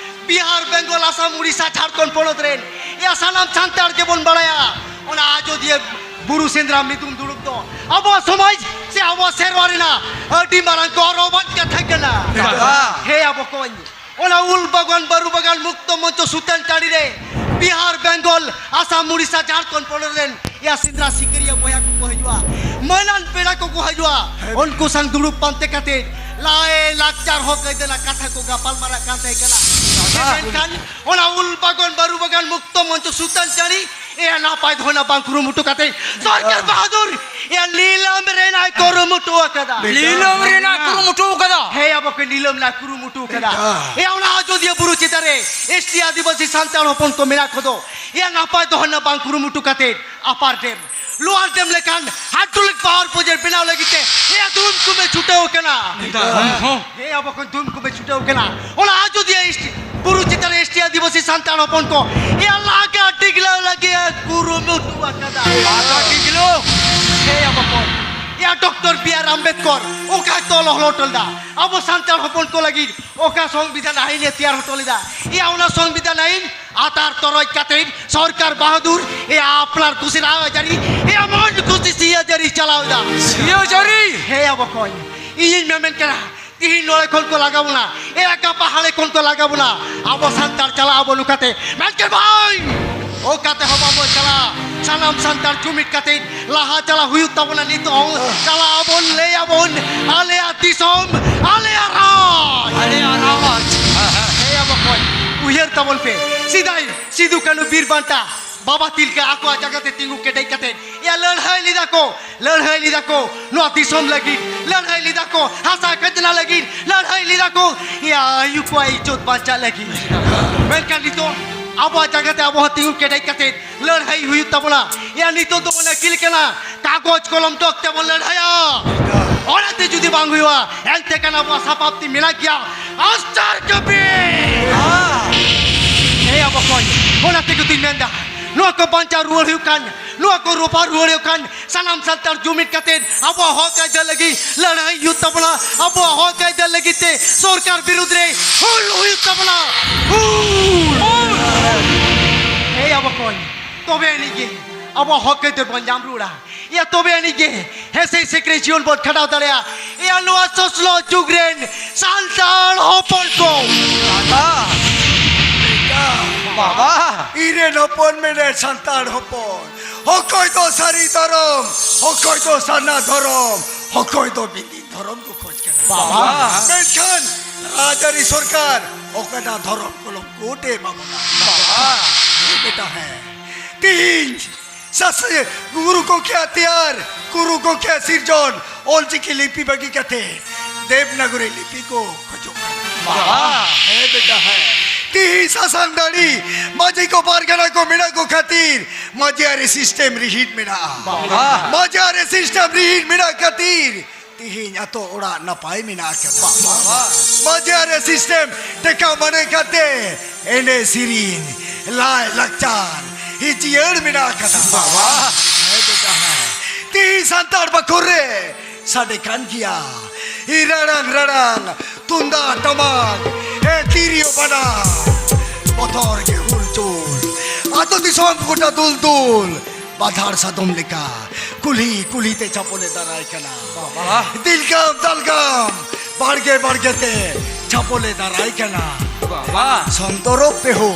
ᱵᱤᱦᱟᱨ, ᱵᱮᱝᱜᱚᱞ, ᱟᱥᱟᱢ, ᱩᱲᱤᱥᱥᱟ, ᱡᱷᱟᱲᱠᱷᱚᱸᱰ ᱯᱚᱱᱚᱛ ᱨᱮᱱ, ᱮᱭᱟ, ᱥᱟᱱᱟᱢ ᱥᱟᱱᱛᱟᱲ ᱜᱮᱵᱚᱱ ᱵᱟᱲᱟᱭᱟ, ᱚᱱᱟ ᱟᱡᱚᱫᱤᱭᱟᱹ ᱵᱩᱨᱩ ᱥᱮᱸᱫᱽᱨᱟ ᱢᱤᱫᱩᱱ ᱫᱩᱲᱩᱵ ᱫᱚ ᱟᱵᱚᱣᱟᱜ ᱥᱚᱢᱟᱡᱽ ᱥᱮ ᱟᱵᱚᱣᱟᱜ ᱥᱮᱨᱣᱟ ᱨᱮᱱᱟᱜ ᱟᱹᱰᱤ ᱢᱟᱨᱟᱝ ᱜᱚᱨᱚᱵᱟᱱ ᱠᱟᱛᱷᱟ ᱠᱟᱱᱟ᱾ ᱫᱟᱫᱟ᱾ ᱦᱮᱸ, ᱟᱵᱚ ᱠᱚᱧ, ᱚᱱᱟ ᱩᱞ ᱵᱟᱜᱟᱱ, ᱵᱟᱹᱨᱩ ᱵᱟᱜᱟᱱ, ᱢᱩᱠᱛᱚ ᱢᱚᱧᱪᱚ, ᱥᱩᱛᱟᱹᱱ ᱴᱟᱺᱰᱤ ᱨᱮ ᱵᱤᱦᱟᱨ, ᱵᱮᱝᱜᱚᱞ, ᱟᱥᱟᱢ, ᱩᱲᱤᱥᱥᱟ, ᱡᱷᱟᱲᱠᱷᱚᱸᱰ ᱯᱚᱱᱚᱛ ᱨᱮᱱ ᱮᱭᱟ, ᱥᱮᱸᱫᱽᱨᱟ ᱥᱤᱠᱟᱹᱨᱤᱭᱟᱹ ᱵᱚᱭᱦᱟ ᱠᱚᱠᱚ ᱦᱤᱡᱩᱜᱼᱟ, ᱢᱟᱹᱱᱟᱱ ᱯᱮᱲᱟ ᱠᱚᱠᱚ ᱦᱤᱡᱩᱜᱼᱟ᱾ ᱩᱱᱠᱩ ᱥᱟᱝ ᱫᱩᱲᱩᱵ ᱯᱟᱱᱛᱮ ᱠᱟᱛᱮ ᱞᱟᱭ ᱞᱟᱠᱪᱟᱨ ᱦᱚᱸ ᱠᱟᱹᱭᱫᱟᱹ ᱨᱮᱱᱟᱜ ᱠᱟᱛᱷᱟ ᱠᱚ ᱜᱟᱯᱟᱞ ᱢᱟᱨᱟᱜ ᱠᱟᱱ ᱛᱟᱦᱮᱸ ᱠᱟᱱᱟ᱾ ᱢᱮᱱᱠᱷᱟᱱ ᱚᱱᱟ ᱩᱞ ᱵᱟᱜᱟᱱ, ᱵᱟᱹᱨᱩ ᱵᱟᱜᱟᱱ, ᱢᱩᱠᱛᱚ ᱢᱚᱧᱪᱚ, ᱥᱩᱛᱟᱹᱱ ᱴᱟᱺᱰᱤ, ᱮᱭᱟ, ᱱᱟᱯᱟᱭ ᱫᱷᱚᱱᱟ ᱵᱟᱝ ᱠᱩᱨᱩᱢᱩᱴᱩ ᱠᱟᱛᱮ ᱥᱚᱨᱠᱟᱨ ᱵᱟᱦᱟᱫᱩᱨ, ᱮᱭᱟ, ᱞᱤᱞᱟᱹᱢ ᱨᱮᱱᱟᱜ ᱠᱩᱨᱩᱢᱩᱴᱩ ᱟᱠᱟᱫᱟ᱾ ᱞᱤᱞᱟᱹᱢ ᱨᱮᱱᱟᱜ ᱠᱩᱨᱩᱢᱩᱴᱩ ᱟᱠᱟᱫᱟ᱾ ᱦᱮᱸ, ᱟᱵᱚ ᱠᱚ ᱱᱤᱞᱟᱹᱢ ᱨᱮᱱᱟᱜ ᱠᱩᱨᱩᱢᱩᱴᱩ ᱠᱟᱫᱟ᱾ ᱮᱭᱟ᱾ ᱮᱭᱟ, ᱚᱱᱟ ᱟᱡᱚᱫᱤᱭᱟᱹ ᱵᱩᱨᱩ ᱪᱮᱛᱟᱱ ᱨᱮ ᱮᱥ ᱴᱤ ᱟᱹᱫᱤᱵᱟᱹᱥᱤ ᱥᱟᱱᱛᱟᱲ ᱦᱚᱯᱚᱱ ᱠᱚ ᱢᱮᱱᱟᱜ ᱠᱚᱫᱚ, ᱮᱭᱟ, ᱱᱟᱯᱟᱭ ᱫᱚᱦᱚ ᱨᱮᱱᱟᱜ ᱵᱟᱝ ᱠᱩᱨᱩᱢᱩᱴᱩ ᱠᱟᱛᱮ ᱟᱯᱟᱨ ᱰᱮᱢ, ᱞᱳᱣᱟᱨ ᱰᱮᱢ ᱞᱮᱠᱟᱱ ᱦᱟᱭᱰᱨᱳᱞᱤᱠ ᱯᱟᱣᱟᱨ ᱯᱨᱚᱡᱮᱠᱴ ᱵᱮᱱᱟᱣ ᱞᱟᱹᱜᱤᱫ ᱛᱮ, ᱮᱭᱟ, ᱫᱷᱩᱢ ᱠᱩᱢᱮ ᱪᱷᱩᱴᱟᱹᱣ ᱠᱟᱱᱟ᱾ ᱮᱭᱟ, ᱵᱚᱠᱚᱧ, ᱫᱷᱩᱢ ᱠᱩᱢᱮ ᱪᱷᱩᱴᱟᱹᱣ ᱠᱟᱱᱟ᱾ ᱚᱱᱟ ᱟᱡᱚᱫᱤᱭᱟᱹ ᱮᱥ ᱴᱤ ᱵᱩᱨᱩ ᱪᱮᱛᱟᱱ ᱨᱮ ᱮᱥ ᱴᱤ ᱟᱹᱫᱤᱵᱟᱹᱥᱤ ᱥᱟᱱᱛᱟᱲ ᱦᱚᱯᱚᱱ ᱠᱚ, ᱮᱭᱟ, ᱞᱟᱜᱟ ᱰᱤᱜᱽᱞᱟᱹᱣ ᱞᱟᱹᱜᱤᱫ ᱮ ᱠᱩᱨᱩᱢᱩᱴᱩ ᱟᱠᱟᱫᱟ᱾ ᱞᱟᱜᱟ ᱰᱤᱜᱽᱞᱟᱹᱣ? ᱮᱭᱟ, ᱵᱚᱠᱚᱧ, ᱮᱭᱟ, ᱰᱚᱠᱴᱚᱨ ᱵᱤ ᱟᱨ ᱟᱢᱵᱮᱫᱠᱚᱨ ᱚᱠᱟᱭ ᱛᱚᱞ ᱦᱚᱴᱚ ᱞᱮᱫᱟ? ᱟᱵᱚ ᱥᱟᱱᱛᱟᱲ ᱦᱚᱯᱚᱱ ᱠᱚ ᱞᱟᱹᱜᱤᱫ ᱚᱠᱟ ᱥᱚᱝᱵᱤᱫᱷᱟᱱ ᱟᱹᱭᱤᱱ ᱮ ᱛᱮᱭᱟᱨ ᱦᱚᱴᱚ ᱞᱮᱫᱟ? ᱮᱭᱟ, ᱚᱱᱟ ᱥᱚᱝᱵᱤᱫᱷᱟᱱ ᱟᱹᱭᱤᱱ ᱟᱛᱟᱨ ᱛᱚᱨᱚᱡ ᱠᱟᱛᱮ ᱥᱚᱨᱠᱟᱨ ᱵᱟᱦᱟᱫᱩᱨ, ᱮᱭᱟ, ᱟᱯᱱᱟᱨ ᱠᱩᱥᱤ ᱨᱟᱡᱽᱟᱹᱨᱤ, ᱮᱭᱟ, ᱢᱚᱱ ᱠᱩᱥᱤ ᱥᱤᱭᱟᱹ ᱡᱟᱹᱨᱤ ᱪᱟᱞᱟᱣ ᱮᱫᱟ᱾ ᱥᱤᱭᱟᱹ ᱡᱟᱹᱨᱤ? ᱦᱮᱸ ᱭᱟ ᱵᱚᱠᱚᱧ, ᱤᱧᱤᱧ ᱢᱮᱢᱮᱱ ᱠᱟᱱᱟ, ᱛᱤᱦᱤᱧ ᱱᱚᱰᱮ ᱠᱷᱚᱱ ᱠᱚ ᱞᱟᱜᱟ ᱵᱚᱱᱟ, ᱮᱭᱟ, ᱜᱟᱯᱟ ᱦᱟᱸᱰᱮ ᱠᱷᱚᱱ ᱠᱚ ᱞᱟᱜᱟ ᱵᱚᱱᱟ, ᱟᱵᱚ ᱥᱟᱱᱛᱟᱲ ᱪᱟᱞᱟᱜ ᱟᱵᱚ ᱱᱚᱝᱠᱟᱛᱮ᱾ ᱢᱮᱱᱠᱮᱫ ᱵᱟᱝ, ᱚᱠᱟᱛᱮ ᱦᱚᱸ ᱵᱟᱵᱚᱱ ᱪᱟᱞᱟᱜᱼᱟ᱾ ᱥᱟᱱᱟᱢ ᱥᱟᱱᱛᱟᱲ ᱡᱩᱢᱤᱫ ᱠᱟᱛᱮ ᱞᱟᱦᱟ ᱪᱟᱞᱟᱜ ᱦᱩᱭᱩᱜ ᱛᱟᱵᱚᱱᱟ᱾ ᱱᱤᱛᱚᱜ ᱦᱚᱸ ᱪᱟᱞᱟᱜ ᱟᱵᱚᱱ, ᱞᱟᱹᱭ ᱟᱵᱚᱱ, ᱟᱞᱮᱭᱟᱜ ᱫᱤᱥᱚᱢ, ᱟᱞᱮᱭᱟᱜ ᱨᱟᱡᱽ᱾ ᱟᱞᱮᱭᱟᱜ ᱨᱟᱡᱽ᱾ ᱦᱮᱸ ᱭᱟ ᱵᱚᱠᱚᱧ, ᱩᱭᱦᱟᱹᱨ ᱛᱟᱵᱚᱱ ᱯᱮ, ᱥᱮᱫᱟᱭ ᱥᱤᱫᱩ ᱠᱟᱹᱱᱦᱩ ᱵᱤᱨ ᱵᱟᱱᱴᱟ ᱵᱟᱵᱟ ᱛᱤᱞᱠᱟᱹ ᱟᱠᱚᱣᱟᱜ ᱡᱟᱸᱜᱟ ᱛᱮ ᱛᱤᱸᱜᱩ ᱠᱮᱴᱮᱡ ᱠᱟᱛᱮ, ᱮᱭᱟ, ᱞᱟᱹᱲᱦᱟᱹᱭ ᱞᱮᱫᱟ ᱠᱚ, ᱞᱟᱹᱲᱦᱟᱹᱭ ᱞᱮᱫᱟ ᱠᱚ ᱱᱚᱣᱟ ᱫᱤᱥᱚᱢ ᱞᱟᱹᱜᱤᱫ, ᱞᱟᱹᱲᱦᱟᱹᱭ ᱞᱮᱫᱟ ᱠᱚ ᱦᱟᱥᱟ ᱠᱷᱟᱡᱽᱱᱟ ᱞᱟᱹᱜᱤᱫ, ᱞᱟᱹᱲᱦᱟᱹᱭ ᱞᱮᱫᱟ ᱠᱚ, ᱮᱭᱟ, ᱟᱭᱳ ᱠᱚᱣᱟᱜ ᱤᱡᱽᱡᱚᱛ ᱵᱟᱧᱪᱟᱜ ᱞᱟᱹᱜᱤᱫ᱾ ᱢᱮᱱᱠᱷᱟᱱ ᱱᱤᱛᱚᱜ ᱟᱵᱚᱣᱟᱜ ᱡᱟᱸᱜᱟ ᱛᱮ ᱟᱵᱚ ᱦᱚᱸ ᱛᱤᱸᱜᱩ ᱠᱮᱴᱮᱡ ᱠᱟᱛᱮ ᱞᱟᱹᱲᱦᱟᱹᱭ ᱦᱩᱭᱩᱜ ᱛᱟᱵᱚᱱᱟ᱾ ᱮᱭᱟ, ᱱᱤᱛᱚᱜ ᱫᱚᱵᱚᱱ ᱟᱹᱠᱤᱞ ᱠᱟᱱᱟ, ᱠᱟᱜᱚᱡᱽ ᱠᱚᱞᱚᱢ ᱰᱚᱜᱽ ᱛᱮᱵᱚᱱ ᱞᱟᱹᱲᱦᱟᱹᱭᱟ᱾ ᱚᱱᱟᱛᱮ ᱡᱩᱫᱤ ᱵᱟᱝ ᱦᱩᱭᱩᱜᱼᱟ, ᱮᱱᱛᱮ ᱠᱷᱟᱱ ᱟᱵᱚᱣᱟᱜ ᱥᱟᱯᱟᱵ ᱛᱤ ᱢᱮᱱᱟᱜ ᱜᱮᱭᱟ, ᱟᱥᱴᱟᱨ ᱠᱟᱹᱯᱤ᱾ ᱦᱮᱸ ᱭᱟ ᱵᱚᱠᱚᱧ, ᱚᱱᱟ ᱛᱮᱜᱮ ᱛᱩᱧ ᱢᱮᱱᱫᱟ, ᱱᱚᱣᱟ ᱠᱚ ᱵᱟᱧᱪᱟᱣ ᱨᱩᱣᱟᱹᱲ ᱦᱩᱭᱩᱜ ᱠᱟᱱ, ᱱᱚᱣᱟ ᱠᱚ ᱨᱚᱯᱷᱟ ᱨᱩᱣᱟᱹᱲ ᱦᱩᱭᱩᱜ ᱠᱟᱱ, ᱥᱟᱱᱟᱢ ᱥᱟᱱᱛᱟᱲ ᱡᱩᱢᱤᱫ ᱠᱟᱛᱮ ᱟᱵᱚᱣᱟᱜ ᱦᱚᱠ ᱟᱹᱭᱫᱟᱹᱨ ᱞᱟᱹᱜᱤᱫ ᱞᱟᱹᱲᱦᱟᱹᱭ ᱦᱩᱭᱩᱜ ᱛᱟᱵᱚᱱᱟ᱾ ᱟᱵᱚᱣᱟᱜ ᱦᱚᱠ ᱟᱹᱭᱫᱟᱹᱨ ᱞᱟᱹᱜᱤᱫ ᱛᱮ ᱥᱚᱨᱠᱟᱨ ᱵᱤᱨᱩᱫᱽ ᱨᱮ ᱦᱩᱞ ᱦᱩᱭᱩᱜ ᱛᱟᱵᱚᱱᱟ᱾ ᱦᱩᱞ! ᱦᱮᱸ ᱭᱟ ᱵᱚᱠᱚᱧ, ᱛᱚᱵᱮ ᱟᱹᱱᱤᱡ ᱜᱮ ᱟᱵᱚᱣᱟᱜ ᱦᱚᱠ ᱟᱹᱭᱫᱟᱹᱨ ᱵᱚᱱ ᱧᱟᱢ ᱨᱩᱣᱟᱹᱲᱟ᱾ ᱮᱭᱟ, ᱛᱚᱵᱮ ᱟᱹᱱᱤᱡ ᱜᱮ ᱦᱮᱸᱥᱮ ᱥᱮᱠᱨᱮ ᱡᱤᱭᱚᱱ ᱵᱚᱱ ᱠᱷᱟᱸᱰᱟᱣ ᱫᱟᱲᱮᱭᱟᱜᱼᱟ᱾ ᱮᱭᱟ, ᱱᱚᱣᱟ ᱥᱚᱥᱱᱚᱜ ᱡᱩᱜᱽ ᱨᱮᱱ ᱥᱟᱱᱛᱟᱲ ᱦᱚᱯᱚᱱ ᱠᱚ᱾ ᱫᱟᱫᱟ, ᱵᱮᱴᱟ, ᱵᱟᱵᱟ, ᱤᱧ ᱨᱮᱱ ᱦᱚᱯᱚᱱ ᱢᱮᱱᱮ ᱥᱟᱱᱛᱟᱲ ᱦᱚᱯᱚᱱ, ᱚᱠᱚᱭ ᱫᱚ ᱥᱟᱹᱨᱤ ᱫᱷᱚᱨᱚᱢ, ᱚᱠᱚᱭ ᱫᱚ ᱥᱟᱨᱱᱟ ᱫᱷᱚᱨᱚᱢ, ᱚᱠᱚᱭ ᱫᱚ ᱵᱤᱱᱫᱤ ᱫᱷᱚᱨᱚᱢ ᱠᱚ ᱠᱷᱚᱡᱽ ᱠᱟᱱᱟ᱾ ᱵᱟᱵᱟ᱾ ᱢᱮᱱᱠᱷᱟᱱ ᱨᱟᱡᱽᱟᱹᱨᱤ ᱥᱚᱨᱠᱟᱨ ᱚᱠᱟᱴᱟᱜ ᱫᱷᱚᱨᱚᱢ ᱠᱚᱞᱚᱢ ᱠᱳᱰ ᱮ ᱮᱢᱟ ᱵᱚᱱᱟ? ᱵᱟᱵᱟ᱾ ᱦᱮᱸ ᱵᱮᱴᱟ, ᱦᱮᱸ᱾ ᱛᱤᱦᱤᱧ ᱥᱟᱥᱮ ᱜᱩᱨᱩ ᱜᱚᱢᱠᱮᱭᱟᱜ ᱛᱮᱭᱟᱨ, ᱜᱩᱨᱩ ᱜᱚᱢᱠᱮᱭᱟᱜ ᱥᱤᱨᱡᱚᱱ ᱚᱞᱪᱤᱠᱤ ᱞᱤᱯᱤ ᱵᱟᱹᱜᱤ ᱠᱟᱛᱮ ᱫᱮᱵᱽᱱᱟᱜᱚᱨᱤ ᱞᱤᱯᱤ ᱠᱚ ᱠᱷᱚᱡᱚᱜ ᱠᱟᱱᱟ᱾ ᱵᱟᱵᱟ᱾ ᱦᱮᱸ ᱵᱮᱴᱟ, ᱦᱮᱸ᱾ ᱛᱤᱦᱤᱧ ᱥᱟᱥᱟᱝ ᱫᱟᱲᱤ ᱢᱟᱹᱡᱷᱤ ᱠᱚ ᱯᱟᱨᱜᱟᱱᱟ ᱠᱚ ᱢᱮᱱᱟᱜ ᱠᱚ ᱠᱷᱟᱹᱛᱤᱨ ᱢᱟᱹᱡᱷᱤ ᱟᱹᱨᱤ system ᱨᱤᱦᱤᱴ ᱢᱮᱱᱟᱜᱼᱟ᱾ ᱵᱟᱵᱟ᱾ ᱢᱟᱹᱡᱷᱤ ᱟᱹᱨᱤ system ᱨᱤᱦᱤᱴ ᱢᱮᱱᱟᱜ ᱠᱷᱟᱹᱛᱤᱨ ᱛᱤᱦᱤᱧ ᱟᱛᱳ ᱚᱲᱟᱜ ᱱᱟᱯᱟᱭ ᱢᱮᱱᱟᱜ ᱟᱠᱟᱫᱟ᱾ ᱵᱟᱵᱟ᱾ ᱢᱟᱹᱡᱷᱤ ᱟᱹᱨᱤ system ᱴᱮᱠᱟ ᱢᱟᱱᱮ ᱠᱟᱛᱮ ᱮᱱᱮᱡ ᱥᱮᱨᱮᱧ, ᱞᱟᱭ ᱞᱟᱠᱪᱟᱨ ᱦᱤ ᱡᱤᱭᱟᱹᱲ ᱢᱮᱱᱟᱜ ᱟᱠᱟᱫᱟ᱾ ᱵᱟᱵᱟ᱾ ᱦᱮᱸ ᱵᱮᱴᱟ, ᱦᱮᱸ᱾ ᱛᱤᱦᱤᱧ ᱥᱟᱱᱛᱟᱲ ᱵᱟᱠᱷᱳᱞ ᱨᱮ ᱥᱟᱰᱮ ᱠᱟᱱ ᱜᱮᱭᱟ᱾ ᱦᱤ ᱨᱟᱲᱟᱝ ᱨᱟᱲᱟᱝ ᱛᱩᱢᱫᱟᱜ ᱴᱟᱢᱟᱠ, ᱮ ᱛᱤᱨᱭᱳ ᱵᱟᱱᱟᱢ, ᱵᱚᱛᱚᱨ ᱜᱮ ᱦᱩᱞᱪᱩᱞ, ᱟᱛᱳ ᱫᱤᱥᱚᱢ ᱜᱚᱴᱟ ᱫᱩᱞ ᱫᱩᱞ, ᱵᱟᱫᱷᱟᱲ ᱥᱟᱫᱚᱢ ᱞᱮᱠᱟ ᱠᱩᱞᱦᱤ ᱠᱩᱞᱦᱤ ᱛᱮ ᱪᱟᱯᱚᱞᱮ ᱫᱟᱨᱟᱭ ᱠᱟᱱᱟ᱾ ᱵᱟᱵᱟ᱾ ᱫᱤᱞᱜᱟᱢ ᱫᱟᱞᱜᱟᱢ ᱵᱟᱲᱜᱮ ᱵᱟᱲᱜᱮ ᱛᱮ ᱪᱟᱯᱚᱞᱮ ᱫᱟᱨᱟᱭ ᱠᱟᱱᱟ᱾ ᱵᱟᱵᱟ᱾ ᱥᱚᱱᱛᱚᱨᱚᱜ ᱯᱮ ᱦᱳ,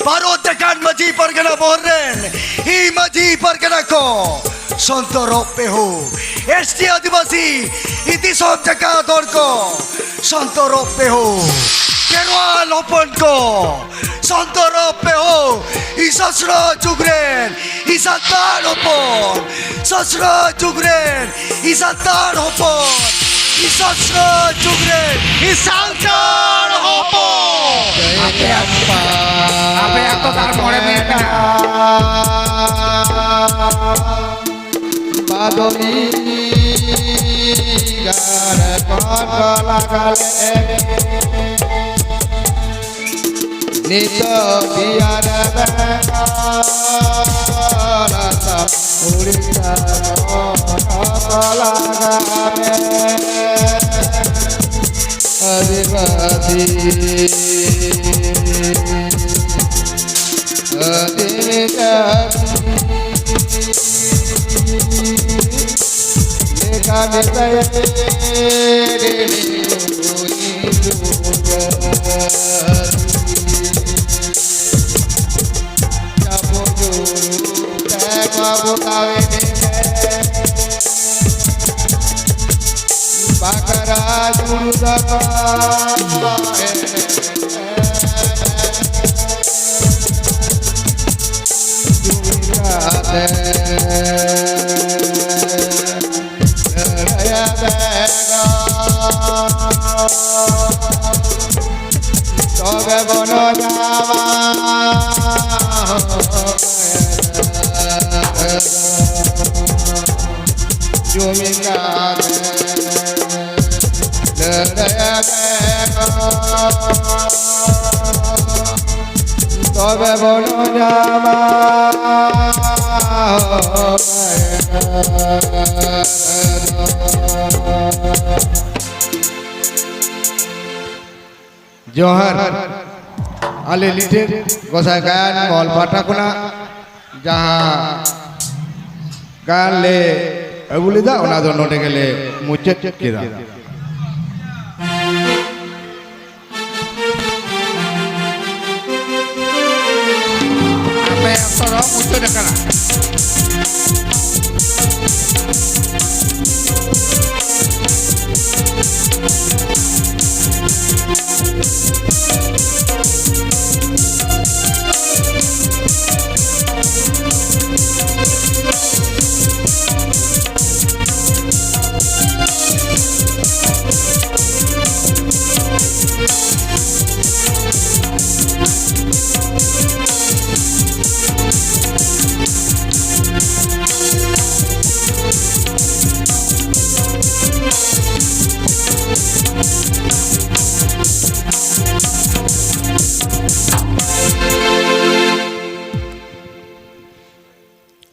ᱵᱷᱟᱨᱚᱛ ᱡᱟᱠᱟᱛ ᱢᱟᱹᱡᱷᱤ ᱯᱟᱨᱜᱟᱱᱟ ᱵᱚᱦᱚᱱ ᱨᱮᱱ ᱤ ᱢᱟᱹᱡᱷᱤ ᱯᱟᱨᱜᱟᱱᱟ ᱠᱚ, ᱥᱚᱱᱛᱚᱨᱚᱜ ᱯᱮ ᱦᱳ᱾ ᱮᱥ ᱴᱤ ᱟᱹᱫᱤᱵᱟᱹᱥᱤ ᱤ ᱫᱤᱥᱚᱢ ᱡᱟᱠᱟᱛ ᱦᱚᱲ ᱠᱚ, ᱥᱚᱱᱛᱚᱨᱚᱜ ᱯᱮ ᱦᱳ᱾ ᱠᱷᱮᱨᱣᱟᱞ ᱦᱚᱯᱚᱱ ᱠᱚ, ᱥᱚᱱᱛᱚᱨᱚᱜ ᱯᱮ ᱦᱳ᱾ ᱤ ᱥᱚᱥᱱᱚ ᱡᱩᱜᱽ ᱨᱮᱱ ᱤ ᱥᱟᱱᱛᱟᱲ ᱦᱚᱯᱚᱱ, ᱥᱚᱥᱱᱚ ᱡᱩᱜᱽ ᱨᱮᱱ ᱤ ᱥᱟᱱᱛᱟᱲ ᱦᱚᱯᱚᱱ, ᱤ ᱥᱚᱥᱱᱚ ᱡᱩᱜᱽ ᱨᱮᱱ ᱤ ᱥᱟᱱᱛᱟᱲ ᱦᱚᱯᱚᱱ᱾ ᱟᱯᱮ, ᱟᱯᱮᱭᱟᱜ ᱛᱚ ᱟᱨ ᱢᱚᱬᱮ ᱢᱤᱱᱤᱴ ᱢᱮᱱᱟᱜᱼᱟ᱾ ᱵᱟᱫᱚᱞᱤ ᱜᱟᱲ ᱠᱚᱴᱚ ᱞᱟᱜᱟᱞᱮ᱾ ᱱᱤᱛᱚᱜ ᱫᱤᱭᱟ ᱨᱮ ᱵᱮᱸᱜᱟᱲ ᱟᱛᱟ ᱩᱲᱤᱥᱥᱟ ᱠᱚᱴᱚ ᱞᱟᱜᱟᱞᱮ᱾ ᱟᱹᱫᱤᱵᱟᱹᱥᱤ, ᱟᱹᱫᱤᱵᱟᱹᱥᱤ ᱞᱮᱠᱟ ᱢᱮᱛᱟᱭ ᱨᱮ ᱪᱟᱯᱚ ᱡᱩᱨᱩ ᱛᱮ ᱵᱟᱵᱩ ᱛᱟᱣᱮ ᱵᱟᱠᱨᱟ ᱡᱩᱨᱩ ᱫᱟᱠᱟ ᱡᱩᱨᱩ ᱠᱟᱛᱮ ᱞᱟᱹᱲᱦᱟᱹᱭᱟ ᱵᱮᱜᱚᱨ᱾ ᱛᱚᱵᱮ ᱵᱚᱱ ᱧᱟᱢᱟ ᱡᱩᱢᱤ ᱠᱟᱛᱮ ᱞᱟᱹᱲᱦᱟᱹᱭ ᱢᱮ᱾ ᱛᱚᱵᱮ ᱵᱚᱱ ᱧᱟᱢᱟ᱾ ᱡᱚᱦᱟᱨ᱾ ᱟᱞᱮ ᱞᱤᱴᱷᱟᱹ ᱜᱚᱸᱥᱟᱭ ᱜᱟᱭᱟᱱ ᱢᱚᱦᱚᱞ ᱯᱟᱦᱴᱟ ᱠᱷᱚᱱᱟᱜ ᱡᱟᱦᱟᱸ ᱜᱟᱭᱟᱱ ᱞᱮ ᱟᱹᱜᱩ ᱞᱮᱫᱟ, ᱚᱱᱟ ᱫᱚ ᱱᱚᱰᱮ ᱜᱮᱞᱮ ᱢᱩᱪᱟᱹᱫ ᱠᱮᱫᱟ᱾ ᱟᱯᱮ ᱚᱠᱛᱚ ᱫᱚ ᱢᱩᱪᱟᱹᱫ ᱟᱠᱟᱱᱟ᱾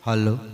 Hello.